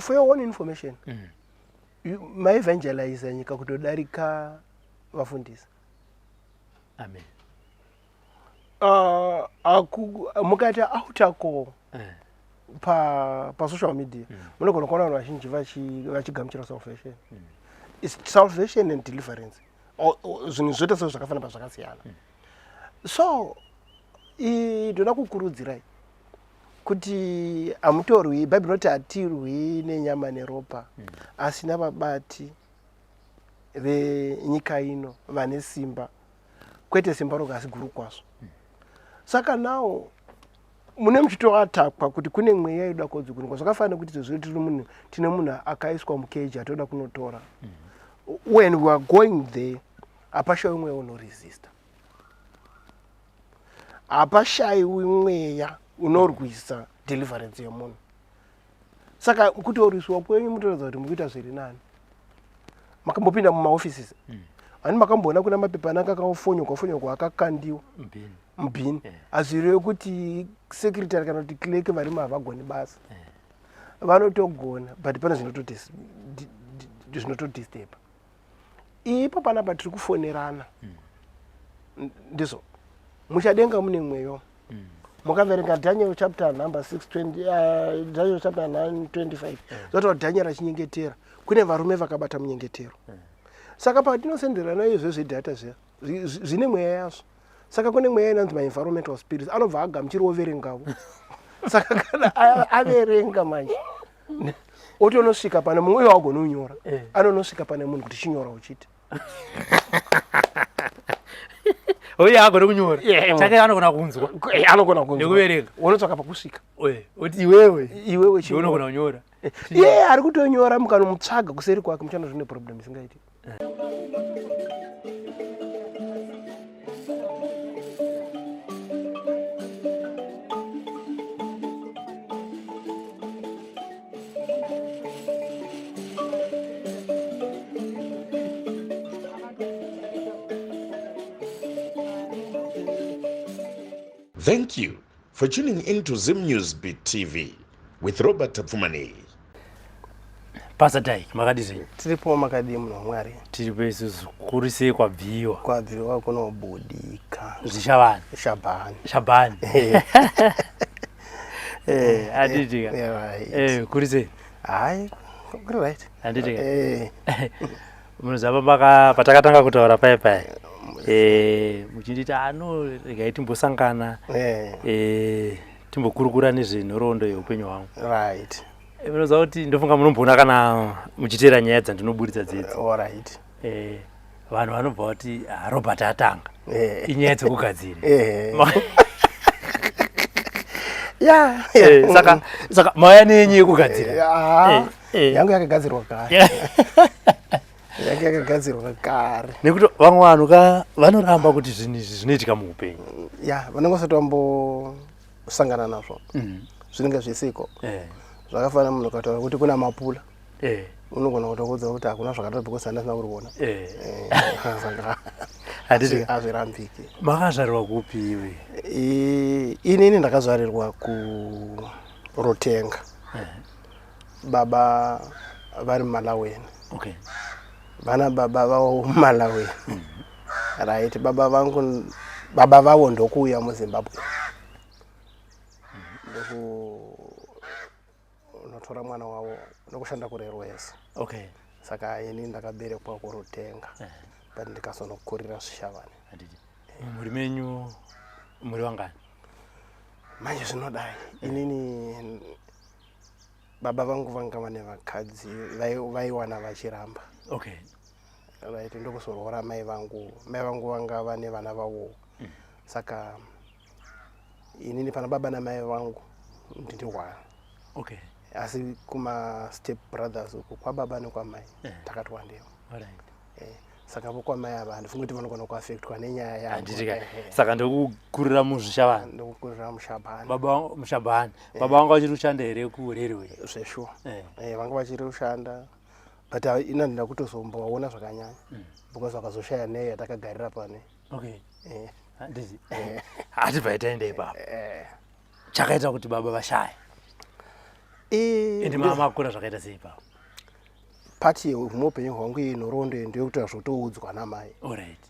For your own information, maevangeliza nyika kutodarika vafundisi. Amen. Mukaita altar call pasocial media, munogona kuona vanhu vazhinji vachigamuchira salvation. It's salvation and deliverance. Zvinhu zvoita sezvo zvakafanana pazvakasiyana. So ndoda kukurudzirai kuti hamutorwi, Bhaibheri rinoti hatirwi nenyama neropa, asi navabati venyika ino vane simba, kwete simba roga asi guru kwazvo. Saka nawo mune muchitoatakwa kuti kune mweya yoda kodzokunukwa. Zvakafanana nekuti izvozvo tiri munhu, tine munhu akaiswa mukeji atoda kunotora. When we are going there, hapashayiwi mweya unoresista, hapashayiwi mweya unorwisa deliverance yemunhu. Saka kutorwiswa kwenyu mutoratidza kuti mukuita zviri nani. Makambopinda mumaoffices, hani makamboona kuna mapepa ananga akafonyogwa fonyogwa akakandiwa Mbini. Mubhini? Hazvirevi kuti secretary kana kuti clerk varimo havagoni basa. Vanotogona, but pane zvinotodisturba ipo panapa tiri kufonerana. Ndizvo muchadenga mune mweyo. Mukaverenga Daniel chapter number 620, Daniel chapter 925, zvotaura Daniel achinyengetera, kune varume vakabata munyengetero. Saka patinosenderana izvo zvedata zviya zvine mweya yazvo. Saka kune mweya inonzi maenvironmental spirits, anobva agamuchira overengavo. Saka kana averenga manje, otonosvika pane mumwe uyo agona kunyora, anonosvika pane munhu kuti chinyora uchiti. Uye agone kunyora. Chake anogona kunzwa. Anogona kunzwa. Nekuverenga. Unotsvaka pakusvika. Oti iwewe. Iwewe. Ndiwe unogona kunyora. Iye ari kutonyora, mukanomutsvaga kuseri kwake muchana zvine problem isingaiti. Thank you for tuning in to Zim News Beat TV with Robert Tapfumani. Pastor Dai, makadii zvenyu? Tiripo, makadii munhu waMwari? Tiripo isusu, kuri sei kwabviwa? Kwabviwa kunobudika. Zvishavani. Shabhani. Shabhani. Handitika. Kuri sei? Hai, kuri right. Handitika. Munoziva paka patakatanga kutaura paya paya, muchinditi ano regai timbosangana, timbokurukura nezvenhoroondo yeupenyu hwangu. Munoziva kuti ndofunga munomboona kana muchiteera nyaya dzandinoburitsa dzedzi. Vanhu vanobva vati, "Ah, Robert atanga inyaya dzekugadzira." Saka mauya nenyu yekugadzira? Yangu yakagadzirwa kare. Yangu yakagadzirwa kare. Nekuti vamwe vanhu ka vanoramba kuti zvinhu izvi zvinoitika muupenyu. Ya, vanenge vasati vambosangana nazvo. Zvinenge zvisiko. Zvakafanana munhu ukataura kuti kuna mapula, unogona kutokuudza kuti hakuna zvakadaro because handasina kuriona. Saka Handiti hazvirambiki. Makazvarirwa kupi iwe? Inini ndakazvarirwa kuRotenga. Baba vari muMalaweni. Vana baba vavo muMalawi. Right, baba vangu, baba vavo ndokuuya muZimbabwe, ndokunotora mwana wavo ndokushanda kurailways. Saka ini ndakaberekwa kuRutenga, but ndikazonokurira Zvishavane. Handiti mumhuri menyu muri vangani? Manje zvinodai, inini baba vangu vanga vane vakadzi vaiwana vachiramba. Right, ndokuzoroora mai vangu. Mai vangu vanga vane vana vavo. Saka inini pana baba namai vangu ndiri one. Asi kuma step brothers uku kwababa nekwamai takati wandei. Saka vokwamai ava handifungi kuti vanogona kuafektwa nenyaya yangu. Handitika. Saka ndokukurira muZvishavane? Ndokukurira muShabhani. Baba muShabhani. Baba vangu vachiri kushanda here kurailway? Zveshuwa. Vanga vachiri kushanda, but ina ndina kutozombovaona zvakanyanya because vakazoshaya neyo yatakagarira pane. Handiti hatibva taenda ipapo. Chakaita kuti baba vashaya? Ende makura zvakaita sei ipapo? Pati yemuupenyu hwangu iyi nhoroondo iyi ndeyekuti zvotoudzwa namai. Alright.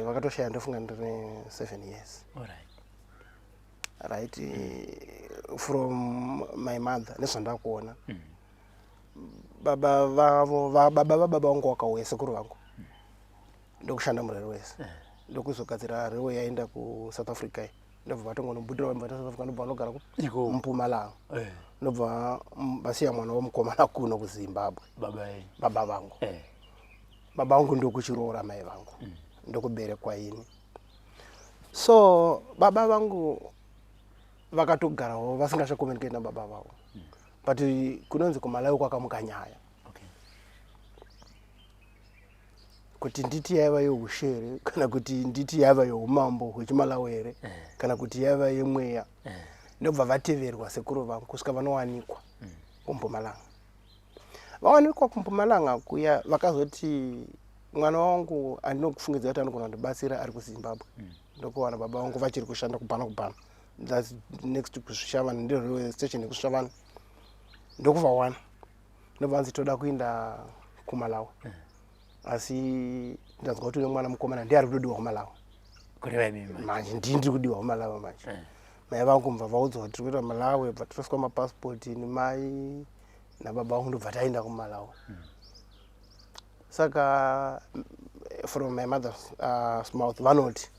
Vakatoshaya ndofunga ndine 7 years. Alright. Right, from my mother nezvandakuona. Baba vavo, baba vababa vangu vakauya, sekuru vangu. Ndokushanda murailways. Ndokuzogadzira railway yaenda kuSouth Africa iyi. Ndobva vatongonobudira vabva South Africa, ndobva vanogara Iko. kuMpumalanga. Ndobva vasiya mwana wemukomana kuno kuZimbabwe. Baba venyu. Baba vangu. Baba vangu ndokuchiroora mai vangu. Ndokuberekwa ini. So baba vangu vakatogarawo vasingachakomunicate nababa vavo. But kunonzi kuMalawi kwakamuka nyaya. Kuti nditi yaiva yeushe here, kana kuti nditi yaiva yeumambo hwechiMalawi here, kana kuti yaiva yemweya. Ndobva vateverwa sekuru vangu kusvika vanowanikwa kuMpumalanga. Vawanikwa kuMpumalanga kuya vakazoti mwana wangu andinokufungidzira kuti anogona kundibatsira ari kuZimbabwe. Ndokuwana baba vangu vachiri kushanda kubhana kubhana. That's next to Kushavana, ndiro railway station yekuShavana. Ndokuvawana. Ndobva vanzi toda kuenda kuMalawi. Asi ndanzwa kuti une mwana mukomana ndiye ari kutodiwa kuMalawi. Kureva imimi manje. Manje ndini ndiri kudiwa kuMalawi manje. Mai vangu mubva vaudzwa kuti tiri kuenda kuMalawi, bva toroswa mapasipoti nemai nababa vangu ndobva taenda kuMalawi. Saka from my mother's mouth vanoti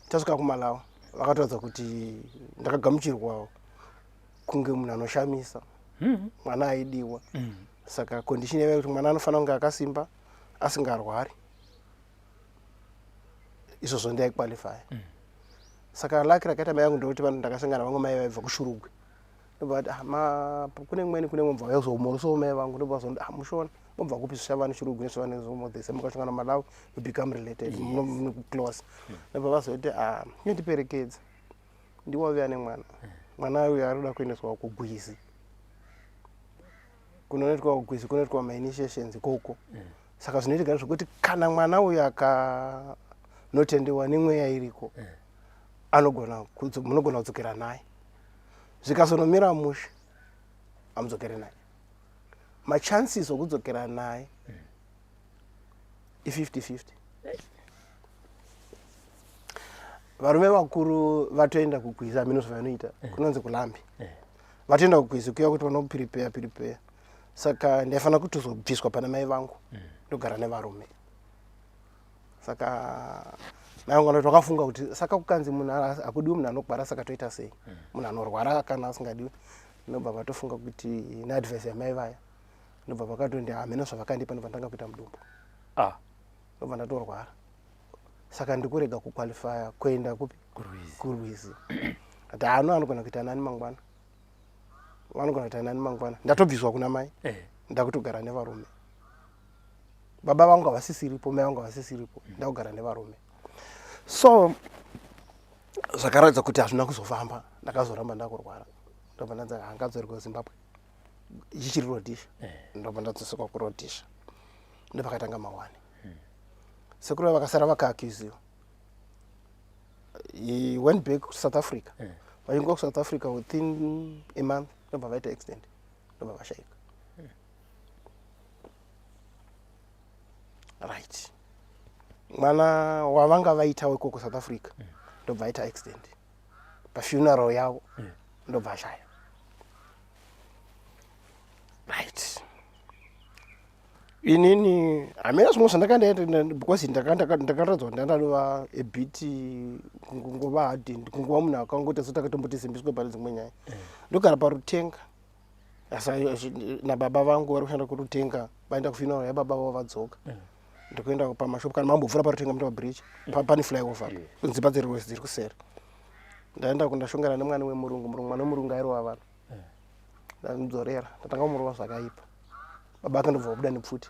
tasvika kuMalawi vakataridza kuti ndakagamuchirwa kunge munhu anoshamisa. Mwana aidiwa. Saka condition yaiva kuti mwana anofanira kunge akasimba asingarwari. Izvozvo ndaiqualify. Saka luck rakaita mai vangu ndekuti vanhu ndakasangana vamwe mai vaibva kuShurugwi. Ndobva vati, kune mweni, kune mwe, bva vazomhorosawo mai vangu, ndobva vazonzi, mushona, mobva kupi zvishavani Shurugwi nezvishavani zvomo the same, mukasangana Malawi, you become related, close. Ndobva vazoti, inondiperekedza. Ndiwauya nemwana. Mwana uyu ari kuda kuendeswa kuGwizi. Kunoitwa kuGwizi, kunoitwa ma-initiations ikoko. Saka zvinoitika ndezvekuti kana mwana uyu akanotendewa nemweya iriko, munogona kudzokera naye. Zvikazonomira mushe, hamudzokeri naye. Machances okudzokera naye i50-50. Varume vakuru vatoenda kuGwizi, hameno zvavanoita, kunonzi kulambi. Vatoenda kuGwizi kuya kuti vanoprepare prepare. Saka ndaifanira kutozobviswa pana mai vangu, ndogara nevarume. Saka mai vangu vanoti vakafunga kuti saka kukanzi munhu hakudiwi munhu anorwara, saka toita sei? Munhu anorwara kana asingadiwi. Ndobva vatofunga kuti neadvice yamai vaya, ndobva vakatondi hameno zvavakandipa, ndobva ndanga kuita mudumbu. Ndobva ndatorwara. Saka ndikurega kuqualifya kuenda kupi? Kurwizi. Kurwizi. Ati ano anogona kuita nani mangwana. Vanogona kuita nani mangwana. Ndatobviswa kuna mai. Ndakutogara nevarume. Baba vangu havasisiripo, mai vangu havasisiripo. Ndakugara nevarume. So zvakaratidza kuti hazvina kuzofamba. Ndakazoramba ndakurwara. Ndobva ndanzi hangadzorerwe kuZimbabwe. Ichichiri Rhodesia. Ndobva ndadzosekwa kuRhodesia. Ndopakatanga mawani. Sekuru vakasara vakaakuziwa. He went back to South Africa. Vachingo South Africa within a month, ndobva vaita accident. Ndobva vashaika. Right. Mwana wavanga vaita wekoko South Africa, ndobva aita accident. Pa funeral yavo, ndobva ashaya. Right. Inini hamena zvimwe zvandakandaita because ndakaratidza kuti ndandadova a bit kungova hardened, kungova munhu akangoita setakatomboti simbiswe pane dzimwe nyaya. Ndogara paRutenga. Asi nababa vangu vari kushanda kuRutenga, vaenda kufuneral yababa vavo vadzoka. Ndikuenda pamashopu kana mambopfuura paRutenga muta bridge, pane flyover. Dzimba dziri dziri kuseri. Ndaenda kundashongana nemwana wemurungu, murungu mwana wemurungu airova vanhu. Ndamudzorera, ndatanga kumurova zvakaipa. Baba akandobva vabuda nepfuti.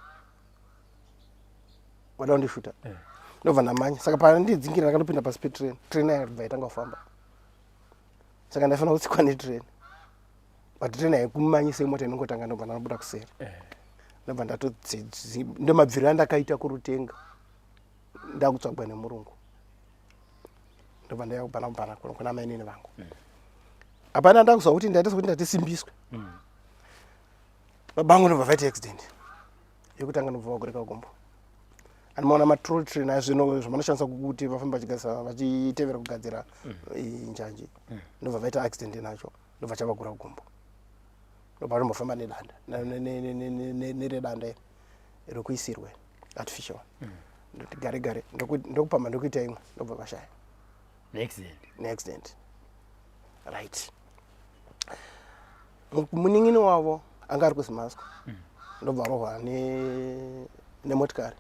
Vada kundishuta. Ndobva ndamhanya. Saka pandidzingira ndakandopinda pasi petrain. Train yakabva yatanga kufamba. Saka ndaifanira kutsikwa netrain. But train haikumanyise mota inongotanga, ndobva ndanobuda kuseri. Ndobva ndatodzi ndomabviro andakaita kuRutenga. Ndakutsvagwa nemurungu. Ndobva ndaya kubana kubana kuna mainini vangu. Hapana ndakuzwa kuti ndaita sekuti ndatisimbiswe. Baba vangu ndobva vaita accident yekutanga, ndobva vagurika gumbo. Andimaona matrolley train aya zvino zvavanoshandisa kuti vafamba vachigadzira, vachitevera kugadzira njanji. Ndobva vaita accident nacho, ndobva chavagura gumbo, ndobva vatombofamba nedanda, neredanda iri rekuisirwe artificial. Ndoti gare gare ndokupamba, ndokuita imwe, ndobva vashaya. Neaccident. Neaccident, right. Munin'ini wavo anga ari kuZimasco, ndobva arohwa nemotikari,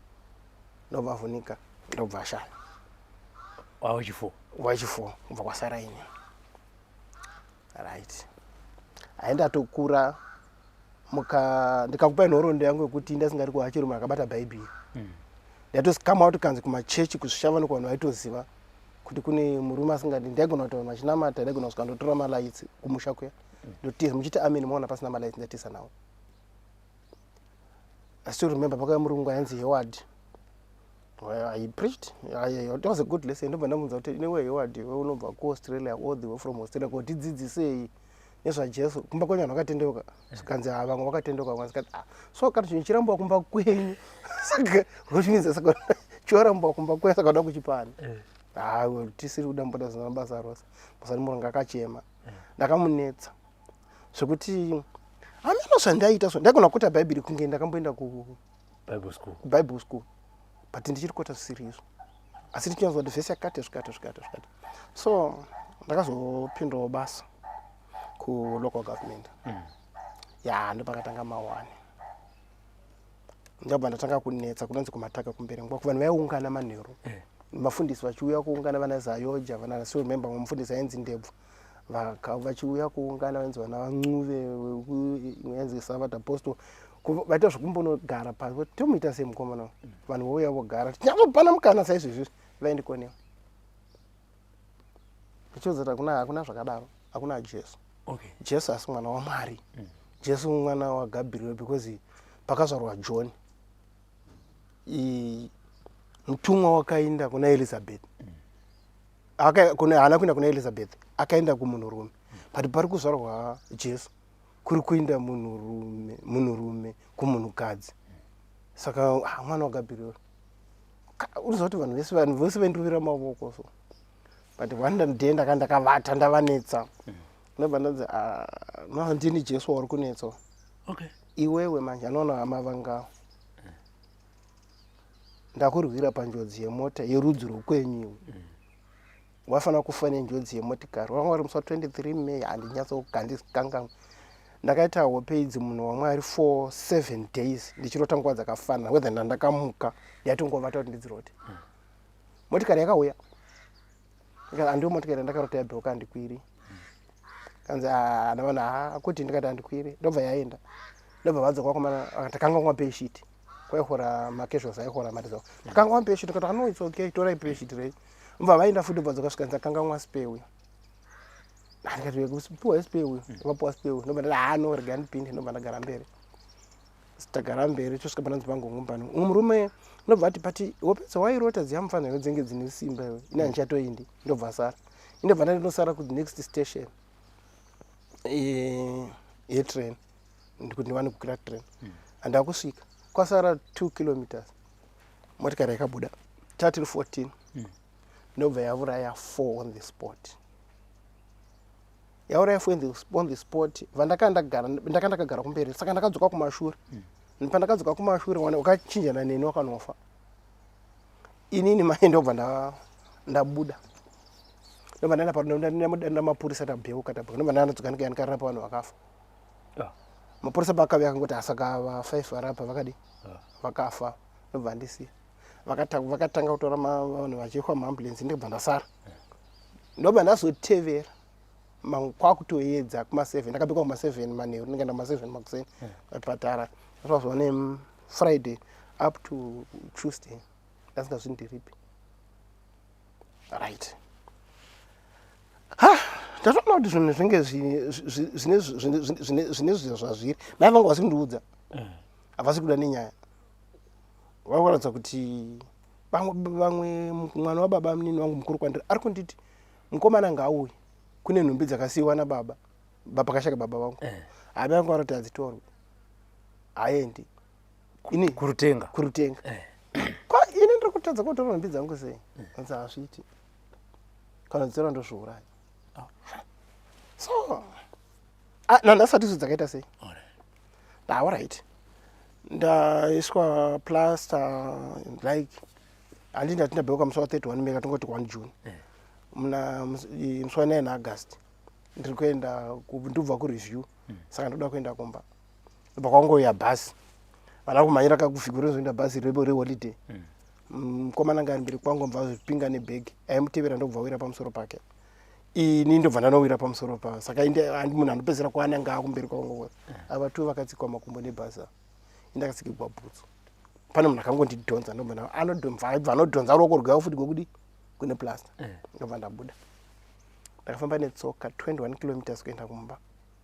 ndobva avhunika, ndobva ashaya. Wavo chifo. Wachifo, kubva kwasara ini, right. Haindatokura muka ndikakupai nhoroondo yangu yekuti ndasingari kuhachirume akabata Bhaibheri. Ndatosikama kuti kanzi kumachechi kuzvishavani kuvanhu vaitoziva kuti kune murume asingadi. Ndaigona kuti vanhu vachinamata, ndaigona kusvika ndotora malights kumusha kuya, ndotiza, muchiti amen, maona pasina malights, ndatiza nawo. I still remember pakauya murungu ainzi Heward. Well, I preached. It was a good lesson. Ndobva ndamubvunza kuti, "Inewe Heward, iwe unobva kuAustralia, all the way from Australia, kotidzidzisei nezvaJesu? Kumba kwenyu vanhu vakatendeuka?" Zvikanzi, "Ha, vamwe vakatendeuka, vamwe." Zvikati, "Ah, so kana chinhu chirambiwa kumba kwenyu, saka which means saka chorambwa kumba kwenyu, saka uda kuchipani?" Ha, tisiri kuda mboda zina basa rose musati. Murungu akachema. Ndakamunetsa zvekuti hameno zvandaita. So ndaigona kuita Bhaibheri kunge ndakamboenda ku Bible school. Bible school, but ndichiri kuita zvisiri izvo, asi ndichinyatswa kuti vhesi yakati zvikati zvikati zvikati. So ndakazopindawo basa kulocal government. Ya, ndopakatanga mawani. Ndabva ndatanga kunetsa kunonzi kumataka kuMberengwa, kuvanhu vaiungana manheru. Mafundisi vachiuya kuungana, vana Zayoja, vana, still remember mufundisi ainzi Ndebvu, vachiuya kuungana, vainzi vana vaNcuve, yainzi Sabbath Apostle. Vaita zvekumbonogara pasi voti, "Tomuita sei mukomana uyu?" Vanhu vouya vogara, tinyatsopana mukana saizvozvi. Vaindikonewa ndichiudza kuti hakuna zvakadaro, hakuna Jesu. Jesu asi mwana waMwari. Jesu mwana waGabriel, because pakazvarwa John, mutumwa wakaenda kuna Elizabeth. Haana kuenda kuna Elizabeth, akaenda kumunhurume, but pari kuzvarwa Jesu kuri kuinda munhurume, munhurume kumunhukadzi. Saka ah, mwana waGabriel. Unoziva kuti vanhu vese vaindiruvira mavoko. So but one day ndaka ndakavata, ndavanetsa, ndobva ndanzi, "Ah, no, ndini Jesu wauri kunetsa." "Iwewe manje anoona hama vangawo, ndakurwira panjodzi yemota yerudzi rwokwenyu. Iwe wafanira kufa nenjodzi yemotikari. Wanga uri musi wa23 May, handinyatsokandikangamwe. Ndakaita hope idzi, munhu waMwari, for 7 days, ndichirota nguva dzakafanana, whether ndandakamuka, ndaitongovata kuti ndidzirote. Motikari yakauya. Ndikati, 'Handiwo motikari yandakarota yabheuka, handikwiri.' Kanzi, "Ah, ndavana ha kuti." Ndikati, "Handikwiri." Ndobva yaenda, ndobva vadzoka vakomana, vakati, "Takanganwa payshit." Kwaihora macasuals, aihora mari dzavo. "Takanganwa payshit." Ndikati, "No, it's okay, torai payshit rei." Mbva vaenda futi, bva dzoka, svikanzi, "Takanganwa spare uyu." Ndikati, "Piwa spare uyu." Vapiwa spare uyu. Ndobva ndati, "Ha, no, rega ndipinde." Ndobva ndagara mberi. Tagara mberi, tosvika pananzi pangongumbani, umwe murume ndobva ati, "Pati hope dzawairota dziya mufanira dzinge dzine simba iwe, ini handichatoindi." Ndobva sara, indobva ndandosara ku next station yetrain ndikuti ndiwane kukwira train. Handava kusvika, kwasara 2 kilometers, motikari yakabuda, tatiri 14, ndobva yauraya 4 on the spot. Yauraya 4 on the spot. Vandaka ndakagara kumberi, saka ndakadzoka kumashure. Pandakadzoka kumashure, wana wakachinjana neni wakanofa. Inini mai ndobva ndabuda, ndobva ndaenda mapurisa, tabheuka, tabheuka, ndobva ndandadzoka, ndikaenda ndikarapa vanhu vakafa. Mapurisa paakauya akangoti, "Asaka va5 varapa vakadi vakafa." Ndobva ndisiya. Vakatanga kutora vanhu vachiiswa muambulance, ndobva ndasara, ndobva ndazotevera kwakutoedza kuma7. Ndakabikwa kuma7 manheru, ndikaenda kuma7 makuseni pachipatara. Zvazva neFriday up to Tuesday ndasingazvindiripi, right. Ha, ndatoona kuti zvinhu zvinge zvine zvinhu zvazviri. Mai vangu vasi kundiudza, havasi kuda nenyaya. Vakuratidza kuti vamwe mwana wababa munini wangu mukuru kwandiri ari kunditi, "Mukomana ngaauye, kune nhumbi dzakasiyiwa nababa pakashaka baba vangu." Amai vangu vanoti hadzitorwi, haendi ini kurutenga. Kurutenga. Kwa ini ndiri kutadza kutora nhumbi dzangu sei? Anzi hazviiti, kana dzitora ndozviuraya. So nanhasi idzo dzakaita sei? Alright, ndaiswa plaster and like handi ndati ndabheuka musi wa31 May, katongoti 1 June. Muna musi wa9 August ndiri kuenda ndobva kureview, saka ndoda kuenda kumba. Ndobva kwangouya bhasi, vana kumhanyira kakuvhiko rinozoenda bhazi reholiday. Mukomana anga ari mberi kwangu mbva azvipinga nebhegi, aimutevera ndobva wira pamusoro pake, ini ndobva ndanowira pamusoro pa. Saka munhu andopedzera kuana anga akumberi kwangu. Ava tu vakatsikwa makumbo nebhazi, indakatsikigwa bhutsu. Pane munhu akangondidhonza, ndobva anodhonza, anodhonza ruoko rwavo futi gwekudi kune plaster. Ndobva ndabuda, ndakafamba netsoka 21 kilometers kuenda kumba.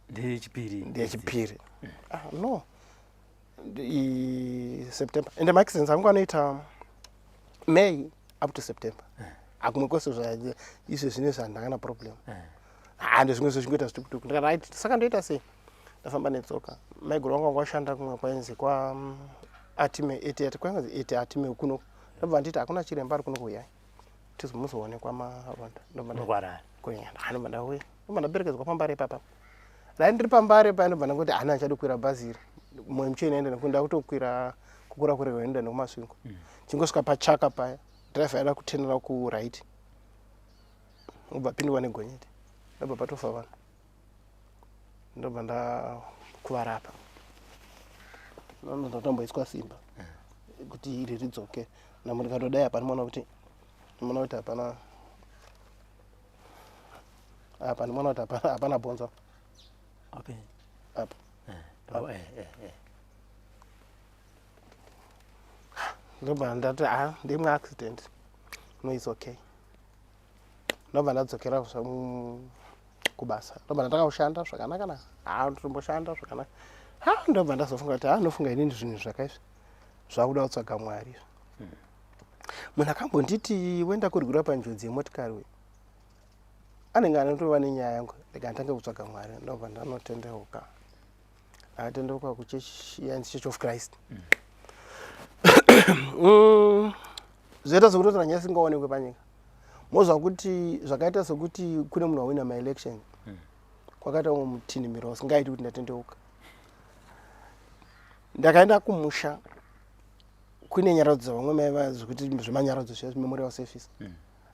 Ndeyechipiri? Ndeyechipiri. Ah, no, September. Ende maaccidents angu anoita May up to September. Akumwe kwese izvo zvine zvandakana problem, hande zvimwe zvezvingoita zvitukutuku. Ndikati right, saka ndoita sei? Ndafamba netsoka. Maiguru vangu vanga vashanda kumwe kwainzi kwa Atime eti kwainzi eti Atime kuno. Ndobva nditi hakuna chiremba ari kuno, kuyai tizomuzoonekwa maronda. Ndobva Nokwarari. Kuenda, ndobva ndauya, ndobva ndaperekedzwa paMbare papa. Dai ndiri paMbare paya, ndobva ndangoti hana achadi kukwira bhazi iri, mwoyo muchena enda nekuti ndakutokwira kukura kure enda nekuMasvingo. Chingosvika pachaka paya, dhiraivha aida kutenera kuright, ndobva pindwa negonyeti, ndobva patofa vanhu, ndobva ndakuvarapa, ndatomboiswa simba kuti iri ridzoke. Namo ndikatodai apa, ndimoona kuti hapana apa, ndimoona kuti hapana bhonzo. Apa. Oh, Ndobva ndati a ndimwe accident, no, is okay. Ndobva ndadzokera kubasa, ndobva ndatanga kushanda zvakanaka na ha nditomboshanda zvakanaka. Ha, ndobva ndazofunga kuti ha, ndofunga inini zvinhu zvakaizvi zvakuda kutsvaga Mwari. Munhu akambonditi wenda kurwira panjodzi yemotikari we anenge anotova nenyaya yangu. Ndika ndange kutsvaga Mwari, ndobva ndanotendeuka. Ndakatendeuka kuchechi yanzi Church of Christ. Zvoita sekutotora nyaya isingaonekwe panyika. Mozva kuti zvakaita sekuti kune munhu wawina maelection, kwakaita umwe mutinhimiro usingaiti kuti ndatendeuka. Ndakaenda kumusha kune nyaradzo dzavamwe mai zvekuti zvemanyaradzo zviya, memorial service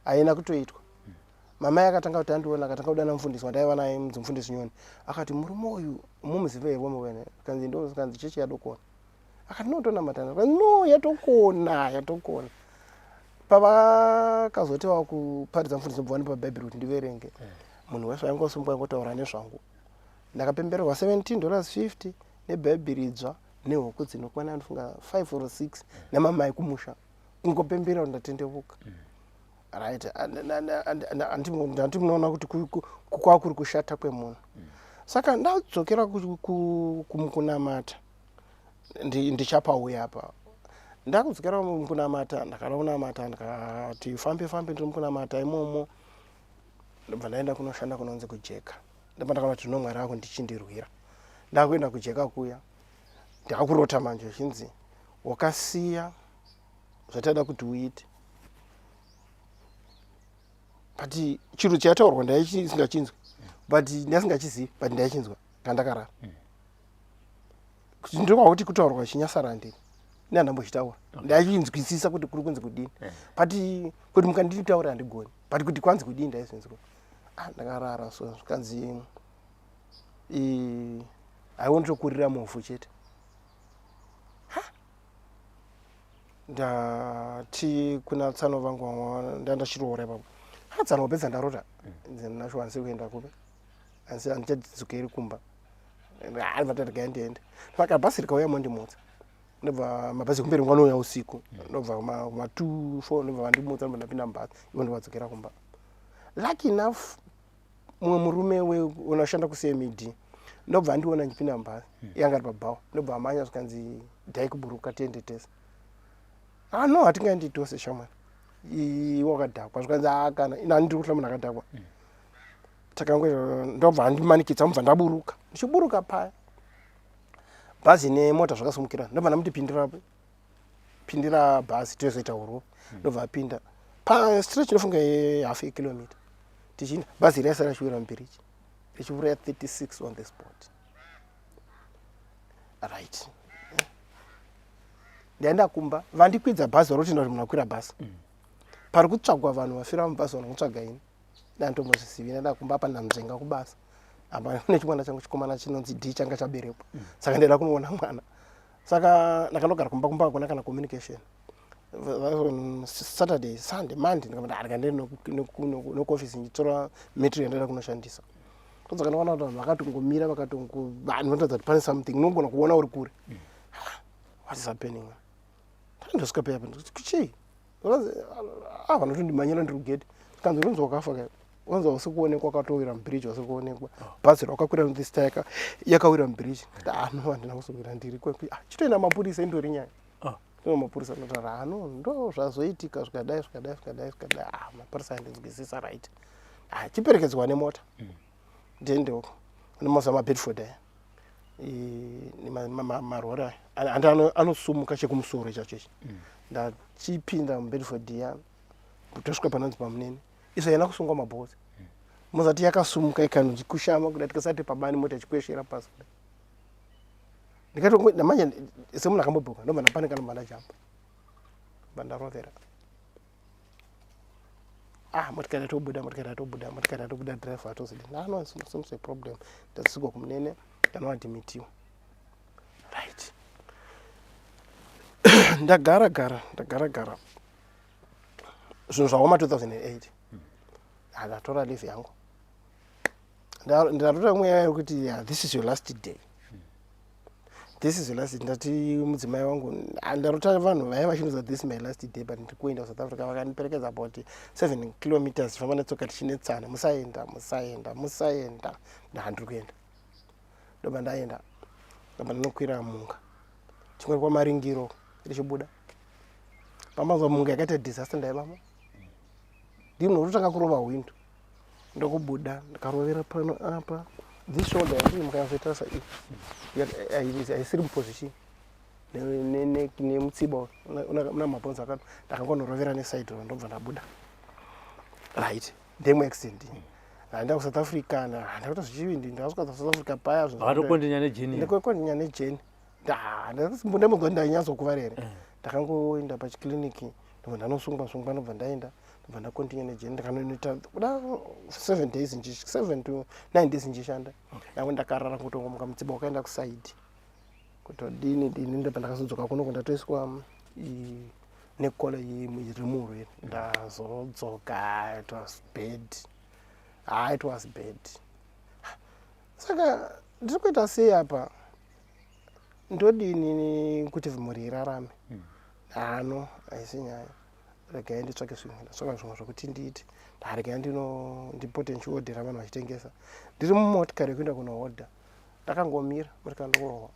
haina kutoitwa. Mamai akatanga kuti andiona, akatanga kudana mufundisi wandaiva naye, mufundisi Nyoni. Akati, "Murume uyu mumuzive here wamuvene?" Kanzi ndo kanzi chechi yadokona. Akati, "No, tonamatana." Kanzi, "No, yatokona, yatokona." Pavakazoti vakuparidza, mufundisi ndobva vandipa Bhaibheri kuti ndiverenge. Munhu wese waingosungwa aingotaura nezvangu. Ndakapembererwa $17 50 nebhaibheri idzva nehuku dzinokwana ndofunga 5 or 6 namamai kumusha, kungopembera kuti ndatendeuka. Right, handi munoona kuti kwakuri kushata kwemunhu. Saka ndadzokera kunamata, ndichapauya apa. Ndakudzokera mukunamata, ndakada kunamata, ndikati fambe fambe ndiri mukunamata imomo. Ndobva ndaenda kunoshanda kunonzi kuJeka. Ndobva ndakaona kuti zvino Mwari ako ndichindirwira. Ndakuenda kuJeka kuya, ndakurota manje chinzi wakasiya zvataida kuti uite, but chiro chataurwa ndaisingachinzwi, but ndasingachizivi, but ndaichinzwa kandakarara kuti ndokwakuti kutaurwa chinyasarandini neandambochitaura. Ndaichinzwisisa kuti kuri kunzi kudini, but kuti mukanditaura handigoni, but kuti kwanzi kudini ndaizinzwa. Ah, ndakarara so zvikanzi aiwonitokurira movhu chete. Ha! Ndati kuna tsano vangu ndandachiroora ipapo, ha, tsano, wapedza ndarota nacho, handisi kuenda kupi, asi handichadzokeri kumba. Vatati ndiende, saka bhasi rikauya mondimutsa. Ndobva mabhazi kumberi ngwanouya usiku, ndobva kuma 2 4 ndobva vandimutsa, ndobva ndapinda mubhasi ivo, ndobvadzokera kumba. Lucky enough, mumwe murume unoshanda kuCMED ndobva andiona ndichipinda mubhasi, yanga ari pabhawa, ndobva amhanya zvikanzi, "Dhai kuburuka tiende tese." "Ah, no, hatingaendi tose shamwari, iwe wakadhakwa." Zvikanzi, "A kana ina ndiri kuhla munhu akadhakwa." Takangoita, ndobva andimanikidza, mubva ndaburuka. Ndichiburuka paya Bhazi nemota zvakasumukira, ndobva ndamuti pindira, pindira bhazi tozoita huro. Ndobva apinda pastretch, ndofunga yehalf a kilometer tichiinda, bhazi raisara richiwira mubhiriji richiuraya 36 on the spot, right? Ndaenda kumba, vandikwidza bhazi, vari kutenda kuti munhu akwira bhazi. Pari kutsvagwa vanhu vafira mubhazi, vanhu kutsvaga ini ndantombozvizivi. Ndaenda kumba, apa ndanzvenga kubasa, apa kune chimwana changu chikomana chinonzi D changa chaberekwa, saka ndaida kunoona mwana. Saka ndakanogara kumba. Kumba hakuna kana communication. Saturday, Sunday, Monday, ndikati ndiri nekuofisi ndichitora material yandaida kunoshandisa. Todzoka, ndaona kuti vanhu vakatongomira, vakatongo vanhu vanotaridza kuti pane something, unogona kuona uri kure. What is happening? Ndandosvika paya, chii? Ah, vanotondimhanyira ndiri kugate, kanzi unonzi wakafa ka, wanzi wausi kuonekwa, wakatowira mubridge, wasi kuonekwa, bhazi rwakakwira this tyre yakawira mubridge. Ah, no, handina kuzowira, ndiri ah, chitoenda mapurisa, indori nyaya. Ndo mapurisa anotaura, ah, no, ndo zvazoitika, zvikadai, zvikadai, zvikadai, zvikadai. Ah, mapurisa andinzwisisa, right? Ah, chiperekedzwa nemota, ndiende uko nemazuva maBedford aya, marori aya handi anosumuka chekumusoro chacho ichi. Ndachipinda muBedford ya, tosvika panonzi pamunene, izvo haina kusungwa mabhotsi, muzati yakasumuka ikanozvikushama kuda, tikasati pabani, mota ichikweshera pasi kudai. Ndikato manje semunhu akambobhuka, ndobva ndapanika, ndobva ndajamba, bva ndarovera. Ah, motikari yatobuda, motikari yatobuda, motikari yatobuda, driver atozidi no, it's not a problem. Ndasvika kumunene, ndanoadmitiwa, right? Ndagara gara, ndagara gara, zvinhu zvaoma. 2008 ndatora leave yangu. Ndatora mweya yekuti, yeah, this is your last day, this is your last day. Ndati mudzimai wangu, ndarota vanhu vaiva vachindiudza this is my last day, but ndiri kuenda kuSouth Africa. Vakandiperekedza about 7 kilometers, famba netsoka tichinetsana, musaenda, musaenda, musaenda. Ndahandiri kuenda. Ndobva ndaenda, ndobva ndinokwira munga chimwe kwamaringiro richibuda pamazwa munga yakaita disaster. Ndaivamo, ndini ndotanga kurova hwindo, ndokubuda, ndikarovera pano apa. This shoulder yandiri mukanyazoitarisa iyi haisiri muposition nemutsiba una mabhonzo akati, ndakangonorovera neside, ndobva ndabuda, right? Ndemwe accident. Ndaenda kuSouth Africa, ndakuita zvichivindi, ndakasvika South Africa paya. Vakatokondinya nejourney. Ndikokondinya nejourney. Ndambonzwa ndainyatsokuva here. Ndakangoenda pachikliniki, ndobva ndanosungwa sungwa, ndobva ndaenda, ndobva ndakontinya nejourney. Ndakanoita kuda 7 days, 7 to 9 days ndichishanda. Yangu ndakarara, kutongomuka mutsiba wakaenda kuside, kutodini dini. Ndobva ndakazodzoka kuno, ndatoiswa nekola iri muhuro iri. Ndazodzoka, it was bad. Ah, it was bad. Saka ndiri kuita sei apa? Ndodini kuti mhuri irarame? Hano haisi nyaya, regai nditsvake zvimwe. Ndatsvaka zvimwe zvokuti ndiite. Ndaregai ndino ndipote ndichiodhera vanhu vachitengesa. Ndiri mumotikari yekuenda kunohodha, ndakangomira motikari, ndikurohwa,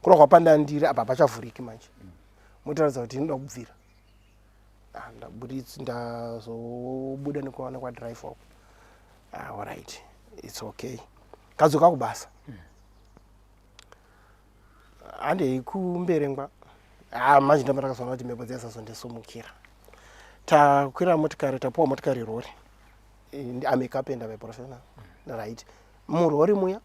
kurohwa pandandiri apa hapachavhuriki manje, motaridza kuti inoda kubvira. Ah, ndaburitsi, ndazobuda nekuona kwadriver uko. Ah, alright, it's okay. Kadzoka kubasa, handei kumberengwa. Ah, manje ndamba ndakazoona kuti mhepo dziyasazondisumukira. Takwira motikari, tapuwa motikari, rori. I'm a carpenter by professional, right? Murori muya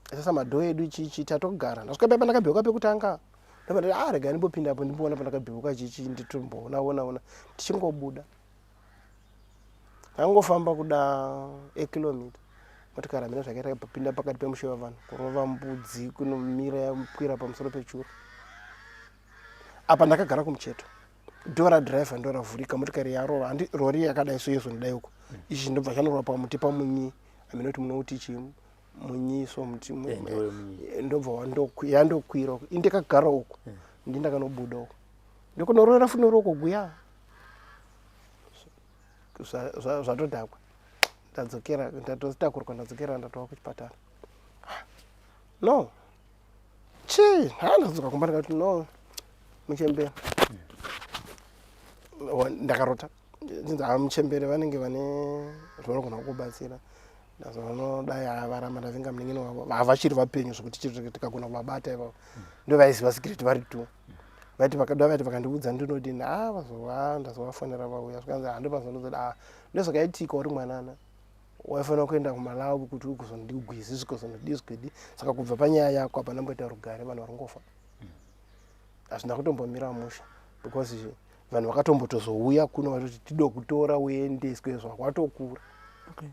sasa madoor edu chichi, tatogara. Ndasvika paya pandakabheuka pekutanga, ndobva ndati, ah, regai ndimbopinda apo, ndimboona pandakabheuka chichi, nditomboona ona ona. Tichingobuda, ndangofamba kuda ekilomita, motikari hamina zvakaita, pinda pakati pemushe wavanhu, kurova mbudzi, kunomira yakwira pamusoro pechuru. Apa ndakagara kumucheto, door radhiraivha ndo ravhurika, motikari yarova handi rori yakadai so, yezonodai uko ichi, ndobva chanorova pamuti pamunyi, hamina kuti munouti chii munyi, so muti Eh, ndobva yandokwira uko, indikagara uko, ndi ndakanobuda uko, ndikunorovera futi noroko guya, zvatodhakwa. Ndadzokera, ndatotakurwa, ndadzokera, ndatova kuchipatara. No, chii? Ha, ndadzoka kumba, ndikati no, muchembere. Ndakarota chinzi, ha, muchembere vanenge vane zvavanogona kukubatsira. Ndazonodai varamba ndavinga munin'ina wavo havachiri vapenyu zvekuti chiri tikagona kuvabata ivavo. Ndovaiziva secret vari two. Vaiti vakada vaiti vakandiudza ndinodini ah vazova ndazovafonera vauya zvikanzi ah ndopazondozoda ah ndozvakaitika uri mwanana waifanira kuenda kuMalawi kuti ugozondigwizi zvikozonodii zvikwidi saka kubva panyaya yako hapana mboita rugare vanhu vari ngofa hazvina kutombomira mushe because vanhu vakatombotozouya kuno vatoti tidokutora uendeswe zvakwatokura okay.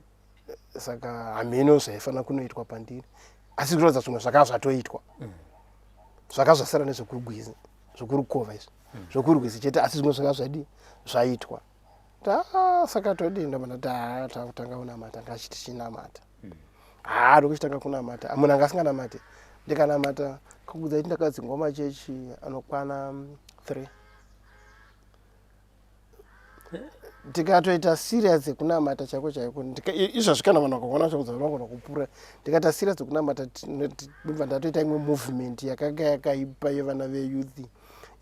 Saka hameno zvaifanira kunoitwa pandiri asi kuratidza zvimwe zvakava zvatoitwa zvakava zvasara nezvekurugwizi zvekurukova izvi zvekurwizi chete asi zvimwe zvakava zvadii zvaitwa ta saka todii ndobva ndati haa takutanga kunamata ngachiti chinamata haa ndokuchitanga kunamata munhu anga asinganamate ndikanamata kukudza kuti ndakadzingwa machechi anokwana 3 tikatoita serious yekunamata chaiko chaiko izvozvi kana vanhu vakaona chakuza vanogona kupura ndikaita serious yekunamata ndobva ndatoita imwe movement yakanga yakaipa yevana veyouth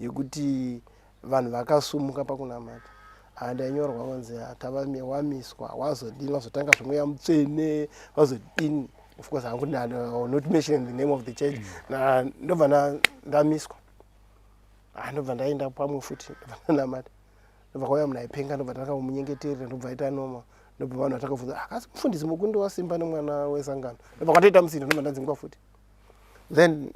yekuti vanhu vakasumuka pakunamata handainyorwa kunzi tavamie wamiswa wazodini wazotanga zvemweya mutsvene wazodini of course hangu not mention the name of the church ndobva ndamiswa ndobva ndaenda pamwe futi ndobva ndanamata ndobva kwauya munhu aipenga ndobva ndakamunyengeterera ndobva aita noma ndobva vanhu vatakabvunza akasi mufundisi mukundi wasimba nemwana wesangano ndobva kwatoita musindo ndobva ndadzingwa futi then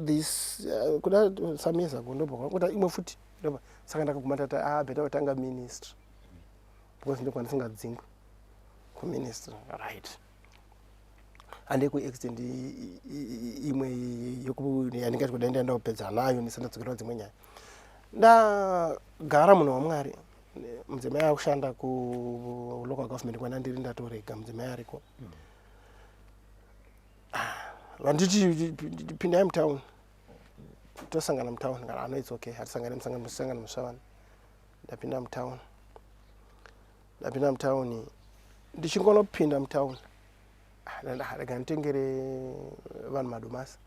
this kuda some years ago ndobva kwakuita imwe futi ndobva saka ndakaguma ndati ah better kutanga ministry because ndokwa ndisingadzingwi kuministry right hande kuaccident imwe yandingati kudai ndaenda kupedza nayo ndisandadzokera dzimwe nyaya ndagara munhu wamwari mudzimai akushanda kulocal government kwana ndiri ndatorega mudzimai ariko vanditi pindai mutown tosangana mutown kana ano it's okay hatisangane musangano musangano musavana ndapinda mutown ndapinda mutown ndichingonopinda mutown rega nditengere vanhu madomasi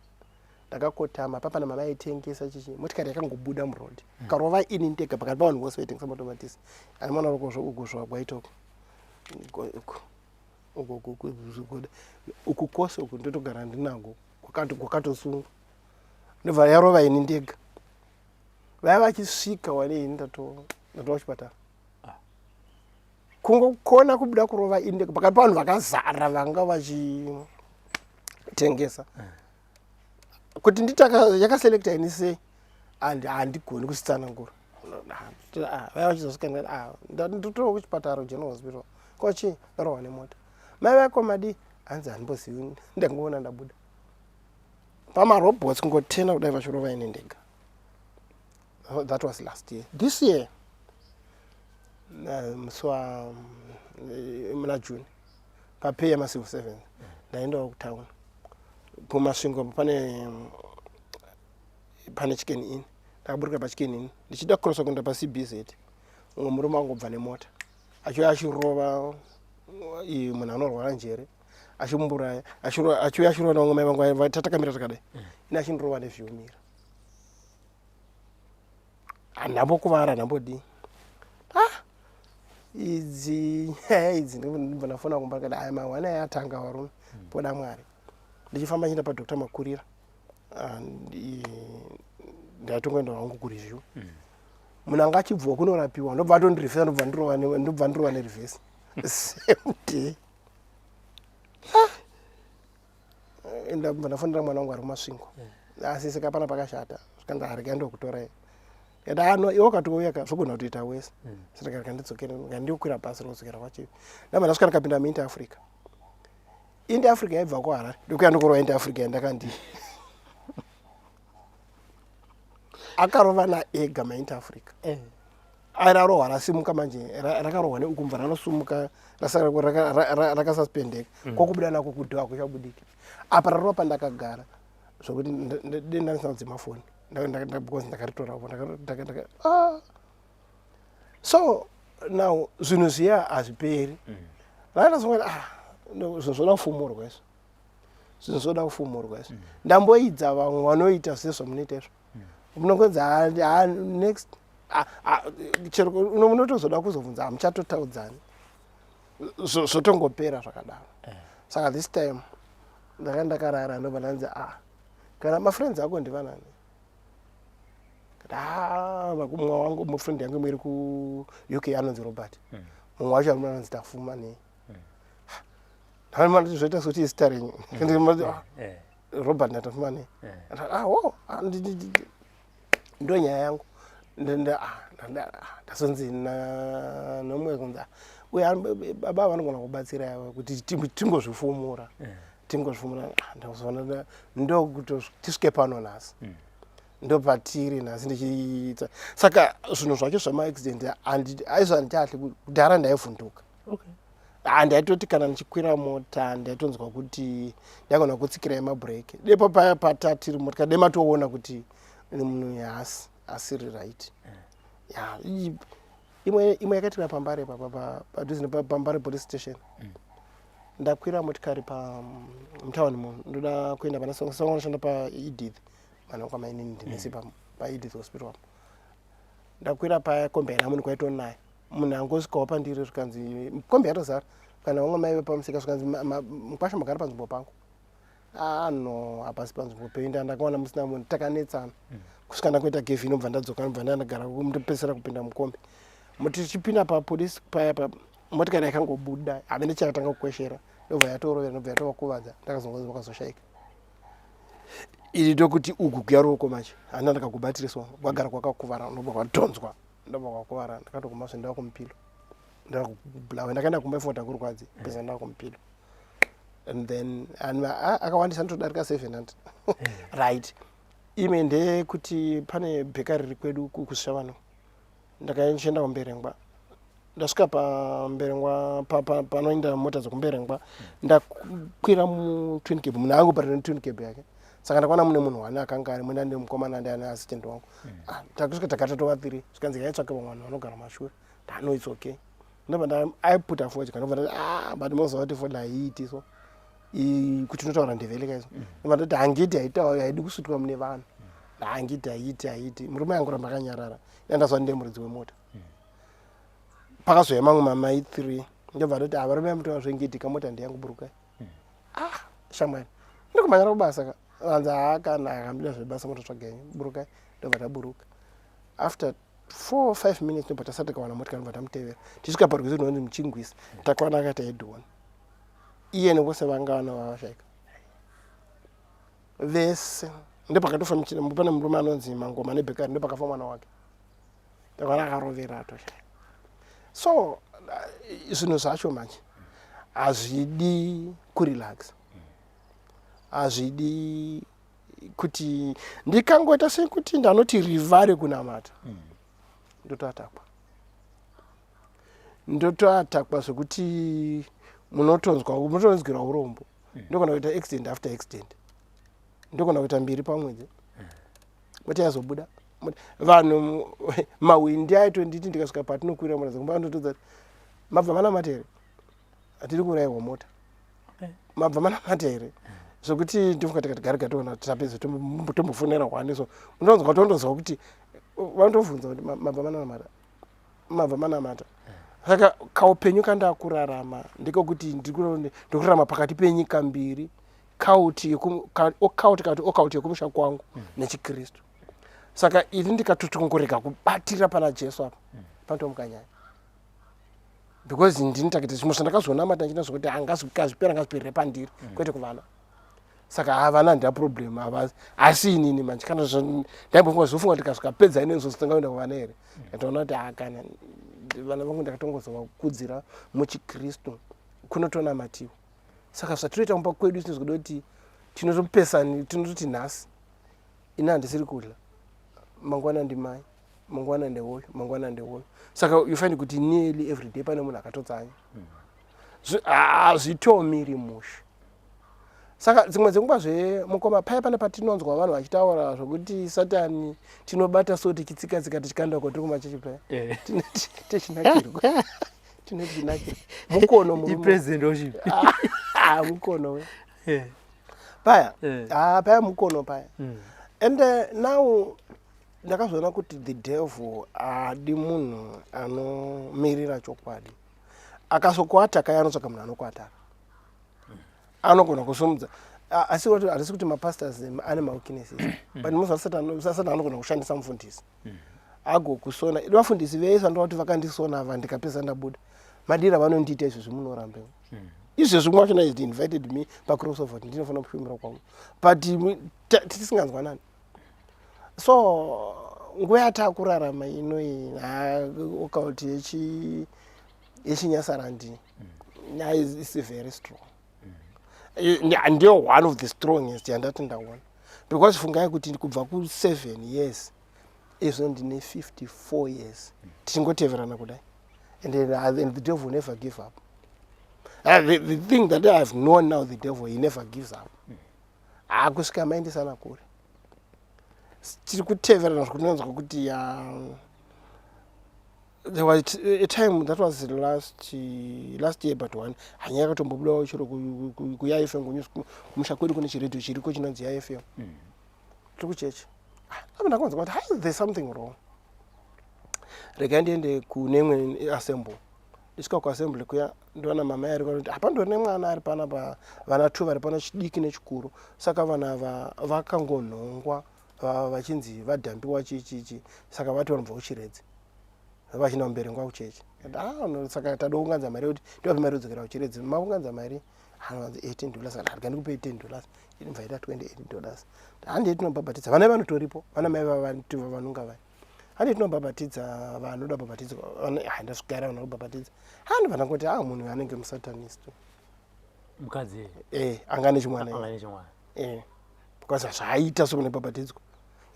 ndakakotama papana mama aitengesa chichi motikari yakangobuda muroad karova ini ndega pakati pavanhu vose vaitengesa matomatisi ani mwana roko uko zvakwaitoko uko uku kwose uku ndotogara ndinago kwakatosungwa ndobva yarova ini ndega vaya vachisvika wane ini ndatova kuchipatara kungokona kubuda kurova ini ndega pakati pavanhu vakazara vanga vachitengesa kuti nditaka yakaselekta ini sei handigoni kusitsanangura vaya vachizosvika ndotova kuchipatara general hospital kochi ndarohwa nemota mai vako madi hanzi handimbozivi ndangoona ndabuda pamarobots kungotena kudai vachirova ini ndega that was last year this year musi wa muna June papay yemacivil servants ndaendawo kutown kumasvingo pane pane Chicken Inn ndakaburika paChicken Inn ndichida kucrossa kuenda paCBZ umwe murume angobva nemota achiuya achirova munhu anorwara njere achimburaya achiuya achirova navamwe mai vangu tatakamira takadai ini achindirova nezviumira handambokuvara handambodii ah idzi nyaya idzi ndibva ndafona kumba ndikati aya mahwana aya atanga varume poda mwari ndichifamba chienda padr Makurira ndatongoenda wangu kureview munhu anga achibvawo kunorapiwa ndobva atondirevhesa ndobva ndirova nereverse same day ndabva ndafonera mwana wangu ari kumasvingo asi saka pana pakashata zvikanzi arega ndokutorai ndikati ano iwe ukatouya ka zvogona kutoita wese saka rega ndidzokere ndiokwira bhazi rinodzokera kwachivi ndabva ndasvika ndikapinda muInter Africa Inter Africa yaibva kuHarare ndokuya ndokurova Inter Africa yandakandi akarova naega maInter Africa airarohwa rasimuka manje rakarohwa neuku mva ranosumuka rakasuspendeka kwakubuda nako kudhoa kuchabudiki apa rarova pandakagara zvokuti denda ndisina kudzima foni because ndakaritora ah. So now zvinhu zviya hazviperi raitazongoti ah zvinhu zvoda kufumurwa izvo zvinhu zvoda kufumurwa izvo ndamboidza vamwe vanoita sezvamunoita izvo munongonzi next chero munotozoda kuzobvunza hamuchatotaudzani. Zvotongopera zvakadaro. Saka this time ndanga ndakarara, ndobva ndanzi, "Ah, kana mafriends ako ndivanani?" Ah, mumwe wangu, mufriend yangu imwe iri kuUK anonzi Robert, mumwe wacho anonzi Tafuma. Nei ndati zvoita sekuti izita renyu? Ah, Robert naTafuma nei? Ah, oh, ah, ndo nyaya yangu. Ndazonzi nomwe kunzi, "Ah, uye baba vanogona kubatsira ava kuti tingozvifumura, tingozvifumura." Ah, ndazoona ndokuti tisvike pano nhasi, ndopatiri nhasi ndichiita. Saka zvinhu zvacho zvamaaccident aizvo handichatyi. Kudhara ndaivhunduka. Handaitoti kana ndichikwira mota ndaitonzwa kuti ndaigona kutsikirai mabhureki depo paya patatiri motikari dematoona kuti munhu haasi asiri right. Ya, imwe yakaitika paMbare papa, padhuze nepaMbare police station. Ndakwira motikari pa mutauni muno, ndoda kuenda pana sanganoshanda paEdith mana kwamainini, ndinesi paEdith Hospital apo. Ndakwira paya, kombi haina munhu, kwaitonaya. Munhu angosvikawo pandiri, zvikanzi kombi yatozara, kana vamwe mai vepamusika, zvikanzi, "Mukwasha, mugara panzvimbo pangu." Ah, no, hapasi panzvimbo penyu. Ndakaona musina munhu, takanetsana kusvika ndakuita gevhi, inobva ndadzoka, ndobva ndandagara, ndopedzisira kupinda mukombi. Tichipinda papolisi paya, pa motikari yakangobuda, hamene chakatanga kukweshera, ndobva yatorovera, ndobva yatovakuvadza. Ndakazongozi vakazoshaika. Iri ndokuti uku kuya ruoko manje handina, ndakagubatiriswa, kwagara kwakakuvara, ndobva kwadhonzwa, ndobva kwakuvara. Ndakatoguma zve ndava kumupilo, ndava kubulawa. Ndakaenda kumba ifota kurwadzi pesa, ndava kumupilo. And then akawandisa, nditodarika 700, right? Imwe ndeyekuti pane bhekari riri kwedu kuSvishavano. Ndakachienda kuMberengwa, ndasvika paMberengwa panoenda mota dzekuMberengwa, ndakwira mutwin cab. Munhu angu twin cab yake, saka ndakaona mune munhu wani akanga ari mwenda mukomana ndi ane assistant wangu. Ah, takusvika takatotova three, zvikanzi yaitsvake vamwe vanhu vanogara mashure. Ndano, it's okay. Ndobva aiputa fodya, ndobva ndati, "Ah, but moziva kuti fodya haiiti so kuti unotaura Ndebele kaiso." Ndobva ndati, "Hangiti haitauri, haidi kusutwa mune vanhu, hangiti haiti, haiti." Murume yangu ramba akanyarara. Ndandazwa ndiye muridzi wemota. Pakazouya mamwe mamai three, ndobva ndati, "Ah, varume vamutora zvengiti, kamota ndeyangu, burukai." Ah, shamwari, ndikumhanyira kubasa ka. Vanzi, "Haa, kana akambida zvebasa mototsvaga henyu, burukai." Ndobva taburuka. After 4, 5 minutes ndobva tasati tikawana motikari, ndobva tamutevera. Tisvika parwizi runonzi Muchingwisi, takaona akaita head-on, iye nevose vanga vana vavashaika vese. Ndopakatofa pane murume anonzi Mangoma nebhekari, ndopakafa mwana wake, takaona akarovera atoshaya. So zvinhu zvacho manje hazvidi kurelaxa, hazvidi kuti ndikangoita sekuti ndanoti rivare kunamata, ndotoatakwa, ndotoatakwa zvekuti munotonzwa, munotonzwira urombo. Ndogona kuita accident after accident, ndogona kuita mbiri pamwedzi, moti yazobuda. Vanhu mahwindi aitonditi ndikasvika patinokwira mota dzekumba, vanotodza kuti, "Mabva manamata here? Hatiri kuurayirwa mota." "Mabva manamata here?" Zvokuti ndofunga tikati gariga toona tapedza tombofonera hwani. So unonzwa, tondonzwa kuti vanotobvunza kuti, "Mabva manamata? Mabva manamata?" Saka kaupenyu kandakurarama ndekokuti ndikurarama pakati penyika mbiri, kauti kati okauti yekumusha kwangu nechiKristu. Saka ini ndikatotongorega kubatira pana Jesu apa, panotomuka nyaya, because ndini takati zvimwe zvandakazonamata ndichina zvokuti angazvipera, ngazviperere pandiri, kwete kuvana. Saka havana, handina problem hava. Asi inini manje kana ndaimbofunga zvofunga kuti kasvikapedza ine zvozingaenda kuvana here, ndatoona kuti hakana vana vangu ndakatongozovakudzira muchiKristu kunotonamatiwa. Saka zvatinoita kumba kwedu zvinozoda kuti tinotopesani, tinototi nhasi ini handisiri kudya, mangwana ndimai, mangwana ndewoyo, mangwana ndewoyo. Saka you find kuti nearly every day pane munhu akatotsanya. Hazvitomiri mushe. Saka dzimwe dzenguva zvemukoma paya pane patinonzwa vanhu vachitaura zvokuti Satani tinobata, so tichitsika tsika tichikanda uko tiri kumachechi paya. Tichinakirwa, tine tichinakirwa mukono murume. Ipresident worship. Ah, mukono we paya. Ah, paya mukono paya. And now ndakazoona kuti the devil haadi munhu anomirira chokwadi. Akasokuataka iye anotsvaga munhu anokuataka. Anogona kusumudza. Asi kuti hatisi kuti mapastors ane maweaknesses. But munoziva Satan anogona kushandisa mufundisi. Agokusona. Idi vafundisi vese vanoda kuti vakandisona ava ndikapedza ndabuda. Madira vanondiita izvezvi munorambe. Izvezvi mwacho na he invited me pacrossover kuti ndinofanira kushumira kwangu. But tisinganzwanani. So nguva yatakurarama inoyi occult yechinyasarandi is very strong. Ndiyo one of the strongest yandati ndaona, because fungai kuti kubva ku7 years izvo ndine 54 years tichingoteverana kudai, and the devil never give up. The thing that I have known now, the devil, he never gives up. Hakusvika maendesana kure, tiri kuteverana zvokunonzwa kuti there was a time that was last year but one hanya yakatombobudawo chiro kuyaFM kunews. Kumusha kwedu kune chiredhio chiriko chinonzi YaFM. Tiri kuchechi apa, ndakanzwa kuti hai, there's something wrong, regai ndiende kune imwe assembly. Ndisvika kuassembly kuya, ndoona mama ari kuti hapa ndori nemwana ari panapa, vana two vari pano, chidiki nechikuru. Saka vanhu ava vakangonhongwa vachinzi vadhambiwa chichichi, saka vati vanobva kuChiredzi vachina Mberengwa kuchechi. Ah, no, saka tada kuunganza mari yekuti ndivape mari yodzokera kuChiredzi. Maunganza mari hanzi $18. Kana rega ndikupe $10, inobva ita $28. Handei tinobhabhatidza vana vanotoripo, vana mai vanonga vai, handei tinobhabhatidza vanoda bhabhatidzwa. Handasvikaira vana kubhabhatidza, handibva ndangoti a munhu anenge musatanist. Mukadzi? Eh, anga nechimwana. Anga nechimwana. Eh, because zvaaita so munobhabhatidzwa,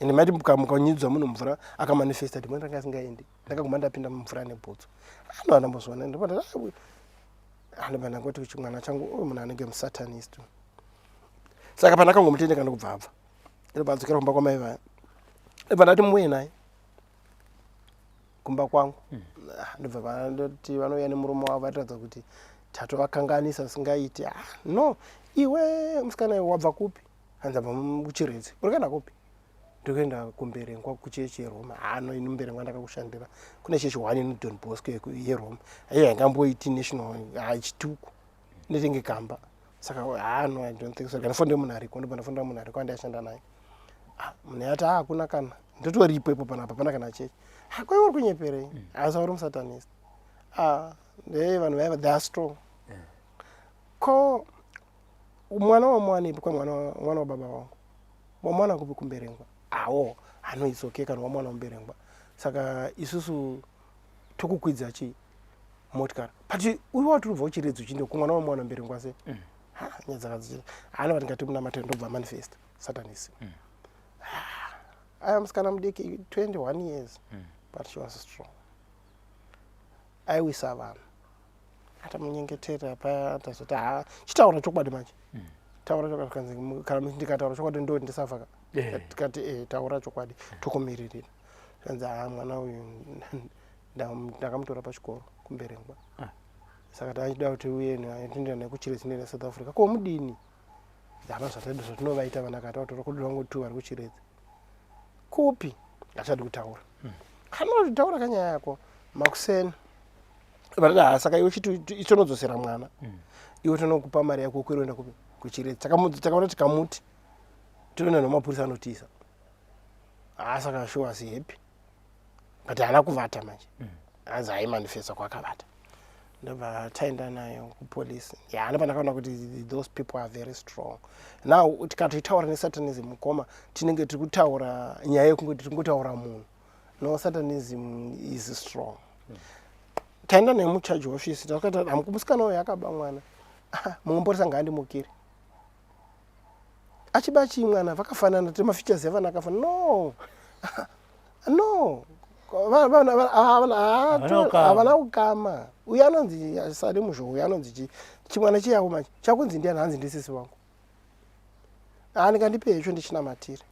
ende maiti mukanyidzwa munhu mvura akamanifesta dhimoni ranga asingaendi. Ndakaguma ndapinda mumvura nebhutsu, ano andambozviona. Andobva ndangoti chimwana changu uyu munhu anenge musatanist. Saka pandakangomutendeka ndokubva abva, ndobva adzokera kumba kwamai vaya. Ndobva ndati muuye naye kumba kwangu. Ah, ndobva vandoti vanouya nemurume wavo, vatiratidza kuti tatovakanganisa singaiti. Ah, no, iwe musikana iwe wabva kupi? Hanzi abva kuChiredzi. Uri kuenda kupi? Ndikuenda kuMberengwa kuchechi yeRoma. Hano ini Mberengwa ndakakushandira kune chechi one ino Don Bosco yeRoma, aiyo haingamboiti national hachituku inotenge kamba. Saka hano I don't think so, kandifonde munhu ariko. Ndobva ndafonera munhu ariko andaishanda naye. Ah, munhu ati hakuna kana ndotoripo ipo panapa, pana kana chechi. Ah, kwaiwe uri kunyeperei? Asi uri musatanist. Ah, ndee vanhu vaiva, they are strong. Ko mwana wamwanipi? Kwa mwana wababa vangu. Wamwana kupi? KuMberengwa. Awo ano, it's okay kana wamwana waMberengwa. Saka isusu tokukwidza chi motikari, but uri wati uribva kuChiredzi uchiende kumwana wamwana Mberengwa sei? Ha, nyaya dzakadzichita haana vati ngatimunamate, ndobva manifest satanism. Aya musikana mudiki, 21 years, but she was strong, aiwisa vanhu. Atamunyengetera paya, tazoti ha, chitaura chokwadi manje, taura chokwadi. Kanzi kana ndikataura chokwadi ndo ndisafa ka? Tikati eh, taura chokwadi tokumiririra. Kanzi ha, mwana uyu ndakamutora pachikoro kuMberengwa. Saka tachida kuti uye tiende naye kuChiredzi, ndiende South Africa. Ko mudini? Hapana zvatadi zvatinovaita vana kata vatora kudu vangu tu vari kuChiredzi kupi, hachadi kutaura. Kana taura kanyaya yako makuseni varida. Ha, saka iwe chiti ichonodzosera mwana, iwe tonokupa mari yako ukwira uenda kupi? KuChiredzi. Takaona tikamuti toenda nemapurisa anotiisa. Ha, saka she was happy, but haana kuvata manje. Hanzi aimanifesta kwakavata. Ndobva taenda nayo kupolisi. Ya, ndobva ndakaona kuti those people are very strong. Now tikatoitaura nesatanism mukoma, tinenge tiri kutaura nyaya yekungoti tiri kungotaura munhu. No, satanism is strong. Taenda naye mucharge office, takati musikana uyu akaba mwana. Ah, mumwe muporisa ngaandimukire achiba chii? Mwana vakafanana, tine mafeatures evana akafanana. No, no, Havana ukama. Havana ukama. Uyu anonzi Sade Muzhou, uyu anonzi chi chimwana chiyavo manje chakunzi ndiani? Hanzi ndisisi vangu. Ah, ndingandipe hecho ndichinamatira.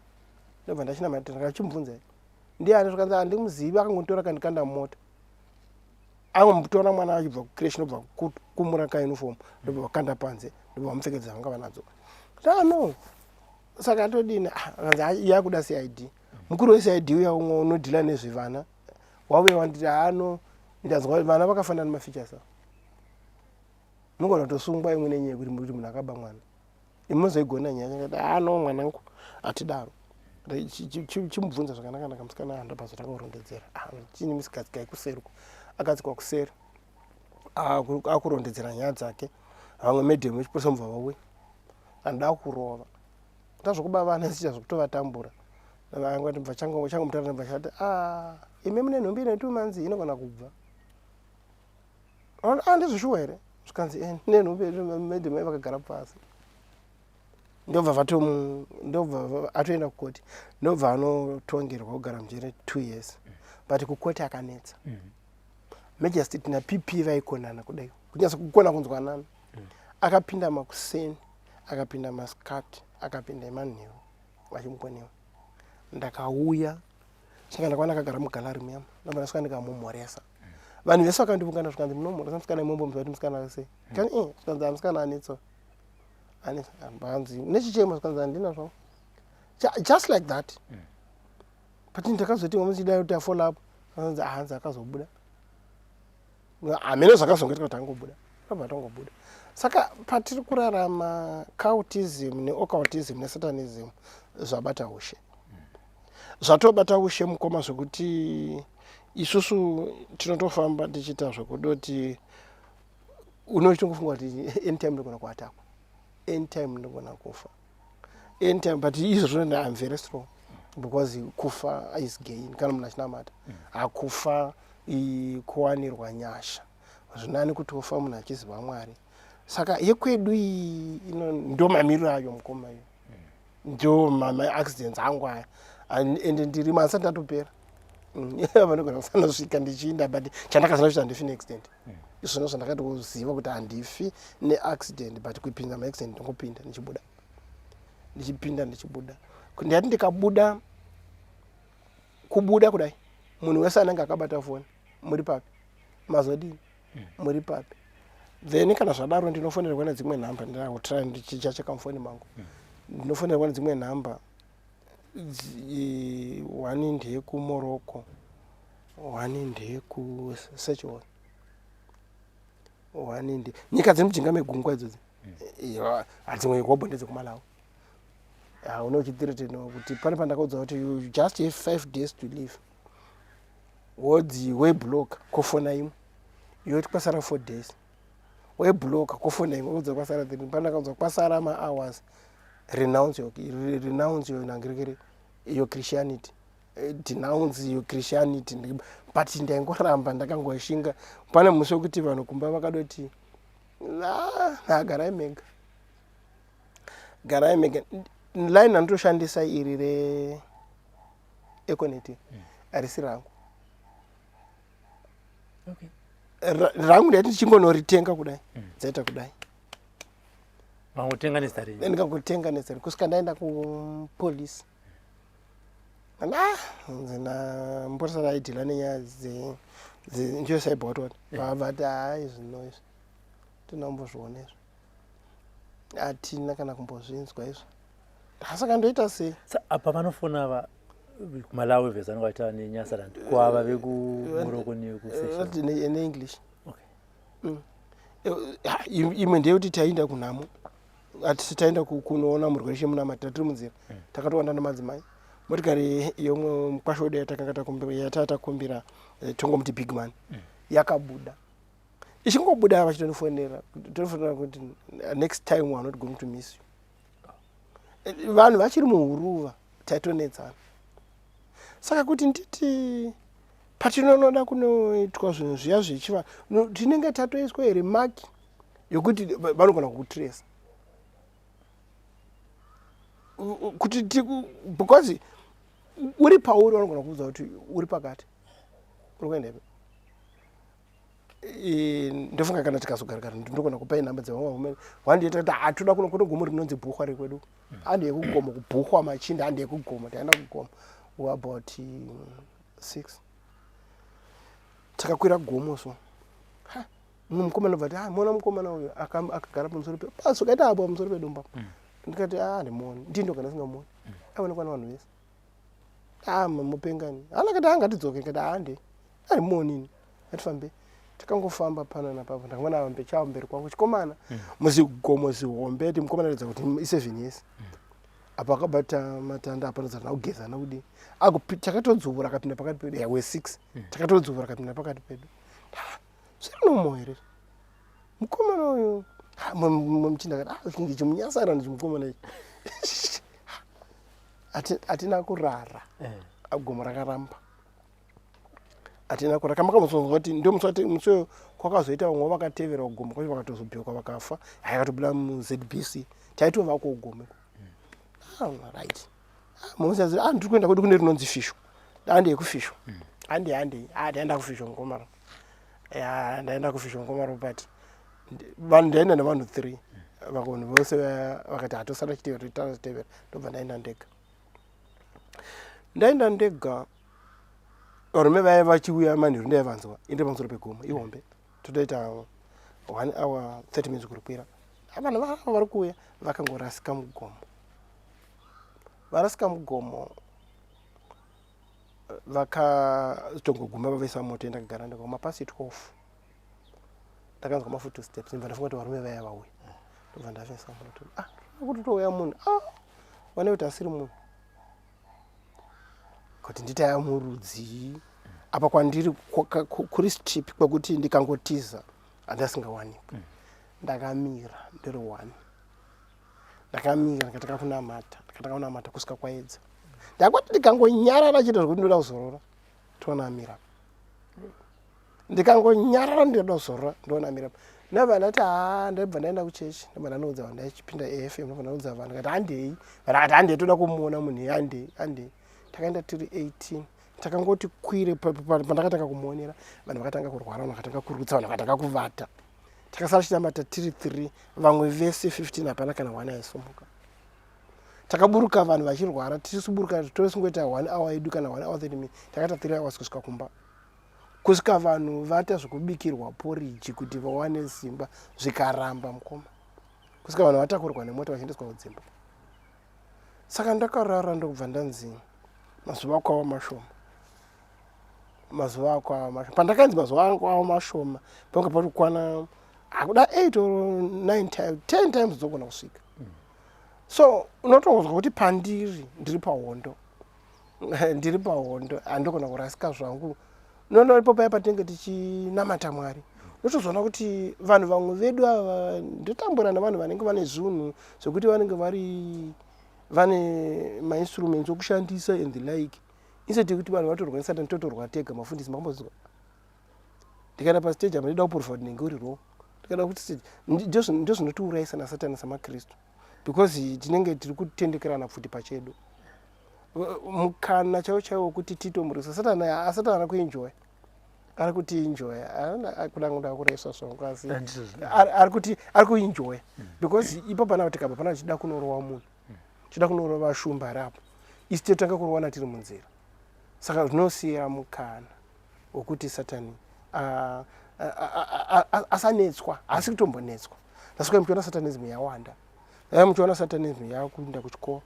Ndobva ndachinamatira, ndikachimubvunza ndiani, zvikanzi handimuzivi, akangonditora kandikanda mumota. Angomutora mwana achibva kucreche, ndobva kumura kauniform, ndobva vakanda panze, ndobva vamupfekedza vanga vanadzo. Ah, no, saka todini? Ah, akanzi "Ah, iye akuda CID. Mukuru weCID uya umwe unodhila nezvevana wauya wanditi, "Ah, no, ndanzwa vana vakafanana nemafeatures avo." Munogona kutosungwa imwe nenyaya yekuti muri kuti munhu akaba mwana. Imi mozoigona nyaya yacho, ndikati, "Ah, no, mwanangu, hatidaro." Chimubvunza zvakanaka naka musikana, ndobva azotanga kurondedzera. Ah, chini musikadzikai kuseri uko. Akadzikwa kuseri. Akurondedzera nyaya dzake. Vamwe madam vechipurisa mubva vauya. Anoda kurova. Ndazvokuba vana sicha zvekutovatambura. Vangoti bva changomutaura bva chati, ah, imi mune nhumbi ine 2 months inogona kubva. Ah, ndizvo here? Zvikanzi, eh, nenhumbi madam vakagara pasi. Ndobva vatomu ndobva atoenda kukoti, ndobva anotongerwa kugara mujere 2 years, but kukoti akanetsa. Magistrate naPP vaikonana kudai, kunyatsa kukona kunzwanana. Akapinda makuseni, akapinda masikati, akapinda emanheru vachimukonewa. Ndakauya, saka ndakaona akagara mugallery muyama, ndobva ndasvika ndikamumhoresa. Vanhu vese vakandivungana, zvikanzi, "Munomhoresa musikana, imombomuziva kuti musikana sei?" Kani eh, zvikanzi, "Ah, musikana anetsa, anetsa." Vanzi, "Nechichemo?" Zvikanzi, "Handina zvangu." Just like that. But ndakazoti ngomuchidai kuti afollow up, anzi hanzi akazobuda, hamene zvakazongoitika kuti angobuda, abva atongobuda. Saka patiri kurarama, cultism neoccultism nesatanism zvabata ushe, zvatobata ushe, mukoma, zvekuti isusu tinotofamba tichiita zvekudoti unochitongofunga kuti anytime ndogona kuattackwa, anytime ndogona kufa, anytime. But izvozvo I'm very strong, because kufa is gain kana munhu achinamata. Hakufa kuwanirwa nyasha, zvinani kuti ufa munhu achiziva Mwari. Saka yekwedu iyi ino ndo mamiriro ayo, mukoma. Iyo ndo maaccidents angu aya, ende ndirimo, asati atopera. Vanogona kusanosvika ndichiinda, but chandakaziva kuti handifi neaccident. Izvona zvandakatoziva kuti handifi neaccident, but kupinda maaccident ndongopinda ndichibuda, ndichipinda ndichibuda. Ndati ndikabuda, kubuda kudai, munhu wese anenge akabata foni, "Muri papi? Mazodini? Muri papi?" Then kana zvadaro ndinofonerwa nedzimwe nhamba. Ndakutry ndichichacheka mufoni mangu, ndinofonerwa nedzimwe nhamba. One ndeyekuMorocco, one ndeyekuSeychelles, one nde nyika dziri mujinga megungwa idzodzi. Dzimwe hobho ndedzekuMalawi. Une uchithreatenwa kuti pane pandakaudza kuti, "You just have 5 days to live." Wodzi weblocka, kofona imwe yoti kwasara 4 days, weblocka, kofona imwe udza kwasara three. Pandakaudza kwasara mahours, renounce your nangirikiri, your Christianity, denounce your Christianity. But ndaingoramba ndakangoshinga. Pane musi wekuti vanhu kumba vakadoti, "Ah, garai mega, garai mega." Line randotoshandisa iri reEconet harisi rangu. Rangu ndaiti ndichingonoritenga kudai, dzaita kudai. Vangotenga nezita renyu? Ndingangotenga nezita renyu kusvika ndaenda kupolisi. Ah, nzina mupurisa raideala nenyaya ndiyo cyber what vavati, "Hai, zvino izvi tinombozviona izvi, hatina kana kumbozvinzwa izvo." Saka ndoita sei? Apa vanofona va kuMalawi vese vanenge vaita neNyasaland, kuava vekuMorocco nekuSeychelles? NeEnglish. Imwe ndeyekuti taenda kunhamo, hatisi taenda kunoona murwere chemunamata. Tiri munzira, takatowanda nemadzimai. Motikari yomwe mukwasha wedu yatakanga yatatakumbira, tongomuti big man, yakabuda. Ichingobuda vachitonifonera, tonifonera kuti, "Next time we are not going to miss you." Vanhu vachiri muhuruva, taitonetsana. Saka kuti nditi patinonoda kunoitwa zvinhu zviya zvechiva, tinenge tatoiswa here mark yokuti vanogona kukutrace kuti because uri pauri, vanogona kuudza kuti uri pakati, uri kuendepi. Ndofunga kana tikazogaragara ndinogona kupai nhamba dzevamwe varume. Wandiita kuti hatoda kuno kune gomo rinonzi Bhuhwa rekwedu, handi yekugomo kuBhuhwa machinda, handi yekugomo. Taenda kugomo, we about six, takakwira gomo. So mumwe mukomana bva ati, "Ah, muona mukomana uyu akagara pamusoro pe pazokaita apo pamusoro pedombo?" Ndikati, "Ah, ndimuoni." Ndindoga ndasingamuoni, aonekwa nevanhu vese. "Ah, mupengani." Ana kati, "Angatidzoke." Ndikati, "Hande, andimuoni ini, ngatifambe." Takangofamba pano napapo, ndakaona vambe chavo mberi kwangu chikomana muzigomo zihombe, ti mukomana aratidza kuti i7 years. Apo akabata matanda, apo anodza kugeza nokudii. Takatodzuvura akapinda pakati pedu. Yeah, we 6 takatodzuvura akapinda pakati pedu. Ah, zviri nomo here mukomana uyu? Ah, mumwe muchinda akati, ah, chinge chimunyasara ndichimukomana ichi. Hatina kurara. Gomo rakaramba, hatina kurara. Kamakamuzonzwa kuti ndio musi wati musi uyo kwakazoita vamwe vakatevera kugomo kwacho, vakatozobhekwa vakafa. Yakatobuda muZBC, taitova kugomo. Ah, right. Ah, musi ah, ndiri kuenda kwedu kune rinonzi Fisho, handei kuFisho, handei, handei. Ah, ndaenda kuFisho mukomana. Ya, ndaenda kuFisho mukoma Robert. Vanhu ndaenda nevanhu three, vanhu vose vakati hatosara chitevera, titevera. Ndobva ndaenda ndega, ndaenda ndega. Varume vaya vachiuya manheru, ndaivanzwa inde pamusoro pegomo ihombe, totoita 1 hour 30 minutes kurikwira. Vanhu vava vari kuuya vakangorasika mugomo, varasika mugomo, vakatongoguma vavesa moto. Ndakagara ndakaguma pasi 12, ndakanzwa mafootsteps, ndibva ndafunga kuti varume vaya vauya. Ndobva ndavesa moto. Ah, kuti touya munhu, ah, vane kuti asiri munhu, kuti nditaya murudzi apa kwandiri kuri steep kwekuti ndikangotiza handasingawanikwi. Ndakamira ndiri one, ndakamira, ndikatanga kunamata, ndikatanga kunamata kusvika kwaedza. Ndakwati ndikangonyarara chete zvekuti ndoda kuzorora, tonamira. Ndikangonyarara, ndinoda kuzorora, ndonamira. Ndabva ndati, ha, ndabva ndaenda kuchechi, ndabva ndanoudza vanhu. Ndaichipinda AFM, ndabva ndaudza vanhu, ndikati handei. Vanhu vakati handei, toda kumuona munhu, handei, handei. Takaenda tiri 18, takangoti kwire pandakatanga kumuonera, vanhu vakatanga kurwara, vanhu vakatanga kurutsa, vanhu vakatanga kuvata. Takasara chinamata tiri 3, vamwe vese 15 hapana kana one aisumuka. Takaburuka vanhu vachirwara, tichisiburuka tosingoita one hour yedu kana 1 hour 30 minutes, takaita 3 hours kusvika kumba, kusvika vanhu vata zvekubikirwa poriji kuti vawane simba, zvikaramba mukoma, kusvika vanhu vatakurwa nemota vachiendeswa kudzimba. Saka ndakarara, ndokubva ndanzi mazuva ako ava mashoma, mazuva ako ava mashoma. Pandakanzi mazuva angu ava mashoma, panga pari kukwana hakuda 8 or 9 times, 10 times dzogona kusvika. So unotonzwa kuti pandiri ndiri pahondo, ndiri pahondo, handogona kurasika zvangu. Nono ipo paya patinenge tichinamata Mwari, unotozoona kuti vanhu vamwe vedu ava, ndotambura nevanhu vanenge vane zvinhu zvekuti vanenge vari vane mainstruments okushandisa and the like, instead yekuti vanhu vatorwa nesatani, totorwa tega. Mafundisi makambozwa, ndikaenda pastage apa, ndida kuprova kuti ndinenge uri wrong, ndikaenda kuti stage, ndo zvinotiurayisa nasatani samakristu, because tinenge tiri kutendekerana pfuti pachedu. Mukana chaiwo chaiwo wekuti titomurisa satani, asatani ari kuenjoya, ari kutienjoya. Kuda kuda kureswa zvangu, asi ari kuti ari kuenjoya, because ipo pana tikabva pana tichida kunorova munhu, tichida kunorova shumba rapo, isi totanga kurowana tiri munzira. Saka zvinosiya mukana wekuti satani asanetswa, haasi kutombonetswa. That's why muchiona satanism yawanda, dai muchiona satanism yakuinda kuchikoro,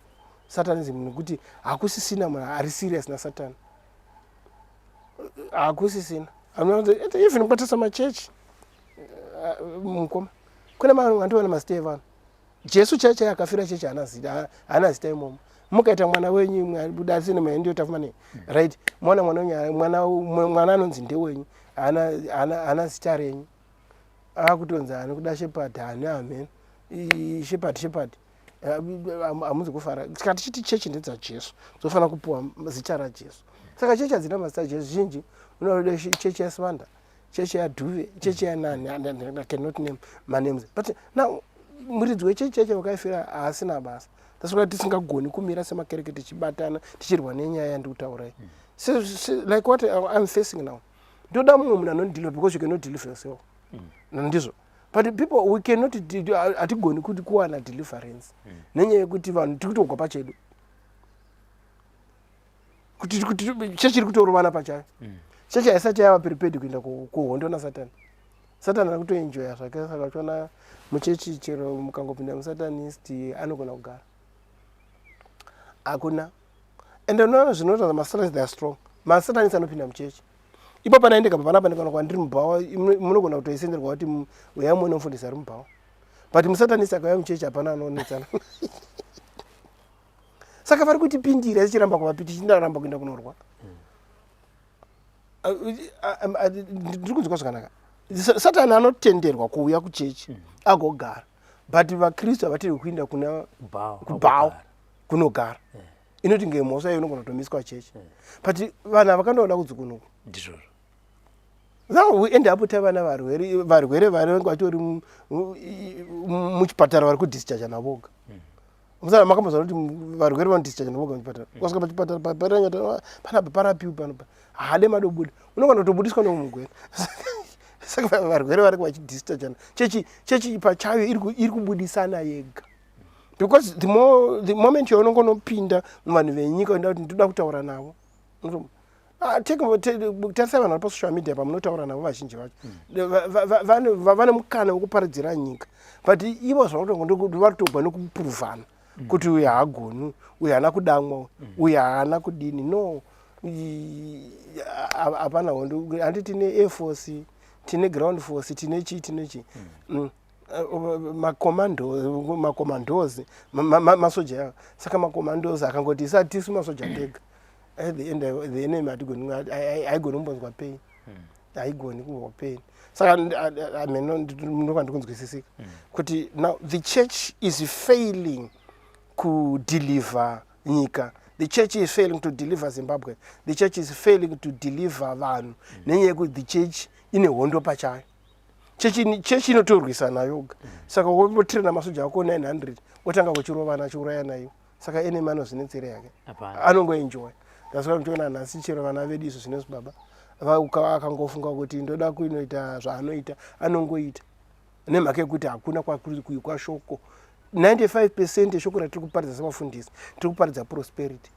satanism, nekuti hakusisina munhu ari serious nasatani, hakusisina. Even kubatisa machechi mukoma, kune vanhu andiona mazita evanhu. Jesu chai chai akafira chechi haana zita, haana zita imomo. Mukaita mwana wenyu buda asine ndiyo tafumane, right? Mwana, mwana wenyu, mwana, mwana anonzi ndewenyu, haana zita renyu, akutonzi ani kuda Shepherd, hani amen, Shepherd, Shepherd, hamuzi kufara. Saka tichiti chechi ndedzaJesu, dzofanira kupiwa zita raJesu. Saka chechi hadzina mazita aJesu zhinji. Unoda chechi yaSivanda, chechi yaDhuve, chechi yanani, I cannot name manames, but now muridzi wechechi chacho wakaifira haasina basa. That's why tisingagoni kumira semakereke tichibatana tichirwa nenyaya yandikutaurai. Like what I'm facing now, ndoda mumwe munhu anondideliver, because you cannot deliver yourself. Ndizvo, but people, we cannot, hatigoni kuti kuwana deliverance nenyaya yekuti vanhu tiri kutogwa pachedu, kuti chechi iri kutorovana pachayo. Chechi haisati yava prepared kuenda kuhondo nasatani. Satani ari kutoenjoya zvake. Saka uchiona muchechi, chero mukangopinda musatanist anogona kugara, hakuna. And unoona zvinoita masatanist, they are strong. Masatanist anopinda muchechi. Ipo panaendeka panapa ndikaona kwandiri mubhawa, munogona kutoisenderwa kuti uyai muone mufundisi ari mubhawa. But musatanisi akauya muchechi hapana anoonetsana. Saka vari kutipindira tichiramba kuvapi, tichindaramba kuenda kunorwa. Ndiri kunzwa zvakanaka. Satani anotenderwa kuuya kuchechi agogara, but vaKristu havatenderwi kuenda kuna kubhawa kunogara. Inoti ngemhosva iyo inogona kutomiswa chechi, but vanhu ava vakandoda kudzukunuka. Ndizvozvo. Now we end up tavana varwere, varwere vanenge vatori muchipatara vari kudischarge navoga. Musana makambozwa kuti varwere vanodischarge navoga muchipatara. Ukasvika pachipatara paranyata panapa parapiwi panopa haade madobuda, unogona kutobudiswa nomugwena. Saka varwere vari vachidischargana, chechi chechi pachayo iri kubudisana yega, because the moment yaunongonopinda muvanhu venyika unoda kuti ndoda kutaura navo, tarisai vanhu vari pasocial media pamunotaura navo, vazhinji vacho vane mukana wekuparidzira nyika, but ivo zvavatori kutogwa nekupuruvhana kuti uyu haagoni, uyu haana kudamwa, uyu haana kudini. No, hapana hondo. Handi tine air force, tine ground force, tine chii, tine chii, macommandos, masoja yawo. Saka macommandos akangoti isa tisu masoja tega, at the end the enemy hatigoni, haigoni kumbonzwa pain, haigoni kunzwa pain. Saka ndokwa ndikunzwisisika kuti now the church is failing kudeliver nyika, the church is failing to deliver Zimbabwe, the church is failing to deliver vanhu nenyaya yekuti the church ine hondo pachayo. Chechi inotorwisana yoga. Saka wotirena masoja ako 900, otanga kuchirovana, achiurayana iwo. Saka enemy anozvinetsere yake, anongoenjoy. That's why muchiona nhasi chero vana vedu izvo zvinezvi, baba akangofunga kuti ndoda kuinoita zvaanoita, anongoita, nemhaka yekuti hakuna kwakuri kuikwa shoko. 95% yeshoko ratiri kuparidza sevafundisi, tiri kuparidza prosperity.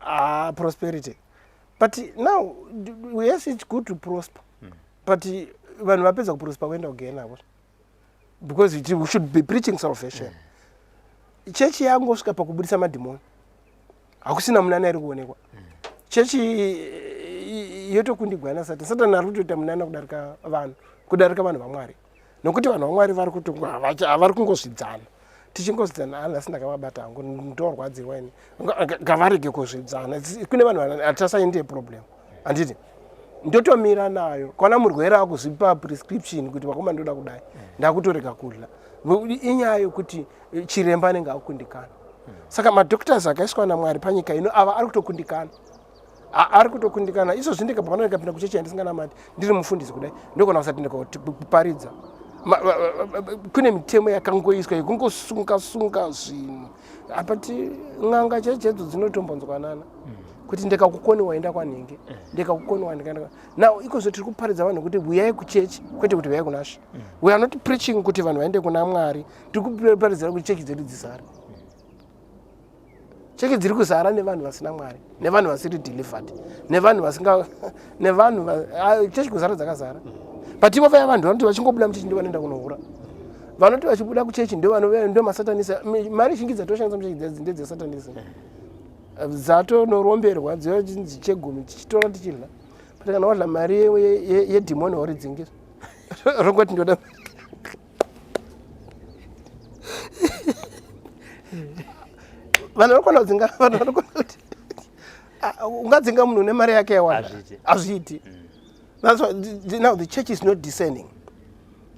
Ah, prosperity. But now, yes, it's good to prosper, but vanhu vapedza kuprosper kuenda kugehena, because we should be preaching salvation. Chechi yangosvika pakubudisa madhimoni, hakusina munana iri kuonekwa. Chechi yotokundigwa nasatani. Satani ari kutoita munana kudarika vanhu, kudarika vanhu vaMwari, nokuti vanhu vaMwari vari vari kungozvidzana, tichingozvidzana. Anhasi ndakavabata hangu, ndorwadzirwa ini. Ngavarege kuzvidzana. Kune vanhu hatisainde problem, handiti? Ndotomira nayo. Kana murwere akuzvipa prescription kuti vakoma ndoda kudai, ndakutorega kudla, inyaya yekuti chiremba anenge akukundikana. Saka madoctors akaiswa naMwari panyika ino ava ari kutokundikana, ari kutokundikana. Izvozvi ndikabva pano ndikapinda kuchechi yandisinganamati, ndiri mufundisi kudai, ndogona kusati ndikakuparidza. Kune mitemo yakangoiswa yekungosunga sunga zvinhu. Apati n'anga chechedzo dzinotombonzwanana kuti ndikakukoni waenda kwanhingi, ndikakukoni wandikaenda. Now ikozvo tiri kuparidza vanhu kuti uyai kuchechi, kwete kuti uyai kunaShe. We are not preaching kuti vanhu vaende kuna Mwari. Tiri kuparidzira kuti chechi dzedu dzizare. Chechi dziri kuzara nevanhu vasina Mwari, nevanhu vasiri delivered, nevanhu vasinga, nevanhu chechi kuzara dzakazara. But ivo vaya vanhu vanoti vachingobuda muchechi ndo vanoenda kunohura, vanoti vachibuda kuchechi ndo vanouya, ndo masatanisa. Mari zhinji dzatoshandisa muchechi ndedzesatanism, dzatonoromberwa, dziva chinzi chegumi, tichitora tichidla. But kana wadla mari yedhimoni waridzingiswa, rongoti ndoda. Vanhu vanokona kudzinga, vanhu vanokona kuti ungadzinga munhu nemari yake yawanda? Hazviiti. That's why now the church is not discerning.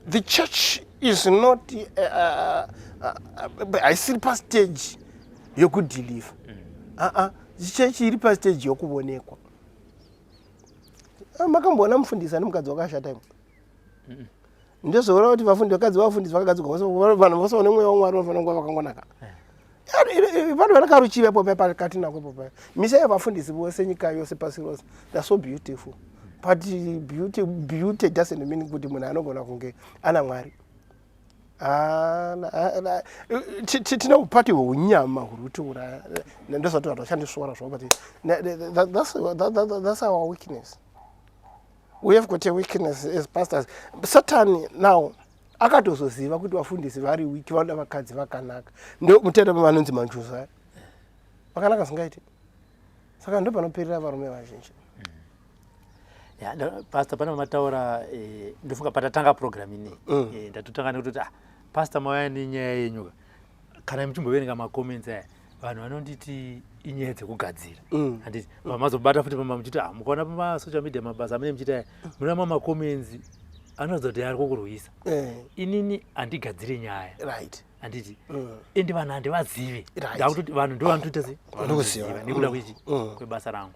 The church is not haisiri pastage yokudeliver. Aa, chechi iri pastage yokuvonekwa. Makamboona mufundisi ane mukadzi wakashata imwe? Ndozvoona kuti vafundi, vakadzi vavafundisi vakagadzirwa, vanhu vose vane mweya waMwari vanofanira kunge vakangonaka. Vanhu vanakaruchiva ipo pakati nako ipo paya. Misha yevafundisi vose, nyika yose, pasi rose, they're so beautiful, but beauty, beauty doesn't mean kuti munhu anogona kunge ana Mwari. Tine upati hweunyama huri kutiuraya. Ndozvati vanhu vachandisvora zvavo, but that's our weakness. We have got a weakness as pastors. Satan now akatozoziva kuti vafundisi vari weak, vanoda vakadzi vakanaka. Ndo mutenda vanonzi manjuzu aya, vakanaka zingaiti. Saka ndo panoperera varume vazhinji. Yeah, Pastor, pane mataura, ndofunga patatanga program inei, ndatotanga nekutoti, ah, Pastor, mauya nenyaya yenyu, kana muchimboverenga macomments aya, vanhu vanonditi inyaya dzekugadzira. Handiti mazobata futi pama muchiti, ah, mukaona pamasocial media mabasa amene muchiita aya, muna mamacomments anoratidza kuti ari kukurwisa. Inini handigadzire nyaya. Handiti ende vanhu handivazivi. Ndakutoti vanhu ndo vanotoita se Vanokuziva. Nekuda kwechi kwebasa rangu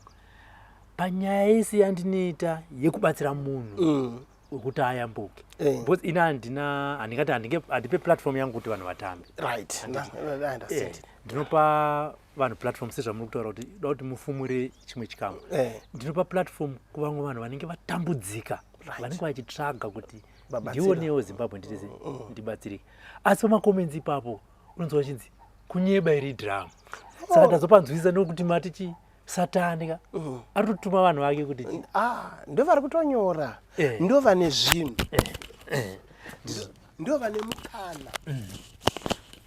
panyaya yese yandinoita yekubatsira munhu wekuti ayambuke, because ini handina, handingati handipe platform yangu kuti vanhu vatambe. I understand. Ndinopa vanhu platform sezvamuri kutaura kuti da kuti mufumure chimwe chikamu. Ndinopa platform kuvamwe vanhu vanenge vatambudzika, vanenge vachitsvaga kuti Babatsira. ndionewo Zimbabwe, nditese ndibatsirike. Asi pamacomments ipapo unonzwa vachinzi kunyeba, iri drama. Saka ndazopanzwisisa nekuti mati chi Satani ka ari kutotuma vanhu vake kuti chi Ah, ndo vari kutonyora. Ndo vane zvinhu, ndo vane mukana,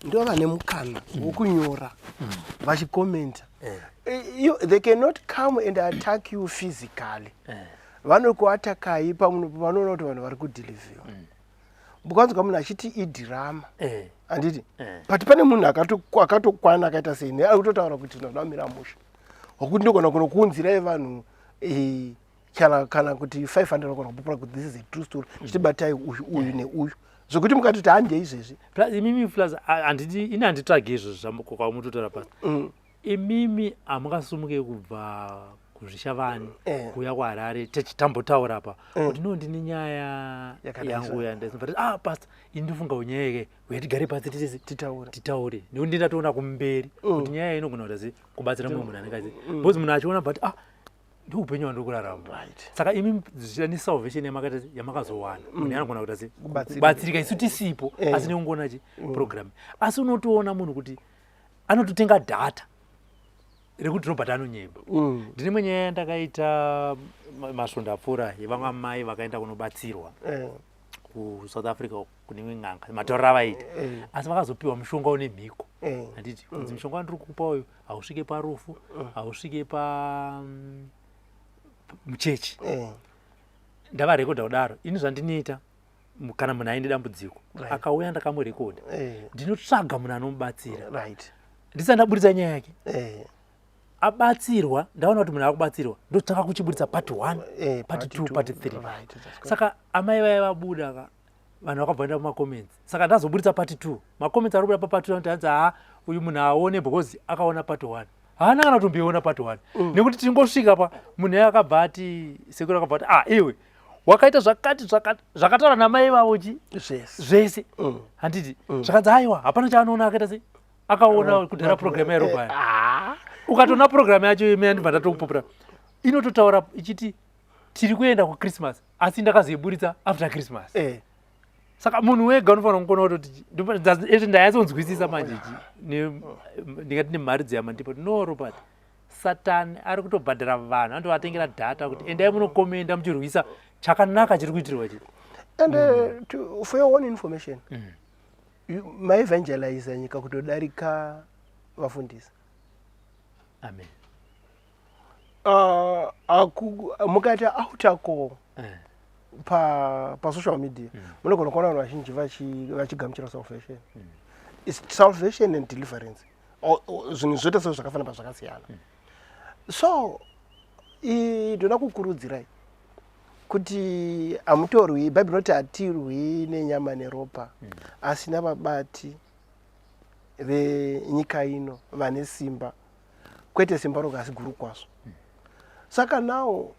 ndo vane mukana wokunyora vachikomenta. They cannot come and attack you physically. Vanokuatakai pavanoona kuti vanhu vari kudhilivhiwa. Mukanzwa munhu achiti idhirama, handiti? But pane munhu akatokwana akaita sei ari kutotaura kuti ndinodamira musha wakuti ndogona kunokuunzirai vanhu, kana kuti 500 vagona kupupura kuti this is a true story, chitibatai uyu, uyu neuyu, zvokuti mukatoti handei izvezvi. Plus imimi, plus handiti ini handitsvagi izvozvo kwamutotaura, Pastor. Imimi hamungasumuke kubva kuZvishavani kuuya kuHarare tichitambotaura pa kuti no, ndine nyaya Yakadai yangu yandati, ah, Pastor, ini ndofunga unyayeke uya tigare pasi titese Titaure. Titaure, nekuti ndindatoona kumberi kuti nyaya iyi inogona kuita se kubatsira mumwe munhu anenge achi, because munhu achiona but, ah, ndo upenyu hwandiri kurarama. Saka imi zvichida nesalvation yamakaita yamakazowana, munhu anogona kuita se Kubatsirika. Kubatsirika isu tisipo, asi nekungoona chi program. Asi unotoona munhu kuti anototenga data rekuti Robert anonyeba. Ndine imwe nyaya yandakaita masvondo apfuura yevamwe amai vakaenda kunobatsirwa kuSouth Africa kune imwe n'anga, matauriro avaita. Asi vakazopiwa mushonga une mhiko. Handiti kunzi mushonga wandiri kukupa uyu hausvike parufu, hausvike pa muchechi. Ndavarekodha kudaro. Ini zvandinoita, kana munhu aine dambudziko akauya ndakamurekodha, ndinotsvaga munhu anomubatsira ndisati ndaburitsa nyaya yake. Abatsirwa, ndaona kuti munhu akubatsirwa, ndotsvaka kuchiburitsa part 1, part part 2, two. Part 3. Right, that's good. Saka amai vaya vabuda ka, vanhu vakabva vaenda kumacomments. Saka ndazoburitsa part 2, macomments ari kubuda papart 2 anoti hanzi, haa, uyu munhu aone because akaona part 1. Haana kana kutomboiona part 1, nekuti tingosvika pa munhu iye akabva ati, sekuru akabva ati, ah, iwe wakaita zvakati zvakati, zvakataura namai vavo chi Zvese. Zvese. Handiti zvakanzi aiwa, hapana chaanoona, akaita sei, akaona kudhara program yaRobert. Ah. Ukatoona program yacho imene, ndibva ndatokupupura, inototaura ichiti tiri kuenda kuChristmas, asi ndakazoiburitsa after Christmas. Saka munhu wega unofanira kukona kutoti ezvi ndayatsonzwisisa manje ichi ndingati nemharidzo yamandipa kuti no, Robert, Satani ari kutobhadhara vanhu, anotovatengera data kuti endai munokomenda muchirwisa chakanaka chiri kuitirwa chi And for your own information, maevangeliza nyika kutodarika vafundisi. Amen. Mukaita altar call pasocial media, munogona kuona vanhu vazhinji vachigamuchira salvation. It's salvation and deliverance. Zvinhu zvoita sezvo zvakafanana pazvakasiyana. So ndoda kukurudzirai kuti hamutorwi, Bhaibheri rinoti hatirwi nenyama neropa, asi navabati venyika ino vane simba, kwete simba roga asi guru kwazvo. Saka nawo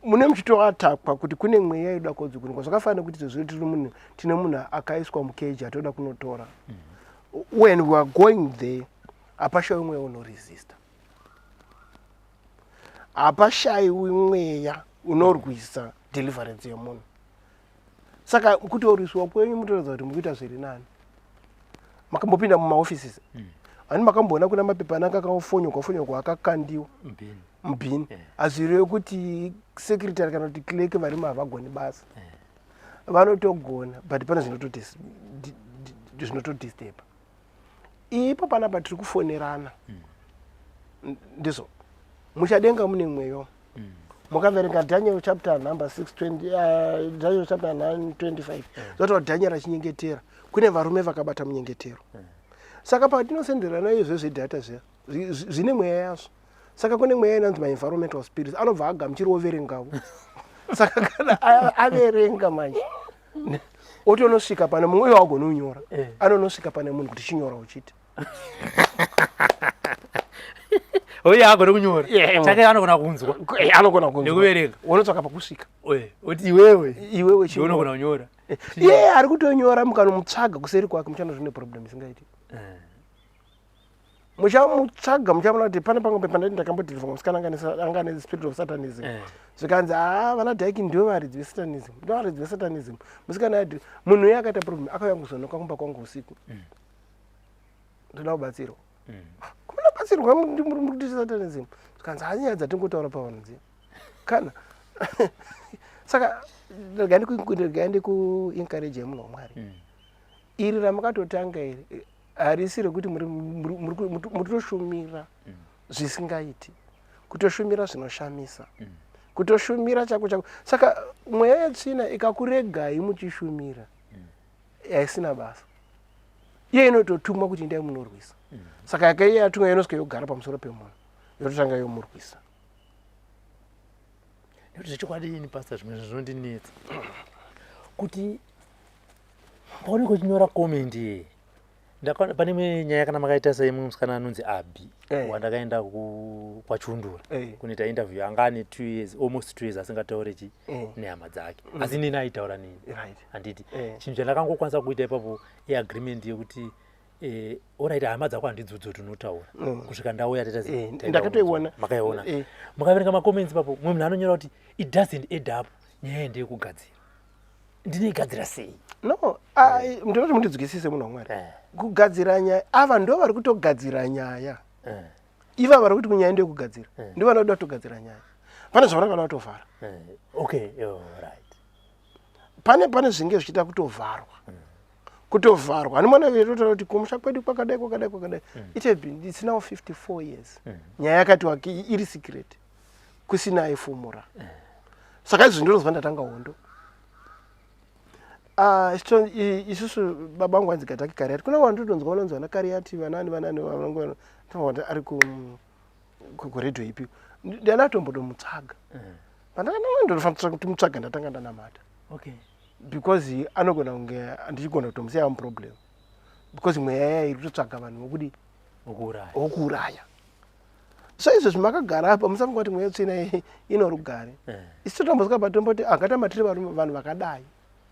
mune muchitoatakwa kuti kune mweya yoda kodzokunwa. Zvakafanana nekuti izvozvo tiri munhu, tine munhu akaiswa mukeji atoda kunotora. When we are going there, hapashayiwi mweya unoresista, hapashayiwi mweya unorwisa deliverance yemunhu. Saka kutorwiswa kwenyu mutoratidza kuti mukuita zviri nani. Makambopinda mumaoffices, hani makamboona kuna mapepa ananga akafonyogwa fonyogwa, akakandiwa Mbini. Mubhini. Hazvirevi kuti secretary kana kuti clerk varimo havagoni basa. Vanotogona, but pane zvinotodisturba ipo panapa tiri kufonerana. Ndizvo muchadenga mune mweyo. Mukaverenga Daniel chapter number 6 20, Daniel chapter 9 25, zvotaura Daniel achinyengetera, kune varume vakabata munyengetero. Saka patinosenderana izvo zvedhata zviya zvine mweya yazvo. Saka kune mweya inonzi maenvironmental spirits, anobva agamuchira overengavo. Saka kana averenga manje, otonosvika pane mumwe uyo agona kunyora, anonosvika pane munhu kuti chinyora uchiti. Uye agone kunyora. Chake anogona kunzwa. Anogona kunzwa. Nekuverenga. Unotsvaka pakusvika. Oti iwewe. Iwewe chinyora. Unogona kunyora. Iye ari kutonyora, mukanomutsvaga kuseri kwake muchaona zvine problem isingaiti. Muchamutsvaga muchaona kuti pane pamwe pandati ndakambodhilivha musikana anga ane spirit of satanism. Zvikanzi, haa, vana Dyke ndivo varidzi vesatanism, ndivo varidzi vesatanism. Musikana adi munhu uye akaita problem, akauya kuzonoka kumba kwangu usiku. Ndoda kubatsirwa. Kumuna batsirwa muri kuti satanism. Zvikanzi, haa, nyaya dzatingotaura pavanhu dziya kana. Saka regai ndikuencourage, munhu waMwari. Iri ramakatotanga iri harisi rekuti muri kutoshumira zvisingaiti, kutoshumira zvinoshamisa, kutoshumira chako chako. Saka mweya yetsvina ikakuregai muchishumira haisina basa, iye inototumwa kuti indai munorwisa. Saka yakaiye yatumwa inosvika yogara pamusoro pemunhu, yototanga yomurwisa. Nekuti zvechokwadi ini, pastor, zvimwe zvinhu zvinondinetsa kuti paunenge uchinyora comment iyi. Pane imwe nyaya, kana makaita seimwe musikana anonzi Abi, wandakaenda kwaChundura kunoita interview, anga ane 2 years, almost 2 years, asingataure chi nehama dzake, asi nini aitaura nini. Handiti chinhu chandakangokwanisa kuita ipapo iagreement yekuti, alright, hama dzako handidzudzi kuti unotaura kusvika ndauya taita. Ndakatoiona. Makaiona? Mukaverenga macomments ipapo, mumwe munhu anonyora kuti it doesn't add up, nyaya ndeyekugadzira, ndinoigadzira sei? No, ndinoti mundidzwisise, munhu waMwari. Kugadzira nyaya, ava ndo vari kutogadzira nyaya. Iva vari kuti kunyaya ndeyekugadzira, ndo vanoda kutogadzira nyaya. Pane zvavanenge vada kutovhara. Okay, right. Pane zvinge zvichida kutovharwa, kutovharwa. Hanimona totaura kuti kumusha kwedu kwakadai, kwakadai, kwakadai. It have been, it's now 54 years nyaya yakati waki iri secret, kusina aifumura. Saka izvi ndinozwa ndatanga hondo. Ah, isusu baba vangu vanzi Gataki Kariati. Kuna vanhu totonzwa vanonzi vana Kariati, vanani vanani, vangu ari kuredhiyo ipi, ndanatombodomutsvaga. Pandakandinofanira kuti mutsvaga, ndatanga ndanamata because anogona kunge ndichigona kutomusiya muproblem, because mweya yaya iri kutotsvaga vanhu vokudi Wokuuraya. Vokuuraya. So izvozvi makagara apa, musafunga kuti mweya tsvina iyi ino rugare. Isu totombosvika patomboti angatamba tiri vanhu vakadai.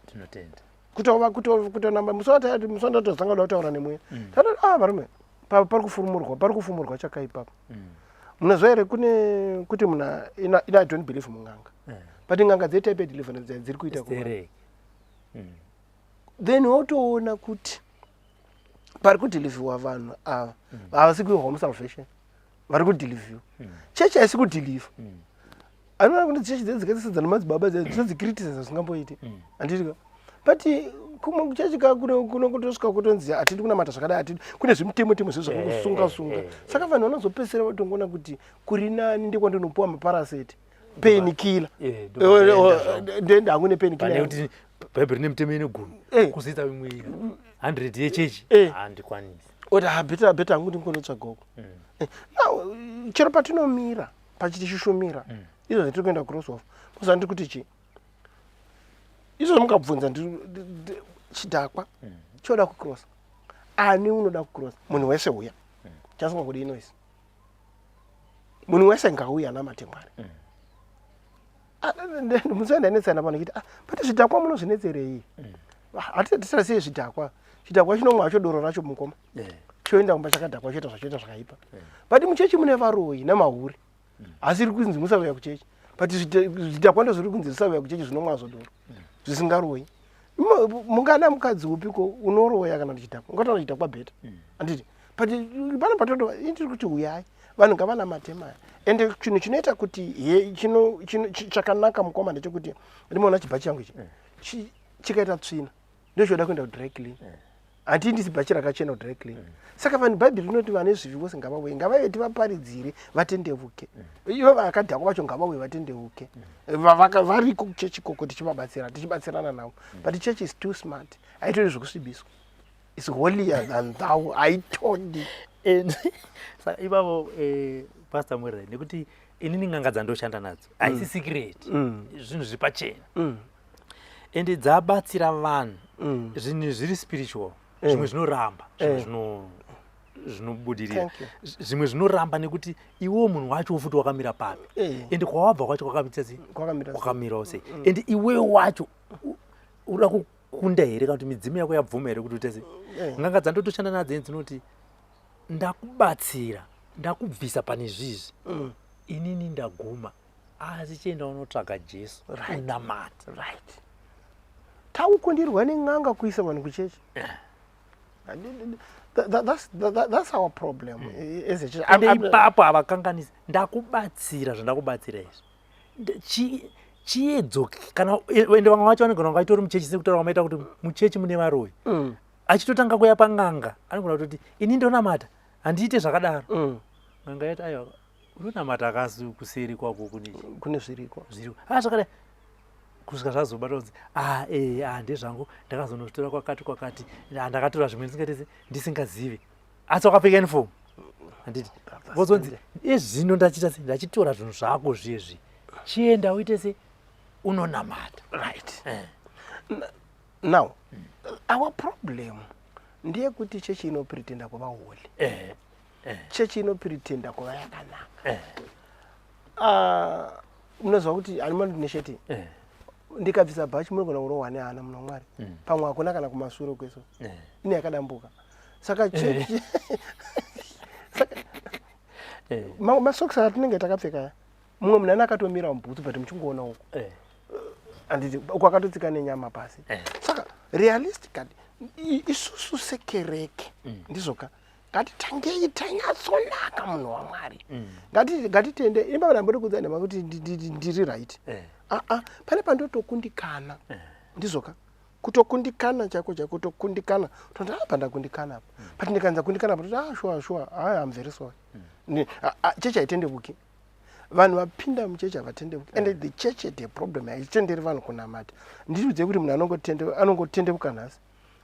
Tinotenda. Kutonamba musi wandatozanga kuda kutaura nemweya, tatoti, ah, varume, pari kufumurwa, pari kufumurwa chakaipa. Munoziva here kune kuti muna ina, I don't believe mung'anga, but n'anga dzetype yedeliverance dziri kuita Stereki. Then wotoona kuti pari kudhilivhiwa vanhu ava havasi kuihome salvation, vari kudhilivhiwa. Chechi haisi kudhilivha. Anoona kuti chechi dzedzikaisisa nemadzibaba dzedzicriticize zvisingamboiti, handitika? But kumwe chechi ka kuno kutosvika kutonzi hatidi kunamata zvakadai, hatidi, kune zvimutemo temo zve zvakungosunga sunga. Saka vanhu vanozopedzisira vatongoona kuti kuri nani ndekwandinopuwa maparaseti, painkiller. Ndoenda hangu nepainkiller. Pane kuti Bhaibheri rine mitemo ine gumi, kuzoita imwe 100 yechechi, handikwanisi. Oti, ha, better, better hangu ndingonotsvaga uko. Now, chero patinomira pachitishishumira izvo zvatiri kuenda crossover, muziva ndiri kuti chii izvo mukabvunza chidhakwa choda kucrossa, ani unoda kucrossa? Munhu wese uya, chasingangodi inoisi, munhu wese ngauya anamate Mwari. Musi wandanetsana pano chiti, ah, but zvidhakwa munozvinetserei? Hatitarisei sei zvidhakwa? Chidhakwa chinomwa hacho doro racho, mukoma, choenda kumba chakadhakwa, choita zvachoita zvakaipa. But muchechi mune varoyi namahuri, asi iri kunzi musauya kuchechi. But zvidhakwa ndo zviri kunzi zvisauya kuchechi, zvinomwazvo doro, zvisingaroyi. Mungada mukadzi upiko unoroya kana kuti chidhakwa? Ungataura chidhakwa better, handiti? But pana patoto indiri kuti uyai vanhu ngavanamate maya. Ende chinhu chinoita kuti he chakanaka, mukoma, ndechekuti ndimoona chibhachi changu ichi chikaita tsvina, ndochoda kuenda kudry clean. Handiindisi bhachi rakachena kudry clean. Saka vanhu, Bhaibheri rinoti vane zvivi vose ngavauye, ngavauye tivaparidzire vatendevuke. Ivo vakadhakwa vacho ngavauye vatendeuke. Variko kuchechi ikoko, tichivabatsira, tichibatsirana navo. But church is too smart, haitori zvekusvibiswa. Is holier than thou, haitodi. And saka ivavo, Pastor Murray, nekuti inini n'anga dzandoshanda nadzo haisi secret, zvinhu zviri pachena, ende dzabatsira vanhu. Zvinhu zviri spiritual, zvimwe zvinoramba, zvimwe zvinobudirira, Thank you. Zvimwe zvinoramba nekuti iwewo munhu wacho futi wakamira papi, ende kwawabva kwacho kwakamita sei? Kwakamira sei? Kwakamirawo sei? Ende iwewe wacho uda kukunda here, kana kuti midzimu yako yabvuma here kuti uite sei? N'anga dzandotoshanda nadzo dzinoti, "Ndakubatsira, ndakubvisa pane zvizvi, inini ndaguma, asi chienda unotsvaga Jesu, unamate." Right, taukundirwa nen'anga kuisa vanhu kuchechi. That's our problem as a church. Ende ipapo havakanganisi, ndakubatsira zvandakubatsira izvi. Chiedzoke kana, ende vamwe vacho vanogona kunge vachitori muchechi, sekutaura kwamaita kuti muchechi mune varoyi. Achitotanga kuya pan'anga, anogona kutoti, "Ini ndonamata, handiite zvakadaro." N'anga yati, "Aiwa, unonamata, akasi kuseri kwako kune Kune zviriko. Zviriko." Ah, zvakadai kusvika zvazobata kunzi, "Ah, ah, ndezvangu, ndakazonozvitora kwakati kwakati. Ah, ndakatora zvimwe ndisingatese, ndisingazivi." Asi wakapfeka uniform, handiti? Vozonzi, "Ezvino ndachiita se ndachitora zvinhu zvako zvezvi, chienda uite se unonamata." Right. Now our problem ndeyekuti chechi inopretenda kuva holy, chechi inopretenda kuva yakanaka. Ah, munoziva kuti hanimani nesheti, ndikabvisa bhachi munogona kurohwa nehana, munhu waMwari. Pamwe hakuna kana kumashure kweso, ine yakadambuka. Saka chechi, saka masokisi atinenge takapfeka aya, mumwe munhu ane akatomira mubhutsu, but muchingoona uko, handiti uko akatotsika nenyama pasi? Saka realistically, isusu sekereke, ndizvoka, ngatitangei tanyatsonaka, munhu waMwari. Ngatitende imba ndambodi kudza nhema kuti ndiri right. Aa, pane pandotokundikana, ndizvoka, kutokundikana chaiko chaiko, kutokundikana, toti, "Apa ndakundikana apa." But ndikanza kundikana apa, toti, "Ah, sure, I am very sorry." Chechi haitendevuki. Vanhu vapinda muchechi havatendevuki, and the church had a problem, haitenderi vanhu kunamata. Ndiudze kuti munhu anongotendevuka nhasi,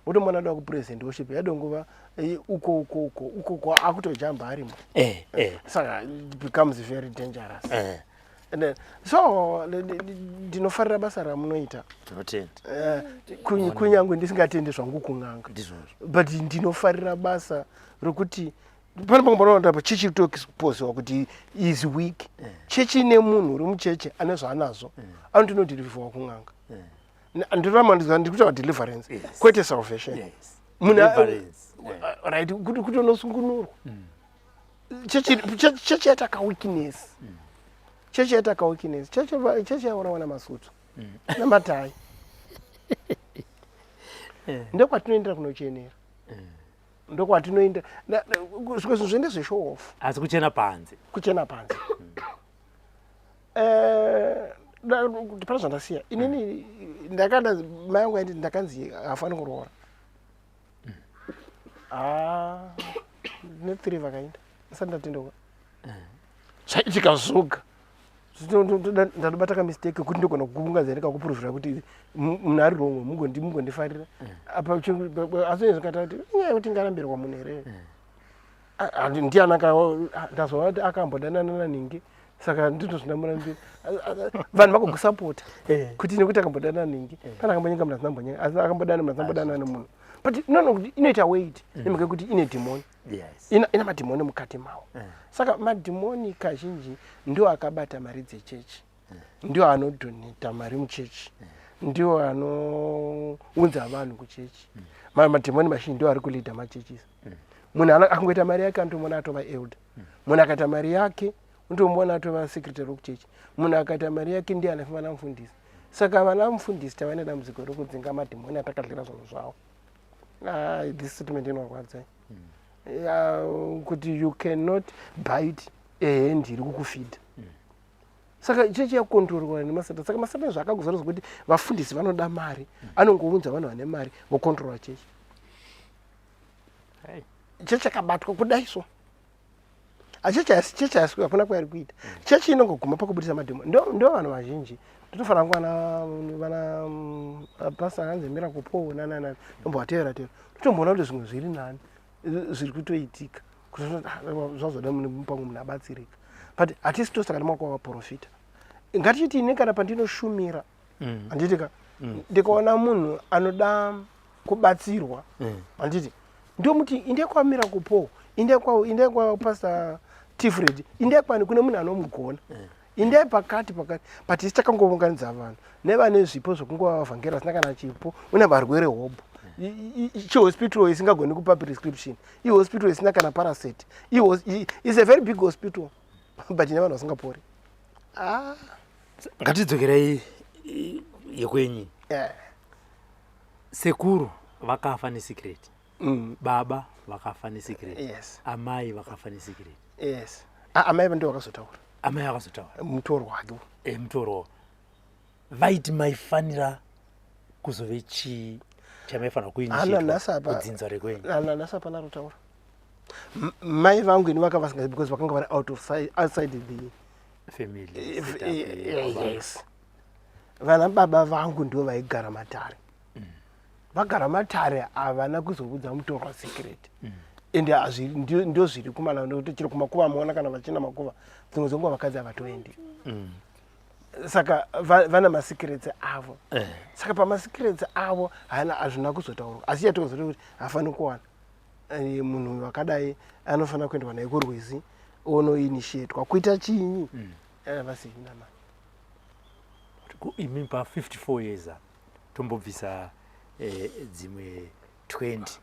wotomona ada kupresent worship, yadongova uko uko uko uko uko, akutojamba arimo. Saka it becomes very dangerous. And then, so ndinofarira basa ramunoita. Tinotenda. Kunyange ndisingatendi zvangu kun'anga, Ndizvozvo. but ndinofarira basa rokuti pane pamwe panoona chechi toexposiwa kuti is weak. Chechi ine munhu uri mucheche ane zvaanazvo, anotinodhirivhiwa kun'anga. Ndiramba ndiri kutaura deliverance, kwete salvation. Munhu Deliverance. Right, kuti unosungunurwa. Chechi yaita kaweakness, chechi yaita kaweakness, chechi yaurawa namasutu namatai. Ndokwatinoendera kunochenera, ndokwatinoenda zvimwe zvinhu zvende zveshow off. Asi kuchena panze. Kuchena panze. Kuti pane zvandasiya, inini ndakanda mai angu aindi, ndakanzi hafani kuroora. Ah, ne3 vakaenda ndisati ndatendoka, zvaitika zvoga. Ndatobata kamistake kuti ndogona kukunganza ndikakupuruvhira kuti munhu ari wrong, mugondifarira apa. Asi zvikaita kuti inyaya yekuti ngarambirwa munhu here? Ndiani ndazoona kuti akambodanana naningi, saka ndinozvinamurambira vanhu vagokusapota kuti nekuti akambodanana ningi, kana akambonyenga munhu, asina mbonyenga, asi akambodana munhu, asina mbodana nemunhu. But no, kuti inoita weight nemhaka yekuti ine dhimoni, ina madhimoni mukati mawo. Saka madhimoni kazhinji ndio akabata mari dzechechi, ndio anodhoneta mari muchechi, ndio anounza vanhu kuchechi. Madhimoni mazhinji ndio ari kuleada machechis. Munhu akangoita mari yake, anotomuona atova elder. Munhu akaita mari yake, unotomuona atova secretary wekuchechi. Munhu akaita mari yake, ndiye anofamba namufundisi. Saka vana mufundisi tava nedambudziko rekudzinga madhimoni atakadyira zvinhu zvavo. Ah, this statement inorwadza, kuti you cannot bite a hand iri kukufeeda. Saka chechi yakontrorwa nemasatani. Saka masatani zvakagozara zvokuti vafundisi vanoda mari, anongounza vanhu vane mari, vokontrora chechi. Chechi yakabatwa kudai so. Achechi haisi chechi haisi hakuna kwairi kuita. Chechi inongoguma pakubudisa madhemo. Ndo ndo vanhu vazhinji. Ndinofanira kuwana vana pastor hanzi Miracle Paul nana nana ndombovatevera tevera. Ndotomboona kuti zvimwe zviri nani zviri kutoitika. Kuti zvazoda pamwe munhu abatsirika. But hatisi tose takati makuva vaprofita. Ngatichiti ini kana pandinoshumira handiti ka ndikaona munhu anoda kubatsirwa handiti ndomuti inde kwaMiracle Paul, inde kwa inde kwa Pastor Tifred, inde kwani kune munhu anomugona, inde pakati pakati. But isi takangounganidza vanhu nevane zvipo zvokungova vavhangeri vasina kana chipo. Une varwere hobho, chihospital isingagoni kupa prescription, ihospital isina kana paracet, is a very big hospital but ine vanhu vasingapori. Ah. Ngatidzokerei yekwenyu. Sekuru vakafa nesecret. Baba vakafa nesecret. Amai vakafa nesecret. Yes. Ah, amai ndo vakazotaura. Amai vakazotaura. Mutoro wake. Mutoro vaiti maifanira kuzove chii chamaifanira kuinitiate kudzinza rekwenyu? Nanhasi hapana rotaura. Mai vangu ini vaka vasingazi because vakanga vari out of side, outside the family. Yes, vana baba vangu ndo vaigara matare. Vagara matare havana kuzoudza mutorwa secret. Ende ndo zviri kumana nekuti chero kumakuva muona kana vachina makuva, dzimwe dzenguva vakadzi havatoendi. Saka vana masecrets avo. Saka pamasecrets avo hana hazvina kuzotaurwa, asi yatozoti kuti hafaniri kuwana munhu wakadai anofanira kuendwa naye kurwizi onoinitiatwa kuita chinyi. Vasina mari. Imi pa 54 years apa tombobvisa dzimwe 20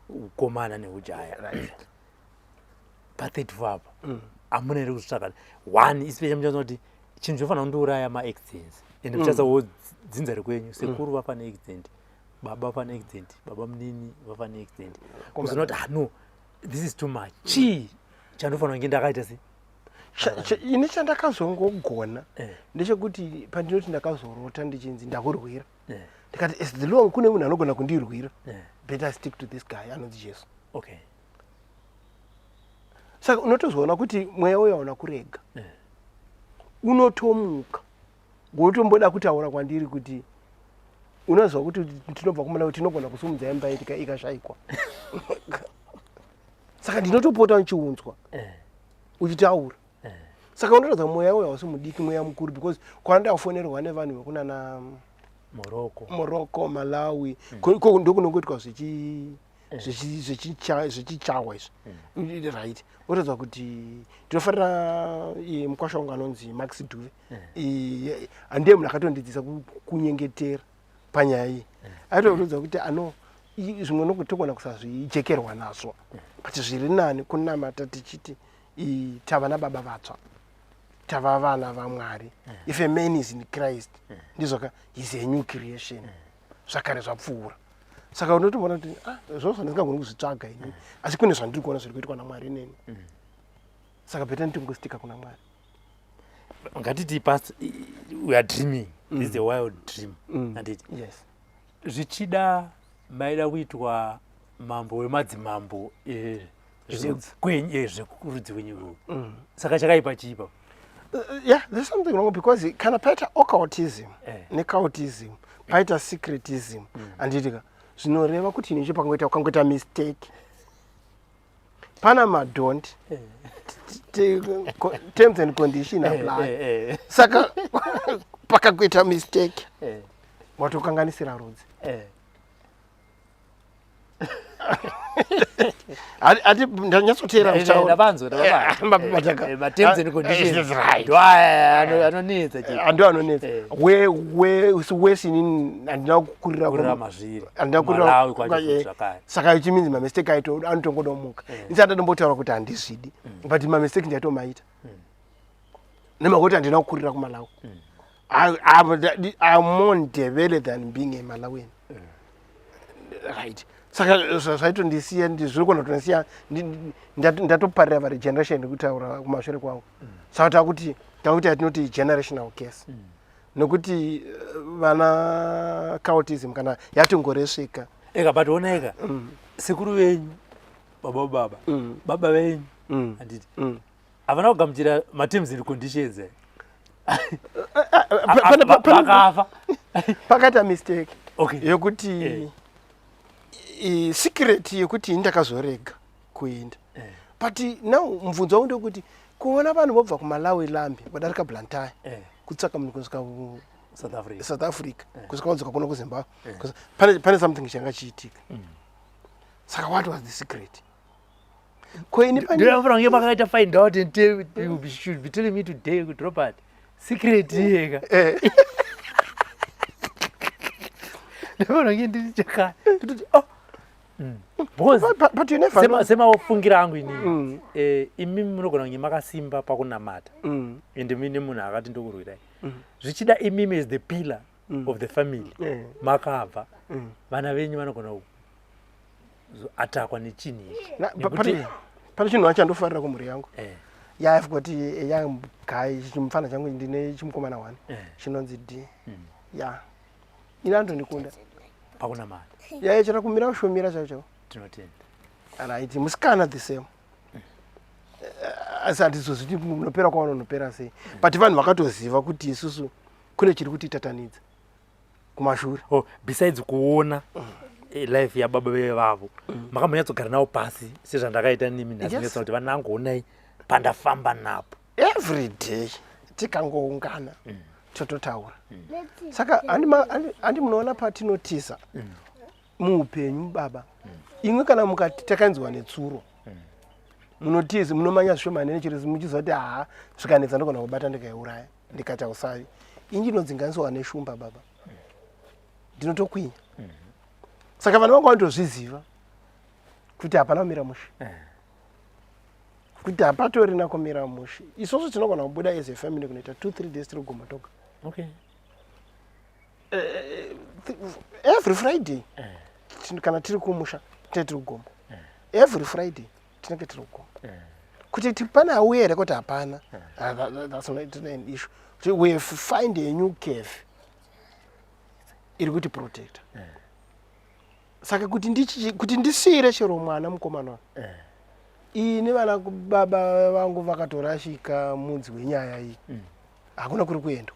dzeukomana neujaya. Pa 34 apa hamuna here kuzvitsvaka one, especially muchaona kuti chinhu chinofanira kundiuraya maaccidents, ende muchasawo dzinza rekwenyu, sekuru vafa neaccident, baba vafa neaccident, baba munini vafa neaccident, kuzoona kuti, ah, no, this is too much, chii chandofanira kunge ndakaita se Ini chandakazongogona ndechekuti pandinoti ndakazorota ndichinzi ndakurwira, ndikati as the long kune munhu anogona kundirwira, better stick to this guy anonzi Jesu. Saka unotozoona kuti mweya uyo hauna kurega. Unotomuka wotomboda kutaura kwandiri kuti unoziva kuti tinobva kumana kuti tinogona kusumudza imba ikashayikwa. Saka ndinotopota ndichiunzwa uchitaura. Saka unoratidza mweya uyo hausi mudiki, mweya mukuru, because kwanoda kufonerwa nevanhu vekunana Morocco. Morocco, Malawi. Iko ndokunongoitwa zvechichawa izvi, right? Woratidza kuti ndinofanira mukwasha wangu anonzi Max Duve. Handiye munhu akatondidzisa kunyengetera panyaya iyi. Aitoratidza kuti ano zvimwe nokutogona kusazvijekerwa nazvo, but zviri nani kunamata tichiti tava nababa vatsva, tava vana vaMwari. If a man is in Christ, ndizvoka, is a new creation, zvakare zvapfuura. Saka unotoona kuti, ah, zvozvo zvandisingagoni kuzvitsvaga ini, asi kune zvandiri kuona zviri kuitwa naMwari neni. Saka better nditingostika kuna Mwari. Ngatiti past we are dreaming. This is a wild dream, anditi? Yes. Zvichida maida kuitwa mambo wemadzimambo Zvedzi. Zvekurudzi kwenyu ikoko. Saka chakaipa chiipa? Yeah, there's something wrong because kana paita occultism necultism, paita secretism, anditika zvinoreva kuti inicho pakangoita ukangoita mistake pana madont terms and condition apply. Saka pakakuita mistake watokanganisira rudzi. Ati ndanyatsoteera. Ndavanzwa. Terms and conditions ndo anonetsa. Ando anonetsa. Wese inini handina kukurira kurira mazviri. Handina kukurira Malawi kwacho futi zvakare. Saka ichiminzi mamistake aito anotongoda kumuka. Ndisati ndatombotaura kuti handizvidi, but mamistake ndaitomaita nemakuti handina kukurira kuMalawi. I'm more Ndebele than being a Malawian, right? Saka zvaitondisiya zviri kuona kutondisiya ndatoparira vari generation ndikutaura kumashure kwangu. Saka takuti yatinoti generational case, nekuti vana cultism kana yatingoresveka. Eka, but ona eka. Sekuru venyu, baba baba, baba venyu, handiti havana kugamuchira materms and conditions eh? Vakafa. Pakaita mistake yokuti secret yekuti ini ndakazorega kuenda. But now mubvunzo wangu ndekuti kuona vanhu vobva kuMalawi, lambi vadarika Blantyre, kutsvaka munhu kusvika South Africa, South Africa, kusvika wadzoka kuno kuZimbabwe. Pane something changa chiitika. Saka what was the secret? Ko ini pane Ndinofanira kunge makaita find out and tell, you should be telling me today kuti, "Robert, secret yega." Ndinofanira kunge ndiri chakare ndototi, oh, because But you never know. Semafungira angu inini, imimi munogona kunge makasimba pakunamata, ende muine munhu akati ndokurwirai. Zvichida imimi as the pillar of the family makabva, vana venyu vanogona kuzoatakwa nechinhu ichi. Pane chinhu wachandofarira kumhuri yangu. Yeah, I've got a young guy, chimufana changu, ndine chimukomana one chinonzi D. Yeah, ine anotondikunda pakunamata. Yeah, chera kumira kushumira chaivo chaivo. Tinotenda. Right, musikana the same. Asi handizozviti munopera kwavanonopera sei, but vanhu vakatoziva kuti isusu kune chiri kutitatanidza kumashure. Oh, besides kuona life yababa vevavo, makambonyatsogara navo pasi sezvandakaita nimi nhasi? Yes. Yes. Kuti vanangoonai pandafamba napo. Every day tikangoungana tototaura. Saka handi munoona patinotiza muupenyu, baba, imwe kana mukati takainzwa netsuro, munotiza, munomanya zvishomanene chero muchiziva kuti haa, zvikanetsa ndogona kubata ndikaiuraya ndikata usavi. Inji ndinodzinganiswa neshumba, baba, ndinotokwinya. Saka vanhu vangu vanotozviziva kuti hapana kumira mushe, kuti hapatorina kumira mushe. Isusu tinogona kubuda as a family kunoita 2-3 days tiri kugoma toga. Every Friday, kana tiri kumusha tinenge tiri kugoma. Every Friday tinenge tiri kugoma. Kuti pane auya here kuti hapana. Ah, that's not an issue. Kuti we have find a new cave iri kuti protecta. Saka kuti ndisiyire chero mwana mukomana wangu, ini vana baba vangu vakatorashika mudzi wenyaya iyi, hakuna kuri kuendwa,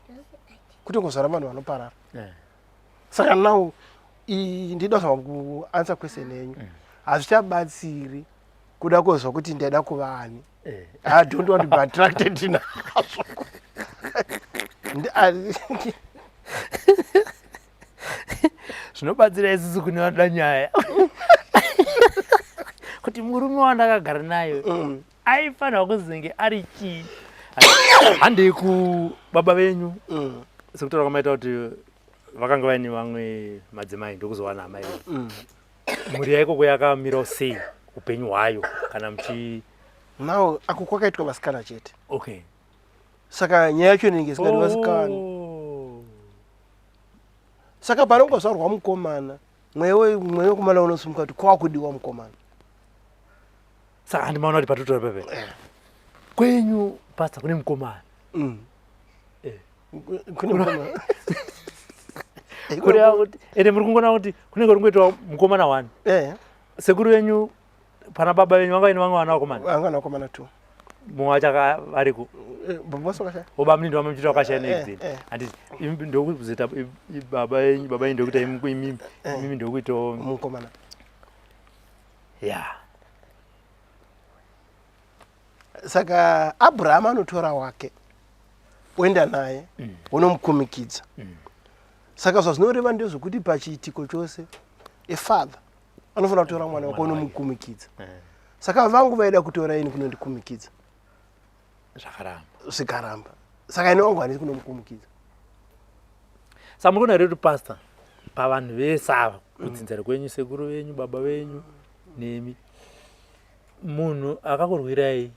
kutongozvara vanhu vanoparara. Saka now ndida kuzama kuanswer question yenyu. Hazvichabatsiri kuda kuzwa kuti ndaida kuva ani. I don't want to be attracted nazvo. Zvinobatsira isusu kune vanoda nyaya kuti murume wandakagara nayo aifanirwa kuzenge ari chii. Handei kubaba venyu. Sekutaura kwamaita kuti vakanga vaine vamwe madzimai, ndokuzowana amai venyu. Mhuri yaikoko yakamirawo sei, upenyu hwayo, kana muchi Now ako kwakaitwa vasikana chete. Saka nyaya yacho inenge isingadi vasikana. Saka panongozvarwa mukomana, mweya wemukomana unosumuka kuti kwakudiwa mukomana. Saka handimaona kuti patotora pepe kwenyu, pastor, kune mukomana. Kune mukomana. Kureva kuti ende muri kungoona kuti kunenge kuri kungoitwa mukomana one. Sekuru venyu pana baba venyu vanga vaine vamwe vana vakomana? Vanga vakomana two. Mumwe wacho ariko? Bobosi wakashaya. Obamunini vamuchiti wakashaya neaccident. Handiti ndokuzoita baba venyu, baba venyu ndokuita imimi, imimi ndokuitawo mukomana. Ya. Saka Abraham anotora wake oenda naye, unomukumikidza. Saka zvazvinoreva ndezvekuti pachiitiko chose efather anofanira kutora mwana wake unomukumikidza. Saka vangu vaida kutora ini kunondikumikidza. Zvakaramba. Zvikaramba. Saka ini wangu handisi kunomukumikidza. Saka muri kuona here kuti, pastor, pavanhu vese ava kudzinza rekwenyu, sekuru venyu, baba venyu nemi, munhu akakurwirai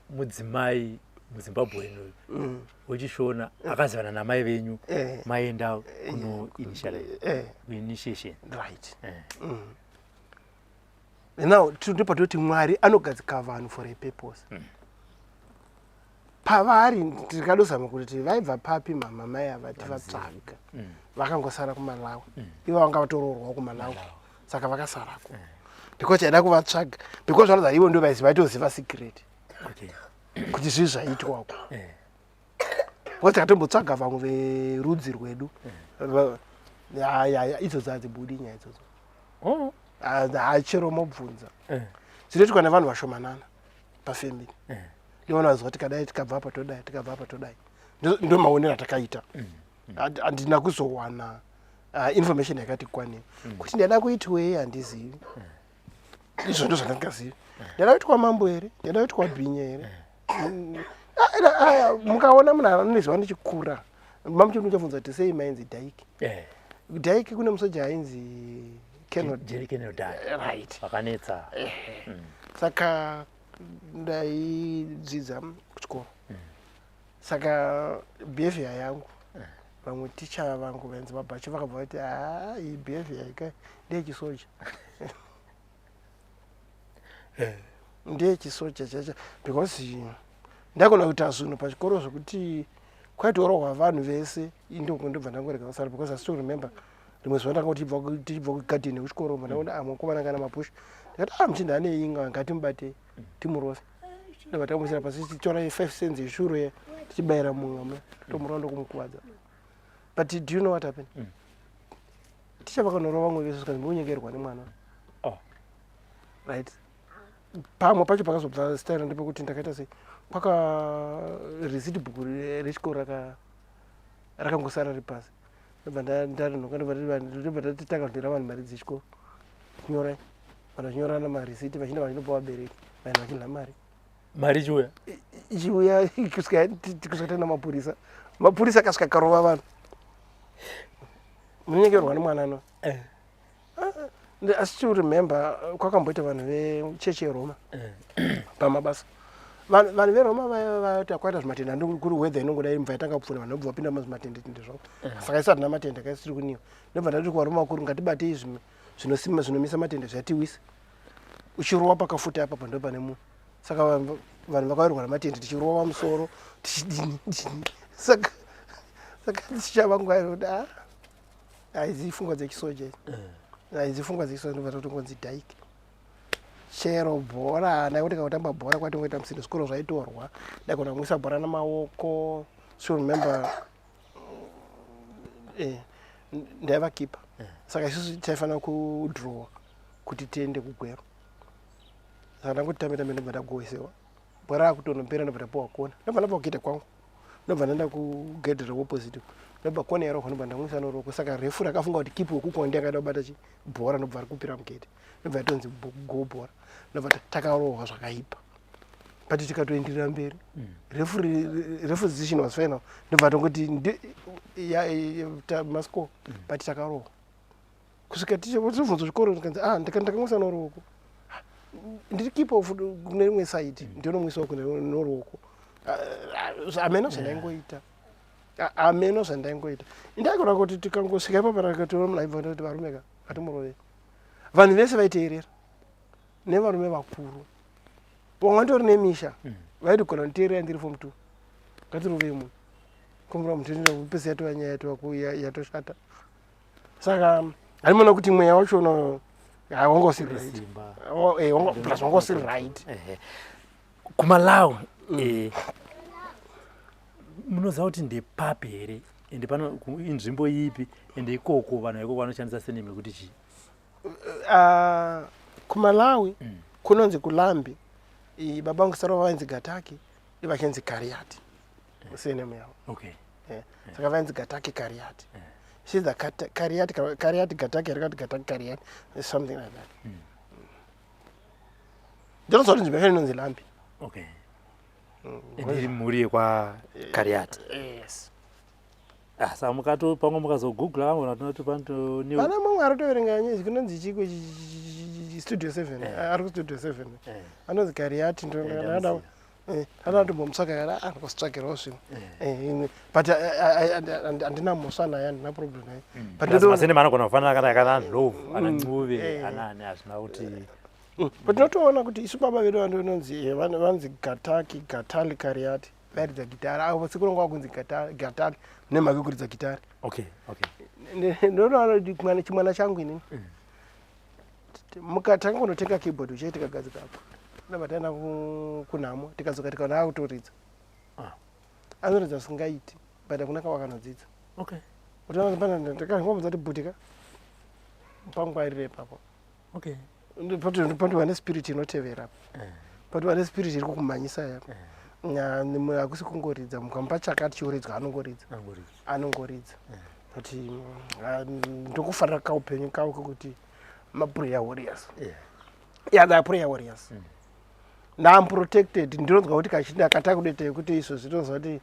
mudzimai muZimbabwe wenuyu wechishona akazivana namai venyu, maenda kuno initiation? Right. Now ndopatoti Mwari anogadzika vanhu for a purpose. Pavari ndikadozama kuti vaibva papi mama mai ava, tivatsvaga, vakangosara kuMalawi. Ivo vanga vatoroorwawo kuMalawi, saka vakasarako. Because taida kuvatsvaga, because vanoza ivo ndo vaiziva, vaitoziva secret kuti zvii zvaitwako. Because takatombotsvaga vamwe verudzi rwedu. Ya, idzodzo hadzibudi nyaya idzodzo. Hachero mobvunza. Zvinoitwa nevanhu vashomanana pafamily. Ndivo vaziva, tikadai, tikabva apa todai, tikabva apa todai. Ndo maonero atakaita. Handina kuzowana information yakati kwanei kuti ndaida kuitwei, handizivi. Izvo ndo zvandingazivi. Ndaida kuitwa mambo here? Ndaida kuitwa bhinya here? Ah, ah, mukaona munhu anoziva ndichikura, mamuchini uchabvunza kuti sei mainzi Dyke. Dyke, kune musoja ainzi Kenod. Jerry Kennedy. Right. Vakanetsa. Saka ndaidzidza kuchikoro, saka behavior yangu, vamwe ticha vangu vainzi vabhachi vakabva vati, "Ha, iyi behavior ika ndeyechisoja, ndeyechisoja chacha," because ndagona kuita zvinhu pachikoro zvekuti kwaitorohwa vanhu vese, indobva ndangorega kusara. Because I still remember rimwe zuva ndanga tichibva kugadheni yekuchikoro, bva ndaona ah, mukomana kana mapusha. Ndikati, "Ah, muchinda ane inga, ngatimubate timurove." Ndobva tamusira pasi, tichitora 5 cents yeshuro ye, tichibayira mumwe muya, totomurova, ndokumukuvadza. But do you know what happened? Ticha vakanorova vamwe vese, zvikanzi munyengerwa nemwana. Right, pamwe pacho pakazobva style ndepekuti ndakaita sei, kwaka receipt book rechikoro rakangosara riri pasi. Ndobva ndarinhoka, ndobva ndatitanga kundira vanhu mari dzechikoro, nyorai. Vanhu vachinyorana marisiti, vachienda vachinopa vabereki, vanhu vachidya mari. Mari ichiuya. Ichiuya kusvika taenda mapurisa. Mapurisa akasvika karova vanhu, munyengerwa nemwana no. I still remember kwakamboita vanhu vechechi yeRoma pamabasa. Vanhu veRoma vati kwaita zvimatende, handi kuri weather inongodai, mvura yatanga kupfura, vanhu vobva vapinda muzvimatende tende zvavo. Saka isu hatina matende, kaisi tiri kuniwa. Ndobva ndati kuvaRoma vakuru, "Ngatibatei zvinosima zvinomisa matende zvatiwisa." Uchirova pakafuta apa ndo pane munhu. Saka vanhu vakawirwa namatende, tichirova musoro, tichidini dini. Saka tichavangwarira kuti a haidzi pfungwa dzechisoja idzi, haidzi pfungwa dzechisoja. Ndobva tatongonzi Dyke. Chero bhora, ndaikuti kakutamba bhora kwatongoita musindo, zvikoro zvaitorwa. Ndaigona kumwisa bhora namaoko. So remember, ndaiva kipa, saka isusu taifanira kudrowa kuti tiende kugwero. Saka ndangoti tambe tambe, ndobva ndagowesewa bhora, rakutonopera, ndobva ndapuwa kona, ndobva ndabva kugedhe kwangu, ndobva ndaenda kugedhe reopposite, ndobva kona yarohwa, ndobva ndamwisa noruoko. Saka refu rakafunga kuti kipa wekukona ndiye akaida kubata chi bhora, ndobva rikupira mugedhe, ndobva yatonzi go bhora. Ndobva takarohwa zvakaipa, but tikatoenderera mberi. Refu decision was final, ndobva tongoti mascore, but takarohwa kusvika tichibvunza chikoro, tikanzi, "Ah, ndakamwisa noruoko." Ndiri kipa kune rimwe side, ndionomwisawo kune noruoko. Hameno zvandaingoita, hameno zvandaingoita. Ndaigona kuti tikangosvika ipapo, rakatora munhu aibva kuti, "Varume ka, ngatimurove." Vanhu vese vaiteerera, nevarume vakuru vamwe vatori nemisha vaitogona kunditeerera. Ndiri form two, ngatirovei munhu kumura mutu, pese yatova nyaya yatova yatoshata. Saka handimona kuti mweya wacho uno wanga usiri right. Simba. Plus wanga usiri right. KuMalawi, munoziva kuti ndepapi here, ende pano inzvimbo ipi, ende ikoko vanhu vaikoko vanoshandisa surname yekuti chii? Ah, kuMalawi kunonzi kuLambi. Baba vangu sarova vainzi Gataki, vachinzi Kariati surname yavo. Saka vainzi Gataki Kariati. She's the Kariati, Kariati Gataki, Kariati Gataki Kariati, something like that. Ndinoziva kuti nzvimbo yacho inonzi Lambi. Okay, ende iri mhuri yekwaKariati? Yes. Ah, saka mukato pamwe mukazogoogle vamwe tinoti panotone. Pana mumwe aritoverenga nyezi, kunonzi chiko, Studio 7, ari kuStudio 7, anonzi Kariati. Ndamuziva. Anotombomutsvaka kana andikositsvakirawo zvimwe. But handina mhosva naye, handina problem naye. But Plus masurname anogona kufanana kana Ndlovu, ana Ncube, ana ani, hazvina kuti. But tinotoona kuti isu baba vedu vanonzi vanzi Gataki Gatali Kariati, vairidza gitari avo. Siku rongo vakunzi Gatali nemhaka yekuridza gitari. Ndonoona kuti chimwana changu inini. Mukatanga kunotenga keyboard uchai tikagadzika apo. Ndabva taenda kunhamo tikadzoka tikaona akutoridza. Ah. Anoridza zvisingaiti but hakuna kawakanodzidza. Okay. Utoona pana ndakangomudza kuti bhutika pangwarire ipapo. Okay. Patova nespirit inotevera apo. Eh. Patova nespirit iri kukumhanyisa yapo. Eh. Hakusi kungoridza mukamupa chakati chioridzwa anongoridza. Anongoridza. Eh. But ndokufarira kaupenyu kavo kekuti maprayer warriors. Yeah. Yeah, they are prayer warriors. Now I'm protected. Ndinonzwa kuti kachinda katakudoita yekuti izvo zvinonzwa kuti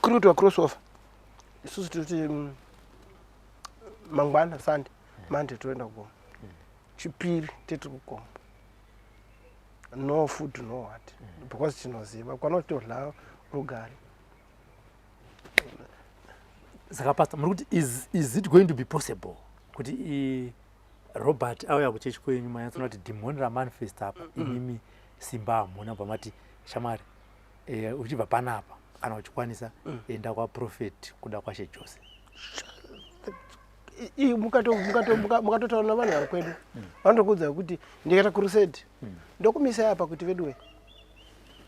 kuri kuitwa crossover. Isusu tinoti mangwana Sunday, Monday toenda kugomo. Chipiri tiri kugomo. No food, no what. Because tinoziva kwanotodla rugare. Saka pastor muri kuti is it going to be possible kuti Robert auya kuchechi kwenyu manyatsona kuti dhimoni ramanifest apa imimi simba hamuna bva mati shamwari uchibva panapa kana uchikwanisa enda kwaprofet kuda kwashe Jose? Mukatotaura navanhu vari kwedu vanotokuudza kuti ndikaita crusade ndokumisai apa kuti veduwe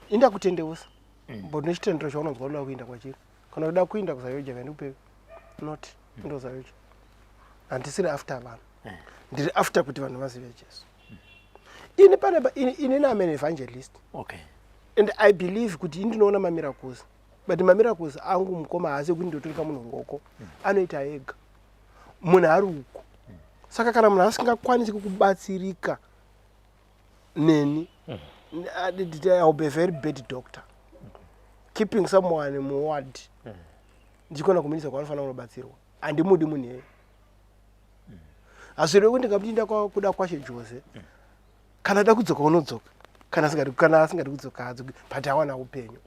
inda kutendeusa but nechitendero chaunonzwa unoda kuinda kwachiri. Kana uda kuinda kuZAOGA ndikupe not ndo ZAOGA. Handisiri after vanhu, ndiri after kuti vanhu vazive Jesu. Ini pane ini am an evangelist. And I believe kuti ini ndinoona mamiracles, but mamiracles angu mukoma haasi ekuti ndotoreka munhu ruoko, anoita ega munhu ari uko. Saka kana munhu asingakwanisi kukubatsirika neni, I will be a very bad doctor keeping someone muward ndichikona kuminisa kwaanofanira kunobatsirwa. Handimudi munhu iyeye. Hazvirevi kuti ndingamuti kuda kwashe Jose, kana ada kudzoka unodzoka, kana asingadi kudzoka haadzoki, but awana upenyu.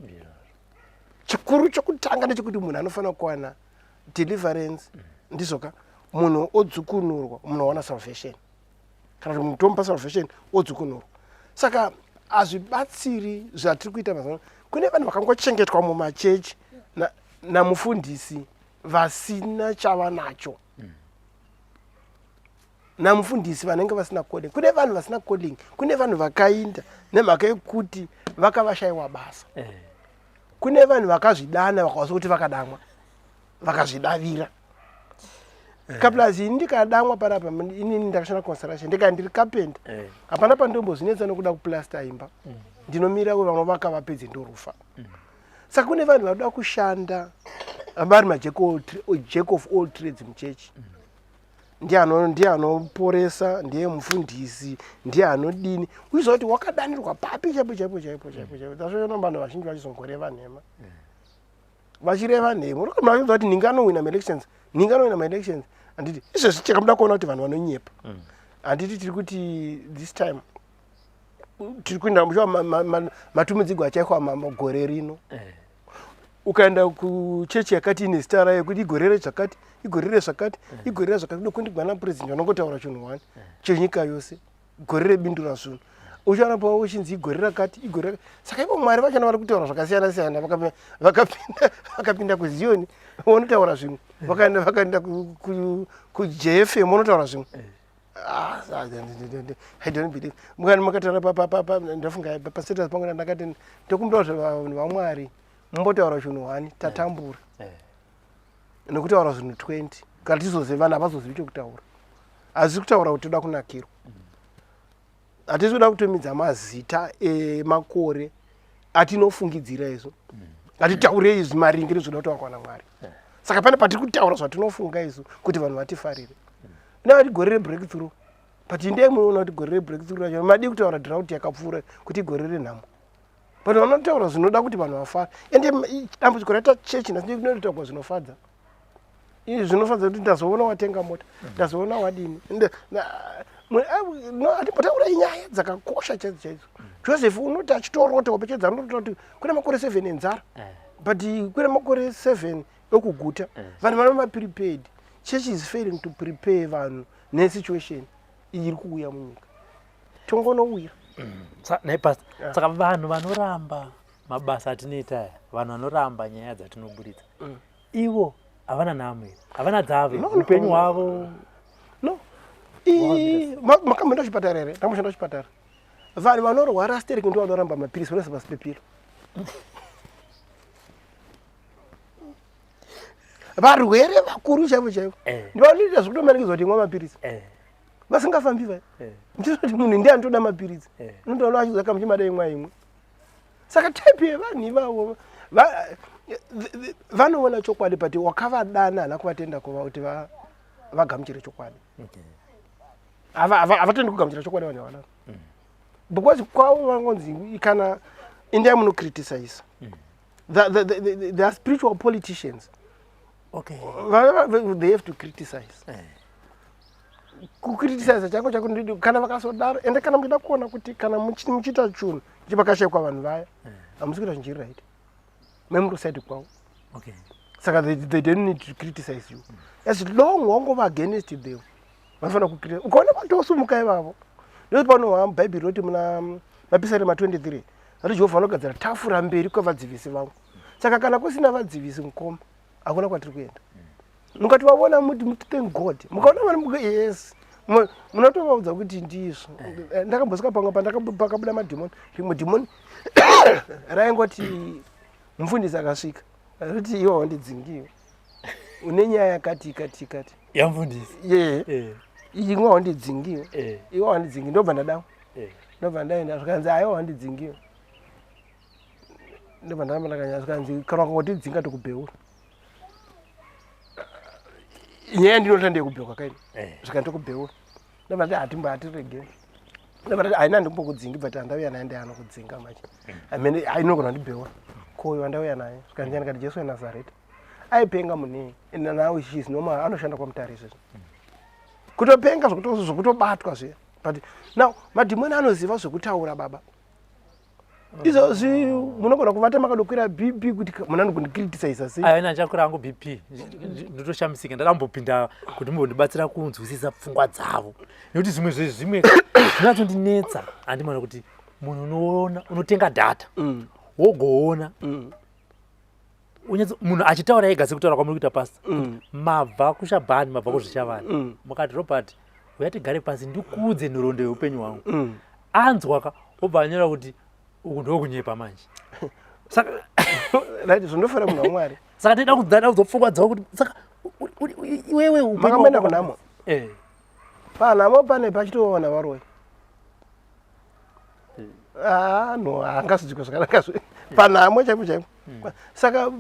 Chikuru chokutanga ndechekuti munhu anofanira kuwana deliverance, ndizvoka munhu odzukunurwa, munhu awana salvation, kana kuti munhu tomupa salvation odzukunurwa. Saka hazvibatsiri zvatiri kuita mazuva. Kune vanhu vakangochengetwa mumachechi namufundisi vasina chavanacho, namufundisi vanenge vasina calling. Kune vanhu vasina calling, kune vanhu vakainda nemhaka yekuti vakavashayiwa basa. Kune vanhu vakazvidana vakawasa kuti vakadamwa vakazvidavira. Kaplazi ini ndikadamwa panapa, inini ndakashanda construction, ndika ndiri carpenter. Hapana pandombozvinetsa nokuda kuplasta imba. Ndinomira vamwe vakavapedze ndorufa. Saka kune vanhu vanoda kushanda vari majack of all trades muchechi. Ndiye anoporesa, ndiye mufundisi, ndiye anodini. Uchiziva kuti wakadanirwa papi chaipo chaipo chaipo chaipo chaipo. Tasvoona vanhu vazhinji vachizongoreva nhema, vachireva nhema. Unokaza kuti ninga anowina maelections, ninga anowina maelections. Handiti izvezvi tikamuda kuona kuti vanhu vanonyepa? Handiti tiri kuti this time tiri kuenda mushuwa matumidzigwa achaitwa gore rino? Ukaenda kuchechi yakati ine zita rayo kuti igore rezvakati, igore rezvakati, igore rezvakati, dokundigwa napurezidendi vanongotaura chinhu one chenyika yose, gore rebindura zvinhu. Uchaona pa uchinzi igore rakati, igore rakati. Saka ivo Mwari vachona vari kutaura zvakasiyana siyana. Vakapinda kuZioni vanotaura zvimwe, vakaenda kuJFM vanotaura zvimwe. Ah, I don't believe. Mukani makataura ndafunga pastatus pangu ndakati ndokumbira kuti vanhu vaMwari mumbotaura chinhu one, tatambura nokutaura zvinhu 20. Kana tizoziva vanhu havazozivi chokutaura. Hazisi kutaura kuti toda kunakirwa, hatisi kuda kutomidza mazita emakore atinofungidzira izvo. Hatitaurei izvi maringe nezvinoda kutaurwa naMwari. Saka pane patiri kutaura zvatinofunga izvo kuti vanhu vatifarire. Ndakati gore rebreakthrough, but indei munoona kuti gore rebreakthrough racho madii kutaura drought yakapfuura kuti igore renhamo? But vanotaura zvinoda kuti vanhu vafare. Ende dambudziko raita chechi nhasi inotaurwa zvinofadza. Izvi zvinofadza kuti ndazoona watenga mota, ndazoona wadini. No, atimbotaura nyaya dzakakosha chaidzo chaidzo. Joseph unoti achitorota wapechedza anorota kuti kune makore 7 enzara, but kune makore 7 ekuguta. Vanhu vano maprepared. Church is failing to prepare vanhu nesituation iri kuuya munyika. Tongonowira. Nhai pastor, saka vanhu vanoramba mabasa atinoita aya, vanhu vanoramba nyaya dzatinoburitsa, ivo havana nhamo here? Havana dzavo here? No, no, upenyu no. hwavo? No. Makamboenda kuchipatara here? Ndamboshanda kuchipatara. Vanhu vanorwara stereki ndo vanoramba mapirisi, vanoisa pasi pepiro. Varwere vakuru chaivo chaivo eh. ndivanoita zvekutomanikidzwa kuti imwa mapirisi eh. Vasingafambi vaya eh. Muchizoti munhu ndiye anotoda mapiritsi, unotoona achizaka muchimada imwa imwe. Saka type yevanhu ivavo vanoona chokwadi, but wakavadana hana kuvatenda kuva kuti vagamuchire chokwadi. Havatendi kugamuchira chokwadi vanhu vavanaro, because kwavo vangonzi kana indai munocriticize. They are spiritual politicians. They have to criticize. Kucriticize chako chako kana vakasodaro. Ende kana muchida kuona kuti kana muchiita chunhu chipakashayikwa vanhu vaya, hamusi kuita chinhu chiri right, memuri kuside kwavo. Saka they don't need to criticize you as long wangova against them. Vanofanira kucriticize ukaona vatosumuka ivavo. Ndoti panohwa Bhaibheri roti muna Mapisarema 23 ati Jehovha anogadzira tafura mberi kwevadzivisi vangu. Saka kana kusina vadzivisi, mukoma, hakuna kwatiri kuenda. Mukati vavona muti thank God. Mukaona vanhu, yes, munotovaudza kuti ndizvo. Ndakambosvika pamwe pakabuda madhimoni. Rimwe dhimoni raingoti mufundisi akasvika roti, "Iwe wandidzingiwe, une nyaya yakati ikati ikati." Yamufundisi? Ye, imwe wandidzingiwe, iwe wandidzingiwe. Ndobva ndadawo, ndobva ndaenda, zvikanzi, "Aiwa, wandidzingiwe." Ndobva ndaramba ndakanya, zvikanzi, "Kana wakangotidzinga tokubheura." Nyaya yandinota ndeyekubheuka kaini. Zvikanzi, "Tokubheura." Ndobva ndati, "Hatimbo hatirege." Ndobva ndati, "Haina ndimbokudzingi, but andauya naye ndiye anokudzinga manje." Amene ainogona kundibheura koyo andauya naye. Zvikanzi, ndikati, "Jesu weNazareta." Aipenga munei, and now she is normal, anoshanda kwaMutare izvezvi. Kutopenga zvokutobatwa zviya. But now madhimoni anoziva zvekutaura, baba. Izvozvi munogona kuvata makadokwira BP kuti munhu anogondicriticiza sei. Aina ndichakwira hangu BP, ndotoshamisika. Ndakambopinda kuti mumbondibatsira kunzwisisa pfungwa dzavo, nekuti zvimwe zvezvimwe zvinatondinetsa. Handimona kuti munhu unoona unotenga data, wogoona munhu achitaura ega sekutaura kwamuri kuita, pasta. Mabva kuShabhani, mabva kuZvishavani, mukati, "Robert, uya tigare pasi ndikuudze nhoroondo yeupenyu hwangu." Anzwaka, obva anyora kuti uku ndokunyepa manje. Saka Right, zvindofara munhu waMwari. Saka ndida kudzada kuzopfungwa dzavo kuti saka iwewe upenyu Makamboenda kunhamo? Eh. Panhamo pane pachitoona varoi. Ah, no, haangazodzikwa zvakanaka zve panhamo chaipo chaipo. Saka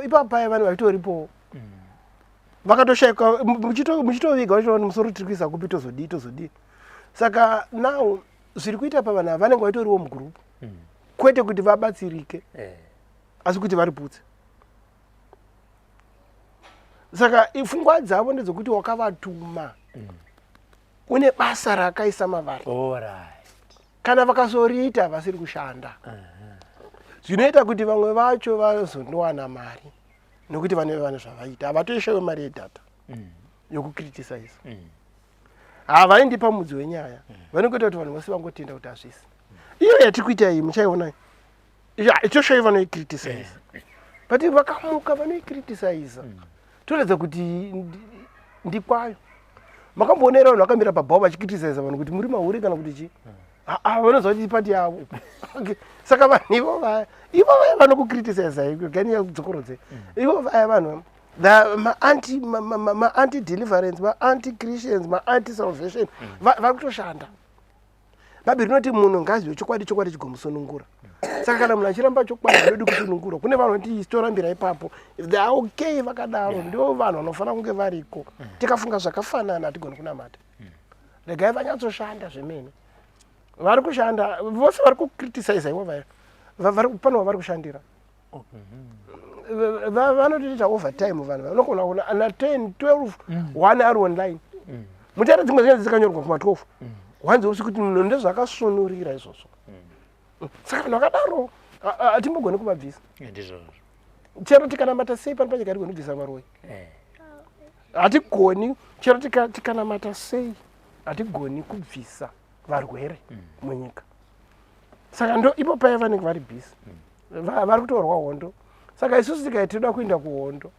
ipapo paya vanhu vachitoripowo vakatoshaikwa, muchitoviga vachiona musoro tiri kuisa kupi, tozodii, tozodii. Saka now zviri kuita pavanhu ava, vanenge vachitoriwo mugurupu, kwete kuti vabatsirike, asi kuti variputse. Saka pfungwa dzavo ndedzekuti wakavatuma une basa raakaisa mavari. Kana vakazoriita vasiri kushanda, zvinoita kuti vamwe vacho vazondowana mari, nekuti vaneve vane zvavaita. Havatoishawe mari yedata yokucriticize. Havaendi pamudzi wenyaya. Vanongoita kuti vanhu vose vangotenda kuti hazvisi. Iyo yatiri kuita iyi muchaiona, itoshawi vanoicriticize, but vakamuka vanoicriticiza, toratidza kuti ndikwayo. Makamboonera vanhu vakamira pabhawa vachicriticiza vanhu kuti muri mahure kana kuti chii? Ah, vanoziva kuti ipati yavo. Okay. Saka vanhu ivo vaya, ivo vaya vanokucriticiza, gani yadzokorodze, ivo vaya vanhu the ma-anti ma-anti deliverance, ma-anti Christians, ma-anti salvation, vari kutoshanda. Bhaibheri rinoti munhu ngaazive chokwadi, chokwadi chigomusunungura. Saka kana munhu achiramba chokwadi, anodi kusunungurwa. Kune vanhu vanoti torambira ipapo, they are okay vakadaro. Ndo vanhu vanofanira kunge variko. Tikafunga zvakafanana hatigoni kunamata. Regai vanyatsoshanda zvemene. Vari kushanda vose vari kucriticiza ivo vaya, pane wavari kushandira. Vanotoita overtime vanhu, vanogona kuona ana 10, 12, 1 ari online. Mutare dzimwe dzinenge dzikanyorwa kuma 12 wanzi usi kuti munhu ndezvakasunurira izvozvo. Saka vanhu vakadaro hatimbogoni kuvabvisa. Ndizvozvo. Chero tikanamata sei pano panyika, hatigoni kubvisa varoi. Hatigoni. Chero tikanamata sei, hatigoni kubvisa varwere munyika. Saka ndo ipo paya vanenge vari busy, vari kutorwa hondo. Saka isusu tikai toda kuenda kuhondo,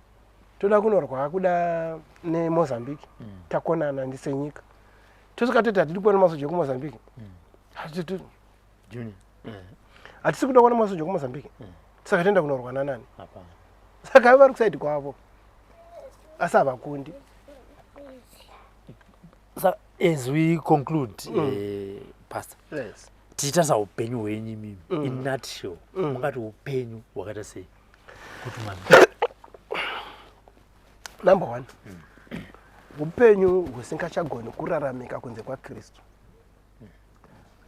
toda kunorwa kuda neMozambique, takonana ndisenyika. Tosvika toti hatidi kuona masoja ekuMozambique. Hatisi kuda kuona masoja ekuMozambique. Saka toenda kunorwa nanani? Saka vari kusaidi kwavo, asi havakundi. So, as we conclude, Pastor, tichitarisa upenyu hwenyu imimi, in nutshell, mungati upenyu hwakaita sei kuti mami? Number one, upenyu husingachagoni kuraramika kunze kwaKristu.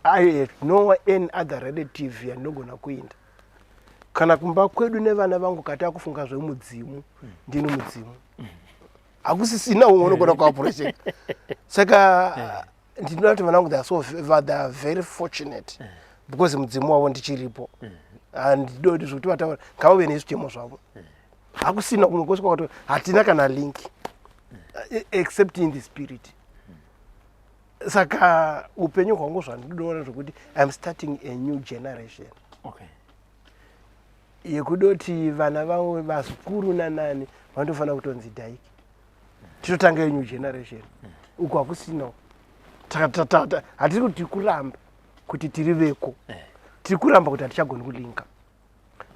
I have no any other relative yandinogona kuinda kana kumba kwedu nevana vangu. Kati akufunga zvemudzimu, ndini mudzimu, hakusisina umwe unogona kuaproceka. Saka ndinoda kuti vana vangu, they are very fortunate because mudzimu wavo ndichiripo. Handidodi zvekuti vataura, ngavave nezvitemo zvavo. Hakusina kumwe kwose kwakato, hatina kana link except in the spirit. Saka upenyu hwangu, zvandinoona zvokuti I am starting a new generation yekudoti vana vangu, vazukuru nanani, vanotofanira kutonzi dhaiki. Titotanga a new generation. Uku hakusina. Hatiri kuti tiri kuramba kuti tiri veko, tiri kuramba kuti hatichagoni kulinka.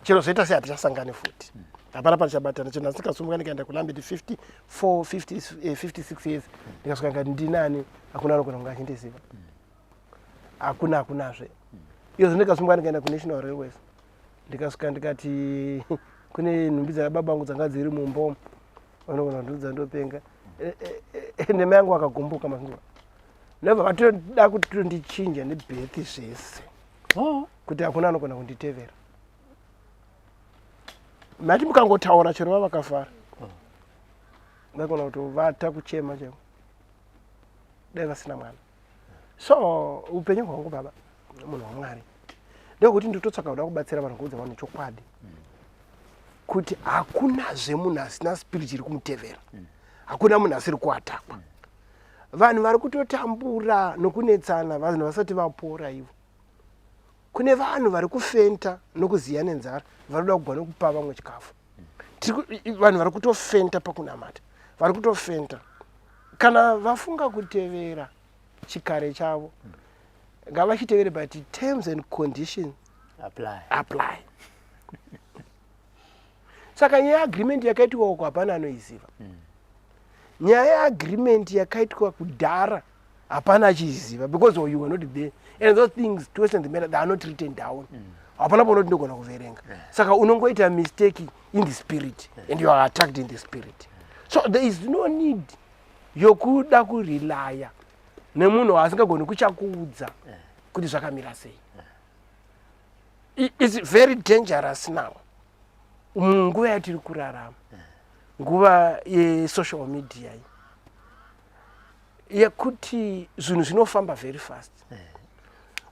Chero zvoita sei, hatichasangani futi, hapana patichabatana. Chero ndasingasimuka ndikaenda kuLambeti 54, 50, 56 years, ndikasvika ngati ndinani, hakuna anogona kunge achindiziva, hakuna, hakunazve. Izvo ndikasimuka ndikaenda kuNational Railways, ndikasvika ndikati kune nhumbi dzababa vangu dzanga dziri mumba, vanogona kundiudza ndopenga. Nemai yangu akagumbuka mazuva nebva vatoda kutondichinja nebirth zvese kuti hakuna anogona kunditevera. Mati mukangotaura chero vavakafara, vaigona kutovata kuchema chaiko dai vasina mwana. So upenyu hwangu, baba, munhu waMwari, ndekuti nditotsvaka kuda kubatsira vanhu, kuudza vanhu chokwadi kuti hakunazve munhu asina spirit iri kumutevera, hakuna munhu asiri kuattackwa. Vanhu vari kutotambura nokunetsana, vanhu vasati vapora ivo. Kune vanhu vari kufenta nokuziya nenzara, vari kuda kugwa nokupa vamwe chikafu. Vanhu vari kutofenta pakunamata, vari kutofenta kana vafunga kutevera chikare chavo, ngavachitevere, but terms and conditions apply. Apply. Saka nyaya yeagreement yakaitwa uko hapana anoiziva. Nyaya yeagreement yakaitwa kudhara hapana achiiziva because you were not there, and those things, to the matter, they are not written down. Hapana paunoti ndogona kuverenga. Saka unongoita mistake in the spirit and you are attacked in the spirit. So there is no need yokuda kurelaya nemunhu waasingagoni kuchakuudza kuti zvakamira sei. It's very dangerous now munguva yatiri kurarama, nguva yesocial media iyi, yekuti zvinhu zvinofamba very fast.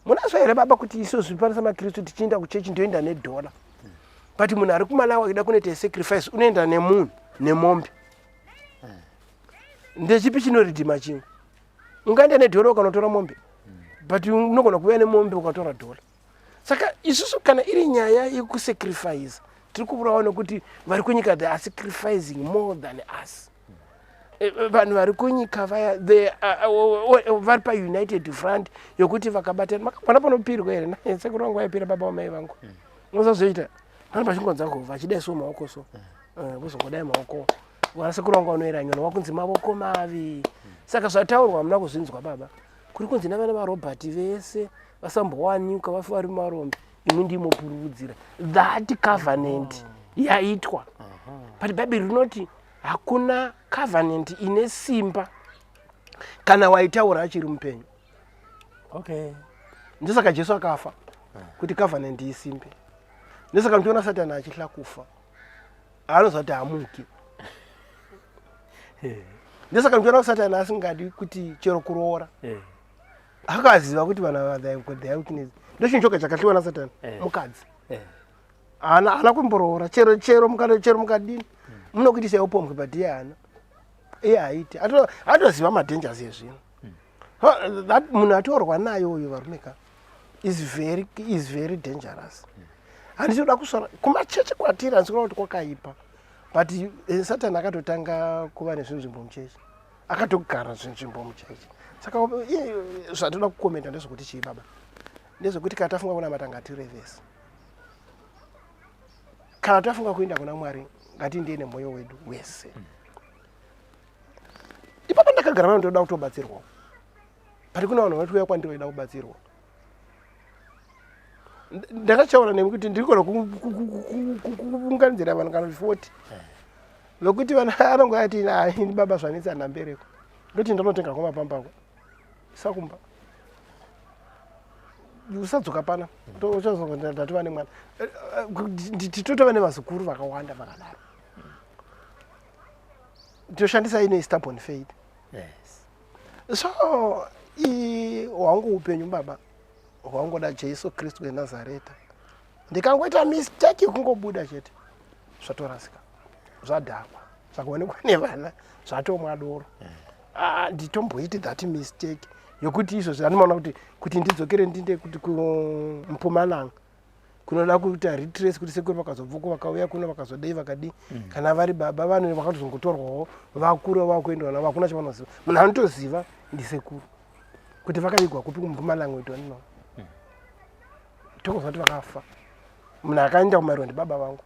Munazwa here, baba, kuti isu zvipano samaKristu tichienda kuchechi ndoenda nedhola, but munhu ari kuMalawi akida kunoita sacrifice unoenda nemunhu nemombe? Ndechipi chinoridhima chimwe? Ungaenda nedhola ukanotora mombe, but unogona kuuya nemombe ukatora dhola. Saka isusu kana iri nyaya yekusacrifice, tiri kuvurawa nekuti vari kunyika, they are sacrificing more than us. Vanhu vari kunyika vaya, vari paunited front yokuti vakabatana. Makabona panopirwa here? Sekuru vangu vaipira, baba vamai vangu. Unosazoita pane pachingonza vachidai so maoko so, vozongodai maoko. Vanasekuru vangu vanoera nyona wakunzi mavoko mavi. Saka zvataurwa hamuna kuzvinzwa, baba? Kuri kunzi navana vaRobert vese vasambowanikwa, vafe vari marombe, imwi ndimopururudzira that covenant yaitwa. But Bhaibheri rinoti hakuna covenant ine simba kana waitaura achiri mupenyu. Ndosaka Jesu akafa kuti covenant isimbe. Ndosaka muchiona Satani achihla kufa, anoziva kuti hamuki. Ndosaka muchiona Satani asingadi kuti chero kuroora. Akaziva kuti vanhu ava, they got their weakness. Ndochinhu choga chakahliwa naSatani, mukadzi. Haana kumboroora. Chero mukadini, munokuitisai upombwe, but iye haana, iye haiti. Atoziva madangers ezvinhu. That munhu atorwa nayo uyu, varume ka, is very dangerous. Handisi kuda kusvara kumachechi kwatiri, handisi kuda kuti kwakaipa, but Satani akatotanga kuva nezvinzvimbo muchechi, akatogara zvinzvimbo muchechi. Saka zvatoda kukomenta ndezvekuti chii baba, ndezvekuti kana tafunga kunamata ngatirevese, kana tafunga kuenda kuna Mwari ngatiendei nemwoyo wedu wese. Ipapo ndakagara pano ndoda kutobatsirwawo, but kuna vanhu vanotouya kwandiri vaida kubatsirwa. Ndakachaura nemi kuti ndiri kona kuunganidzira vanhu kana 40 vekuti vanhu anonge ati ini baba zvanetsa ndambereko, ndoti ndanotenga kwamapambako sakumba usadzoka pana ndatova nemwana, totova nevazukuru vakawanda vakadaro. Toshandisa ine stubborn faith. So hwangu upenyu baba hwangoda Jesu Kristu weNazareta. Ndikangoita mistake kungobuda chete, zvatorasika, zvadhakwa, zvakaonekwa nevana, zvatomwa doro. Ah, nditomboiti that mistake yokuti izvozvi andinoona kuti ndidzokere ndinde kuti kuMpumalanga kunoda kuita retrace kuti sekuru vakazobvuko vakauya kuno vakazodei vakadii. Kana vari baba vanhu vakatozongotorwawo vakura vakuendwa navo, hakuna chavanoziva. Munhu anotoziva ndisekuru kuti vakavigwa kupi kuMpumalanga, we don't know. Tokuziva kuti vakafa. Munhu akaenda kumairo ndibaba vangu.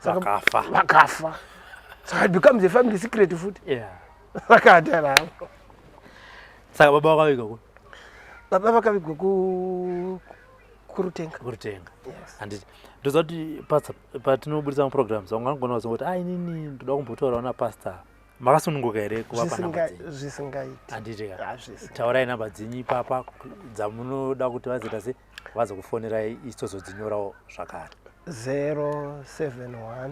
Vakafa. Vakafa, saka it becomes a family secret futi. Vakatara. Saka baba vakavigwa ku Baba vakavigwa kuRutenga. Kurutenga. Yes. Handiti ndoziva kuti pastor, patinobudisa maprograms vamwe vanogona kuzongoti a inini ndoda kumbotaurawo napastor, makasununguka here kuvapa namba dzenyu? Zvisingaiti. Handiti ka? Hazvisingaiti. Taurai namba dzenyu ipapa dzamunoda kuti vazoita se vazokufonerai, isu tozodzinyorawo zvakare. 071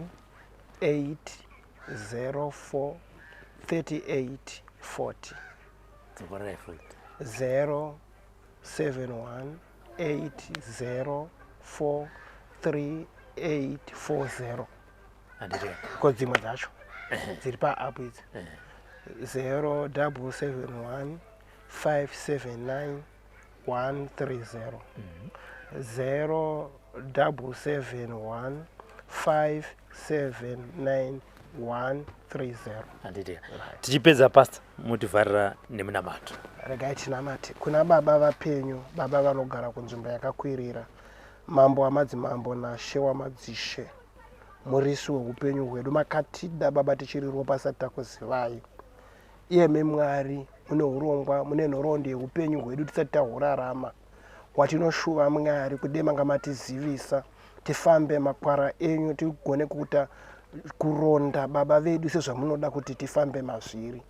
804 38 40. Dzokorerai futi. 071 804 3840. Handiti ka? Ko dzimwe dzacho dziri paapp idzi, 0771 579 130, 0771 579 130. Handiti ka? Tichipedza, pastor, mutivharira nemunamato. Regai tinamate kuna Baba vapenyu, Baba vanogara kunzvimbo yakakwirira, Mambo wamadzimambo naShe wamadzishe, murisi weupenyu hwedu. Makatida Baba tichiri ropa asati takuzivai. Iyemi Mwari mune urongwa, mune nhoroondo yeupenyu hwedu tisati tahurarama. Watinoshuva Mwari kudema ngamatizivisa, tifambe makwara enyu, tigone kuita kuronda Baba vedu sezvamunoda kuti tifambe mazviri.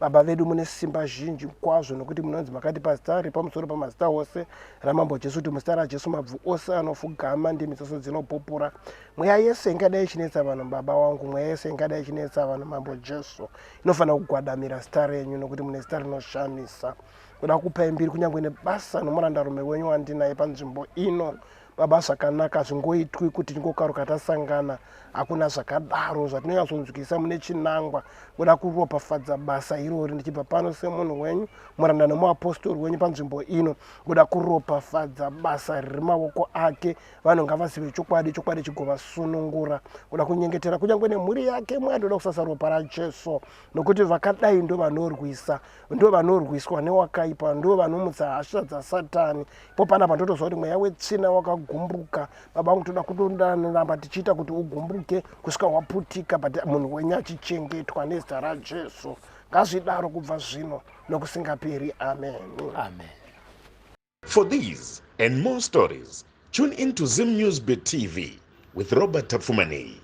Baba vedu mune simba zhinji kwazvo, nokuti munonzi makatipa zita repamusoro pamazita ose, raMambo Jesu, kuti muzita raJesu mabvu ose anofugama, ndimi dzose dzinopupura. Mweya yese ingadai ichinetsa vanhu Baba wangu, mweya yese ingadai ichinetsa vanhu Mambo Jesu, inofanira kugwadamira zita renyu, nokuti mune zita rinoshamisa. Kuda kupai mbiri kunyange nebasa nomurandarume wenyu wandinaye panzvimbo ino. Baba, zvakanaka zvingoitwi kuti tingokaruka tasangana, hakuna zvakadaro. Zvatinonyatsonzwisa mune chinangwa kuda kuropafadza basa irori. Ndichibva pano semunhu wenyu, muranda nomuapostori wenyu panzvimbo ino, kuda kuropafadza basa riri maoko ake. Vanhu ngavazive chokwadi, chokwadi chigovasunungura. Kuda kunyengetera kunyange nemhuri yake Mwari, ndoda kusasa ropa raJesu, nokuti vakadai ndo vanorwisa, ndo vanorwiswa newakaipa, ndo vanomutsa hasha dzasatani. Ipo panapa ndotoziva kuti mweya wetsvina wakagumbuka. Baba vangu, toda kutoramba tichiita kuti ugumbuke kusvika waputika, but munhu wenyu achichengetwa nezita raJesu. Ngazvidaro kubva zvino nokusingaperi. Amen. Amen. For these and more stories, tune in to Zim News Bit TV with Robert Tafumani.